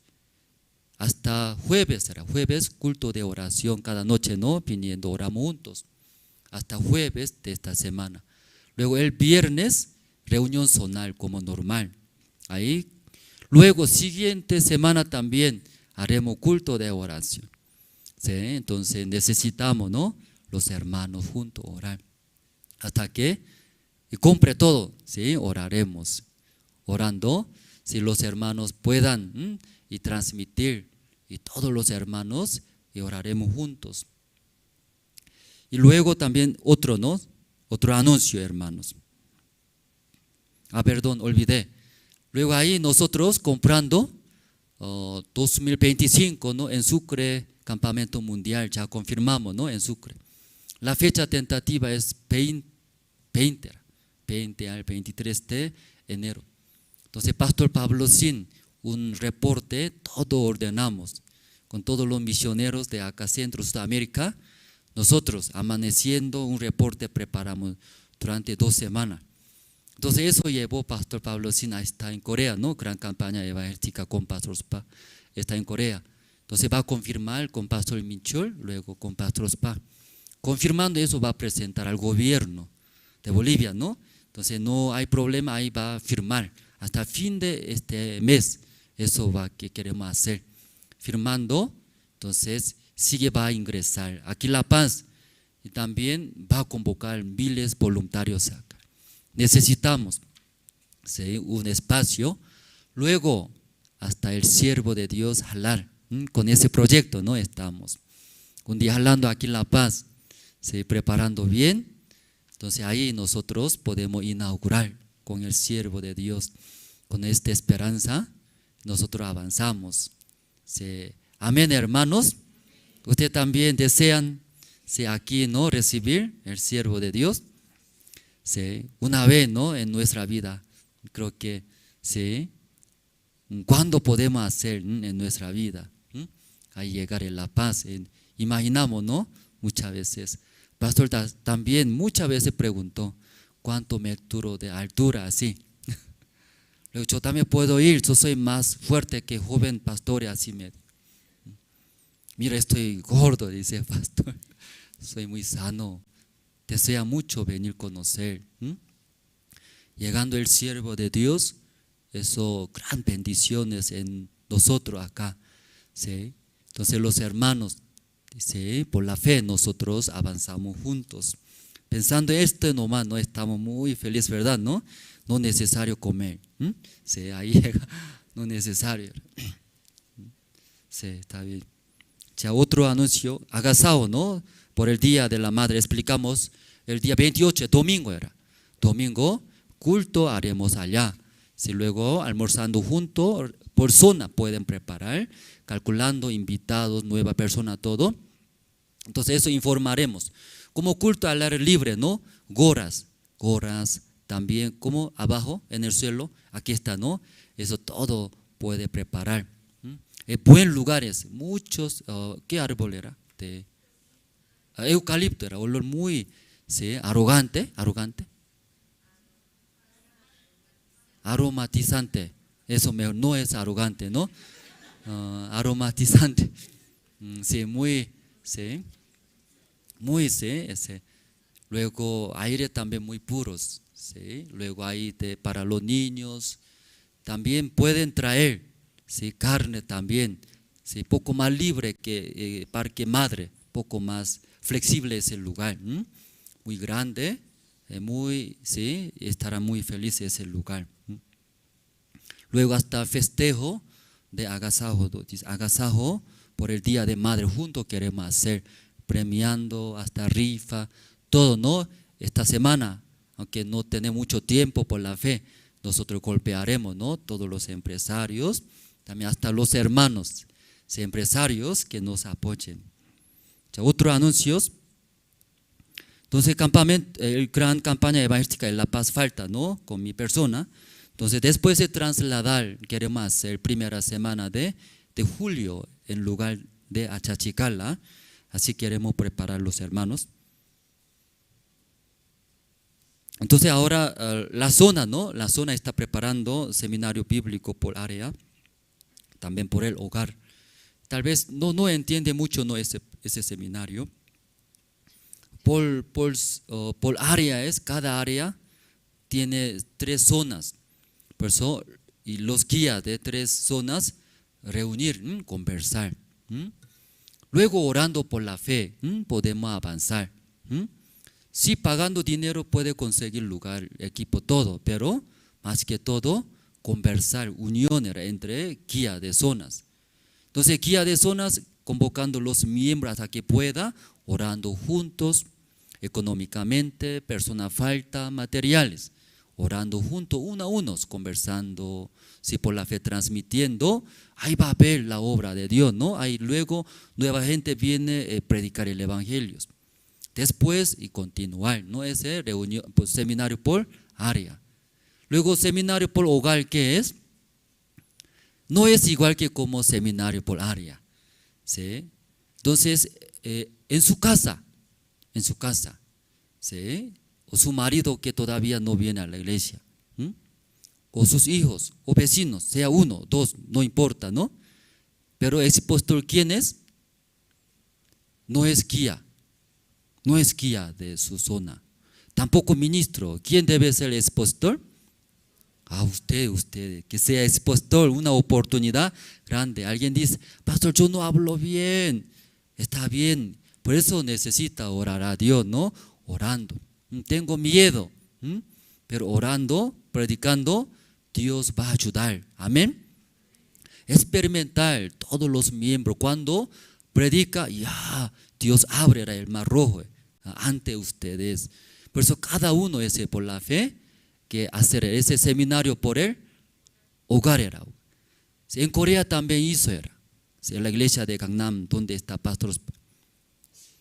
hasta jueves, era jueves, culto de oración cada noche, ¿no?, viniendo, oramos juntos, hasta jueves de esta semana. Luego el viernes, reunión zonal como normal. Ahí. Luego siguiente semana también haremos culto de oración. ¿Sí? Entonces necesitamos, ¿no?, los hermanos juntos orar. Hasta que y compre todo, ¿sí?, oraremos. Orando, si los hermanos puedan, y transmitir, y todos los hermanos, y oraremos juntos. Y luego también otro, ¿no?, otro anuncio, hermanos. Ah, perdón, olvidé. Luego ahí nosotros comprando 2025, ¿no?, en Sucre, Campamento Mundial, ya confirmamos, ¿no?, en Sucre. La fecha tentativa es 20 al 23 de enero. Entonces, Pastor Pablo Sin, un reporte, todo ordenamos, con todos los misioneros de acá, Centro, Sudamérica. Nosotros, amaneciendo, un reporte preparamos durante 2 semanas. Entonces, eso llevó Pastor Pablo Sin a estar en Corea, ¿no? Gran campaña evangélica con Pastor Spa, está en Corea. Entonces, va a confirmar con Pastor Minchol, luego con Pastor Spa. Confirmando eso, va a presentar al gobierno de Bolivia, ¿no? Entonces, no hay problema, ahí va a firmar. Hasta fin de este mes, eso va que queremos hacer. Firmando, entonces, sigue va a ingresar aquí La Paz y también va a convocar miles de voluntarios acá. Necesitamos, ¿sí?, un espacio. Luego, hasta el siervo de Dios jalar, con ese proyecto, ¿no? Estamos un día jalando aquí en La Paz, ¿sí?, preparando bien. Entonces ahí nosotros podemos inaugurar con el siervo de Dios, con esta esperanza, nosotros avanzamos. ¿Sí? Amén, hermanos. Ustedes también desean, ¿sí?, aquí, ¿no?, recibir el siervo de Dios. ¿Sí? Una vez, ¿no?, en nuestra vida, creo que, ¿sí?, ¿cuándo podemos hacer en nuestra vida? A llegar en la paz. Imaginamos, ¿no?, muchas veces. Pastor también muchas veces preguntó, ¿cuánto metro de altura? Así. Luego, yo también puedo ir, yo soy más fuerte que joven pastor, así me. Mira, estoy gordo, dice el pastor. Soy muy sano. Desea mucho venir a conocer. Llegando el siervo de Dios, eso gran bendiciones en nosotros acá. ¿Sí? Entonces los hermanos, ¿sí? Por la fe nosotros avanzamos juntos. Pensando esto nomás, no estamos muy felices, ¿verdad? ¿No? No necesario comer. Sí, ahí llega, no necesario. Sí, está bien. Ya otro anuncio, agasajo, ¿no? Por el Día de la Madre explicamos el día 28, domingo era. Domingo, culto haremos allá. Si luego almorzando juntos, por zona pueden preparar, calculando invitados, nueva persona, todo. Entonces eso informaremos. Como culto al aire libre, ¿no? Gorras, gorras también, como abajo en el suelo, aquí está, ¿no? Eso todo puede preparar. Buen lugares, muchos, ¿qué árbol era? De eucalipto era, olor muy, sí, arrogante, arrogante. Aromatizante, eso mejor, no es arrogante, ¿no? Aromatizante, sí, muy, sí, muy, sí, ese. Luego aire también muy puros, sí. Luego ahí para los niños también pueden traer, sí, carne también, sí, poco más libre que Parque Madre, poco más flexible es el lugar, ¿m? Muy grande, muy, sí, estará muy feliz ese lugar. ¿M? Luego hasta festejo de agasajo, dice, agasajo por el Día de Madre, juntos queremos hacer, premiando hasta rifa, todo, ¿no? Esta semana, aunque no tenemos mucho tiempo por la fe, nosotros golpearemos, ¿no? Todos los empresarios, también hasta los hermanos, sí, empresarios que nos apoyen. Ya, otros anuncios. Entonces, campamento, el gran campaña evangelística en La Paz falta, ¿no? Con mi persona. Entonces, después de trasladar, queremos hacer primera semana de julio en lugar de Achachicala. Así queremos preparar los hermanos. Entonces, ahora la zona, ¿no? La zona está preparando seminario bíblico por área, también por el hogar. Tal vez no entiende mucho, ¿no? ese seminario. Por área es, cada área tiene 3 zonas. Por eso, y los guías de 3 zonas, reunir, ¿m? Conversar. ¿M? Luego orando por la fe, ¿m? Podemos avanzar. ¿M? Sí, pagando dinero puede conseguir lugar, equipo, todo, pero más que todo, conversar, unión entre guía de zonas. Entonces, guía de zonas convocando los miembros hasta que pueda, orando juntos, económicamente, persona falta, materiales, orando juntos, uno a uno, conversando, si por la fe transmitiendo, ahí va a ver la obra de Dios, ¿no? Ahí luego nueva gente viene a predicar el evangelio. Después y continuar, ¿no? Ese reunión, pues, seminario por área. Luego seminario por hogar, ¿qué es? No es igual que como seminario por área, ¿sí? Entonces, en su casa, en su casa, ¿sí? O su marido que todavía no viene a la iglesia, ¿m? O sus hijos, o vecinos, sea uno, dos, no importa, ¿no? Pero expositor, ¿quién es? No es guía, no es guía de su zona. Tampoco ministro. ¿Quién debe ser expositor? Ah, usted, que sea expositor, una oportunidad grande. Alguien dice, pastor, yo no hablo bien. Está bien, por eso necesita orar a Dios, ¿no? Orando. Tengo miedo, pero orando, predicando, Dios va a ayudar. Amén. Experimentar todos los miembros. Cuando predica, ya Dios abre el mar rojo ante ustedes. Por eso cada uno ese por la fe que hacer ese seminario por el hogar era. En Corea también hizo era. En la iglesia de Gangnam, donde está pastor.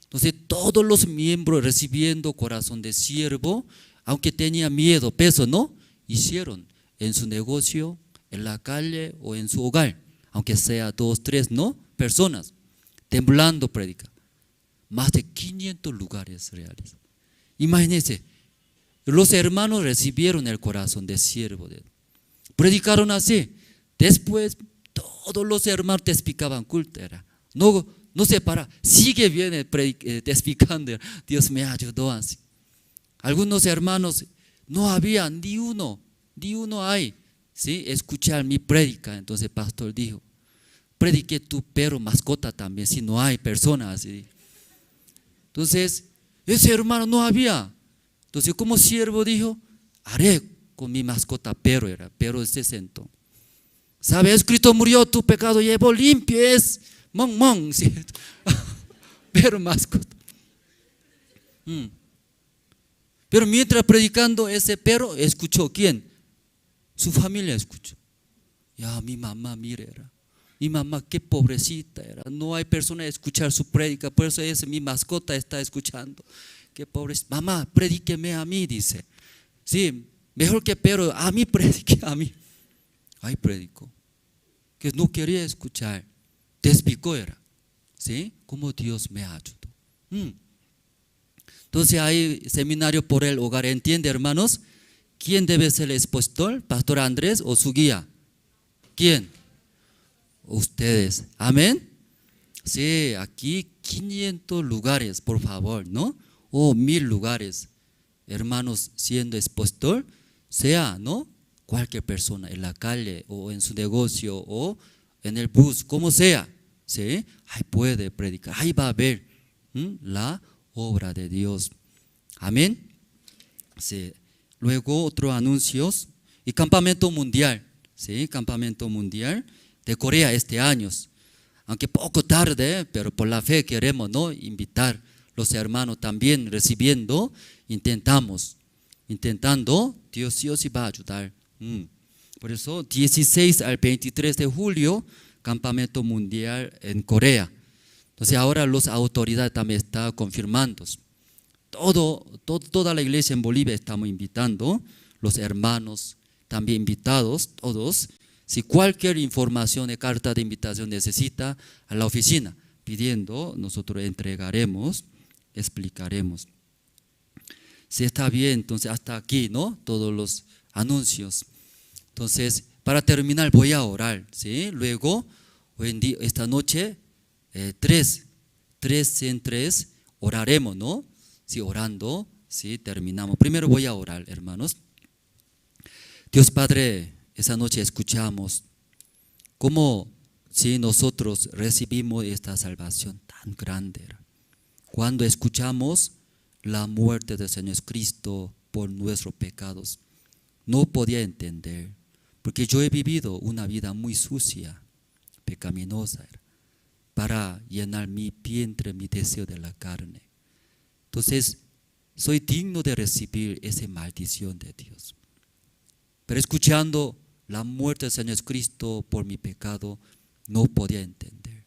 Entonces todos los miembros recibiendo corazón de siervo, aunque tenía miedo, peso, ¿no? Hicieron en su negocio, en la calle o en su hogar, aunque sea 2, 3, ¿no? Personas, temblando predica. Más de 500 lugares reales. Imagínense, los hermanos recibieron el corazón de siervo. Predicaron así. Después todos los hermanos testificaban culto. Era. No, no se para, sigue bien testificando. Dios me ayudó así. Algunos hermanos No había ni uno, ni uno hay. ¿Sí? Escuchar mi prédica. Entonces el pastor dijo, predique tu perro mascota también, si no hay personas. Así. Entonces, ese hermano no había. Entonces, como siervo dijo, haré con mi mascota perro, era, perro se sentó. ¿Sabes? Cristo murió, tu pecado llevó limpio, es mon, mon, ¿cierto? Perro mascota. Pero mientras predicando ese perro, escuchó, ¿quién? Su familia escuchó. Ya, mi mamá, mire, era. Mi mamá, qué pobrecita era. No hay persona a escuchar su prédica, por eso es mi mascota está escuchando. Qué pobrecita. Mamá, predíqueme a mí, dice. Sí, mejor que perro, a mí predique, a mí. Ahí predicó. Que no quería escuchar. Despicó era. ¿Sí? Como Dios me ayudó. Entonces hay seminario por el hogar. ¿Entiende, hermanos? ¿Quién debe ser el expositor? ¿Pastor Andrés o su guía? ¿Quién? Ustedes. Amén. Sí, aquí 500 lugares, por favor, ¿no? O 1000 lugares. Hermanos, siendo expositor, sea, ¿no? Cualquier persona en la calle o en su negocio o en el bus, como sea, ¿sí? Ahí puede predicar, ahí va a ver, ¿m?, la obra de Dios. Amén. Sí. Luego otro anuncios y campamento mundial, ¿sí? Campamento mundial de Corea este año. Aunque poco tarde, pero por la fe queremos, ¿no?, invitar los hermanos también recibiendo, intentando, Dios sí o sí va a ayudar. Por eso, 16 al 23 de julio, campamento mundial en Corea. Entonces ahora las autoridades también están confirmando. Toda la iglesia en Bolivia estamos invitando, los hermanos también invitados, todos. Si cualquier información de carta de invitación necesita, a la oficina, pidiendo, nosotros entregaremos, explicaremos. Si está bien, entonces hasta aquí, ¿no? Todos los anuncios. Entonces, para terminar, voy a orar, ¿sí? Luego, hoy en día, esta noche, tres en tres, oraremos, ¿no? Sí, orando, sí, terminamos. Primero voy a orar, hermanos. Dios Padre, esa noche escuchamos cómo si nosotros recibimos esta salvación tan grande. Cuando escuchamos la muerte del Señor Cristo por nuestros pecados, no podía entender, porque yo he vivido una vida muy sucia, pecaminosa, para llenar mi vientre, mi deseo de la carne. Entonces, soy digno de recibir esa maldición de Dios. Pero escuchando la muerte del Señor Cristo por mi pecado, no podía entender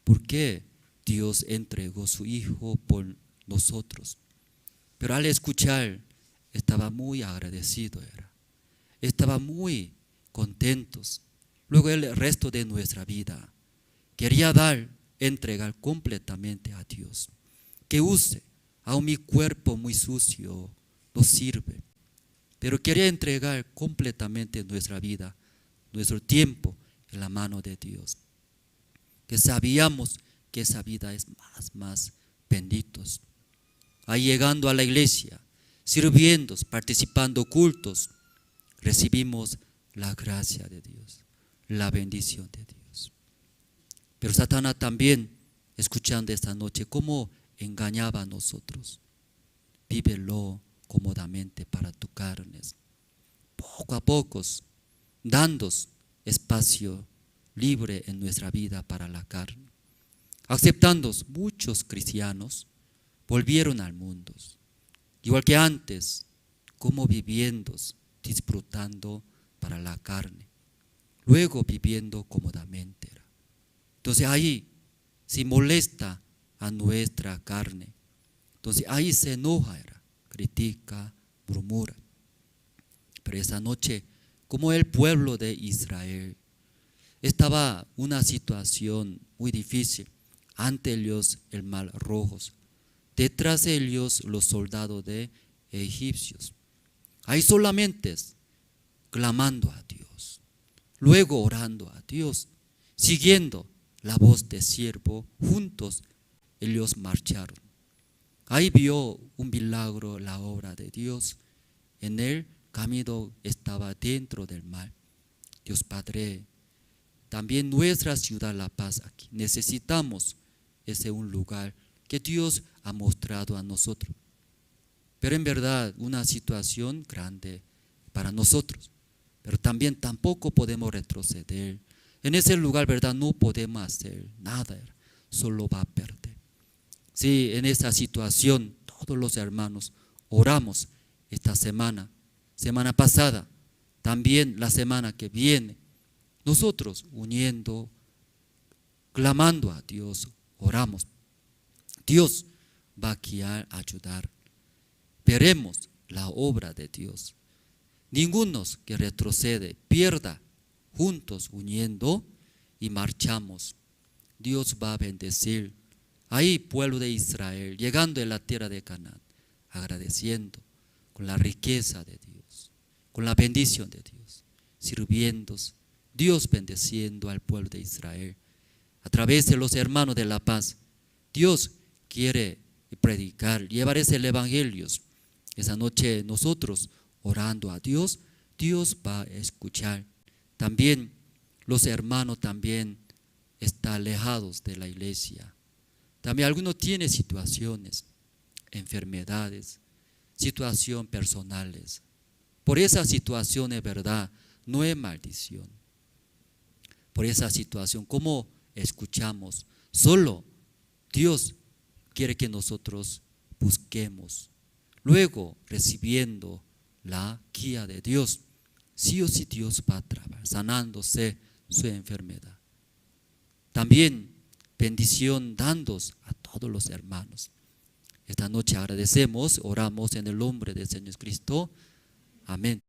por qué Dios entregó su Hijo por nosotros. Pero al escuchar, estaba muy agradecido, era. Estaba muy contentos. Luego el resto de nuestra vida, quería entregar completamente a Dios. Que use, aún mi cuerpo muy sucio no sirve. Pero quería entregar completamente nuestra vida, nuestro tiempo en la mano de Dios. Que sabíamos que esa vida es más benditos. Ahí llegando a la iglesia, sirviendo, participando cultos, recibimos la gracia de Dios, la bendición de Dios. Pero Satanás también, escuchando esta noche, cómo engañaba a nosotros. Vívelo cómodamente para tu carnes. Poco a poco, dando espacio libre en nuestra vida para la carne. Aceptando, muchos cristianos volvieron al mundo, igual que antes, como viviendo, disfrutando para la carne, luego viviendo cómodamente. Entonces ahí se molesta a nuestra carne, entonces ahí se enoja, critica, murmura. Pero esa noche, como el pueblo de Israel estaba una situación muy difícil, ante ellos el mar rojo, detrás de ellos los soldados de egipcios. Ahí solamente clamando a Dios, luego orando a Dios, siguiendo la voz de siervo, juntos ellos marcharon. Ahí vio un milagro, la obra de Dios En el camino estaba dentro del mar. Dios Padre, también nuestra ciudad La Paz aquí. Necesitamos ese un lugar que Dios ha mostrado a nosotros. Pero en verdad una situación grande para nosotros. Pero también tampoco podemos retroceder. En ese lugar, ¿verdad? No podemos hacer nada. Solo va a perder. Sí, en esa situación, todos los hermanos oramos esta semana, semana pasada, también la semana que viene. Nosotros uniendo, clamando a Dios, oramos. Dios va a guiar, a ayudar. Veremos la obra de Dios. Ninguno que retrocede pierda. Juntos uniendo y marchamos. Dios va a bendecir. Ahí, pueblo de Israel, llegando a la tierra de Canaán, agradeciendo con la riqueza de Dios, con la bendición de Dios, sirviendo, Dios bendeciendo al pueblo de Israel. A través de los hermanos de la paz, Dios quiere predicar, llevar ese evangelio. Esa noche nosotros orando a Dios, Dios va a escuchar. También los hermanos también están alejados de la iglesia. También algunos tienen situaciones, enfermedades, situaciones personales. Por esa situación es verdad, no es maldición. Por esa situación, como escuchamos, solo Dios quiere que nosotros busquemos. Luego, recibiendo la guía de Dios, sí o sí Dios va a trabajar, sanándose su enfermedad. También bendición dándos a todos los hermanos. Esta noche agradecemos, oramos en el nombre del Señor Cristo. Amén.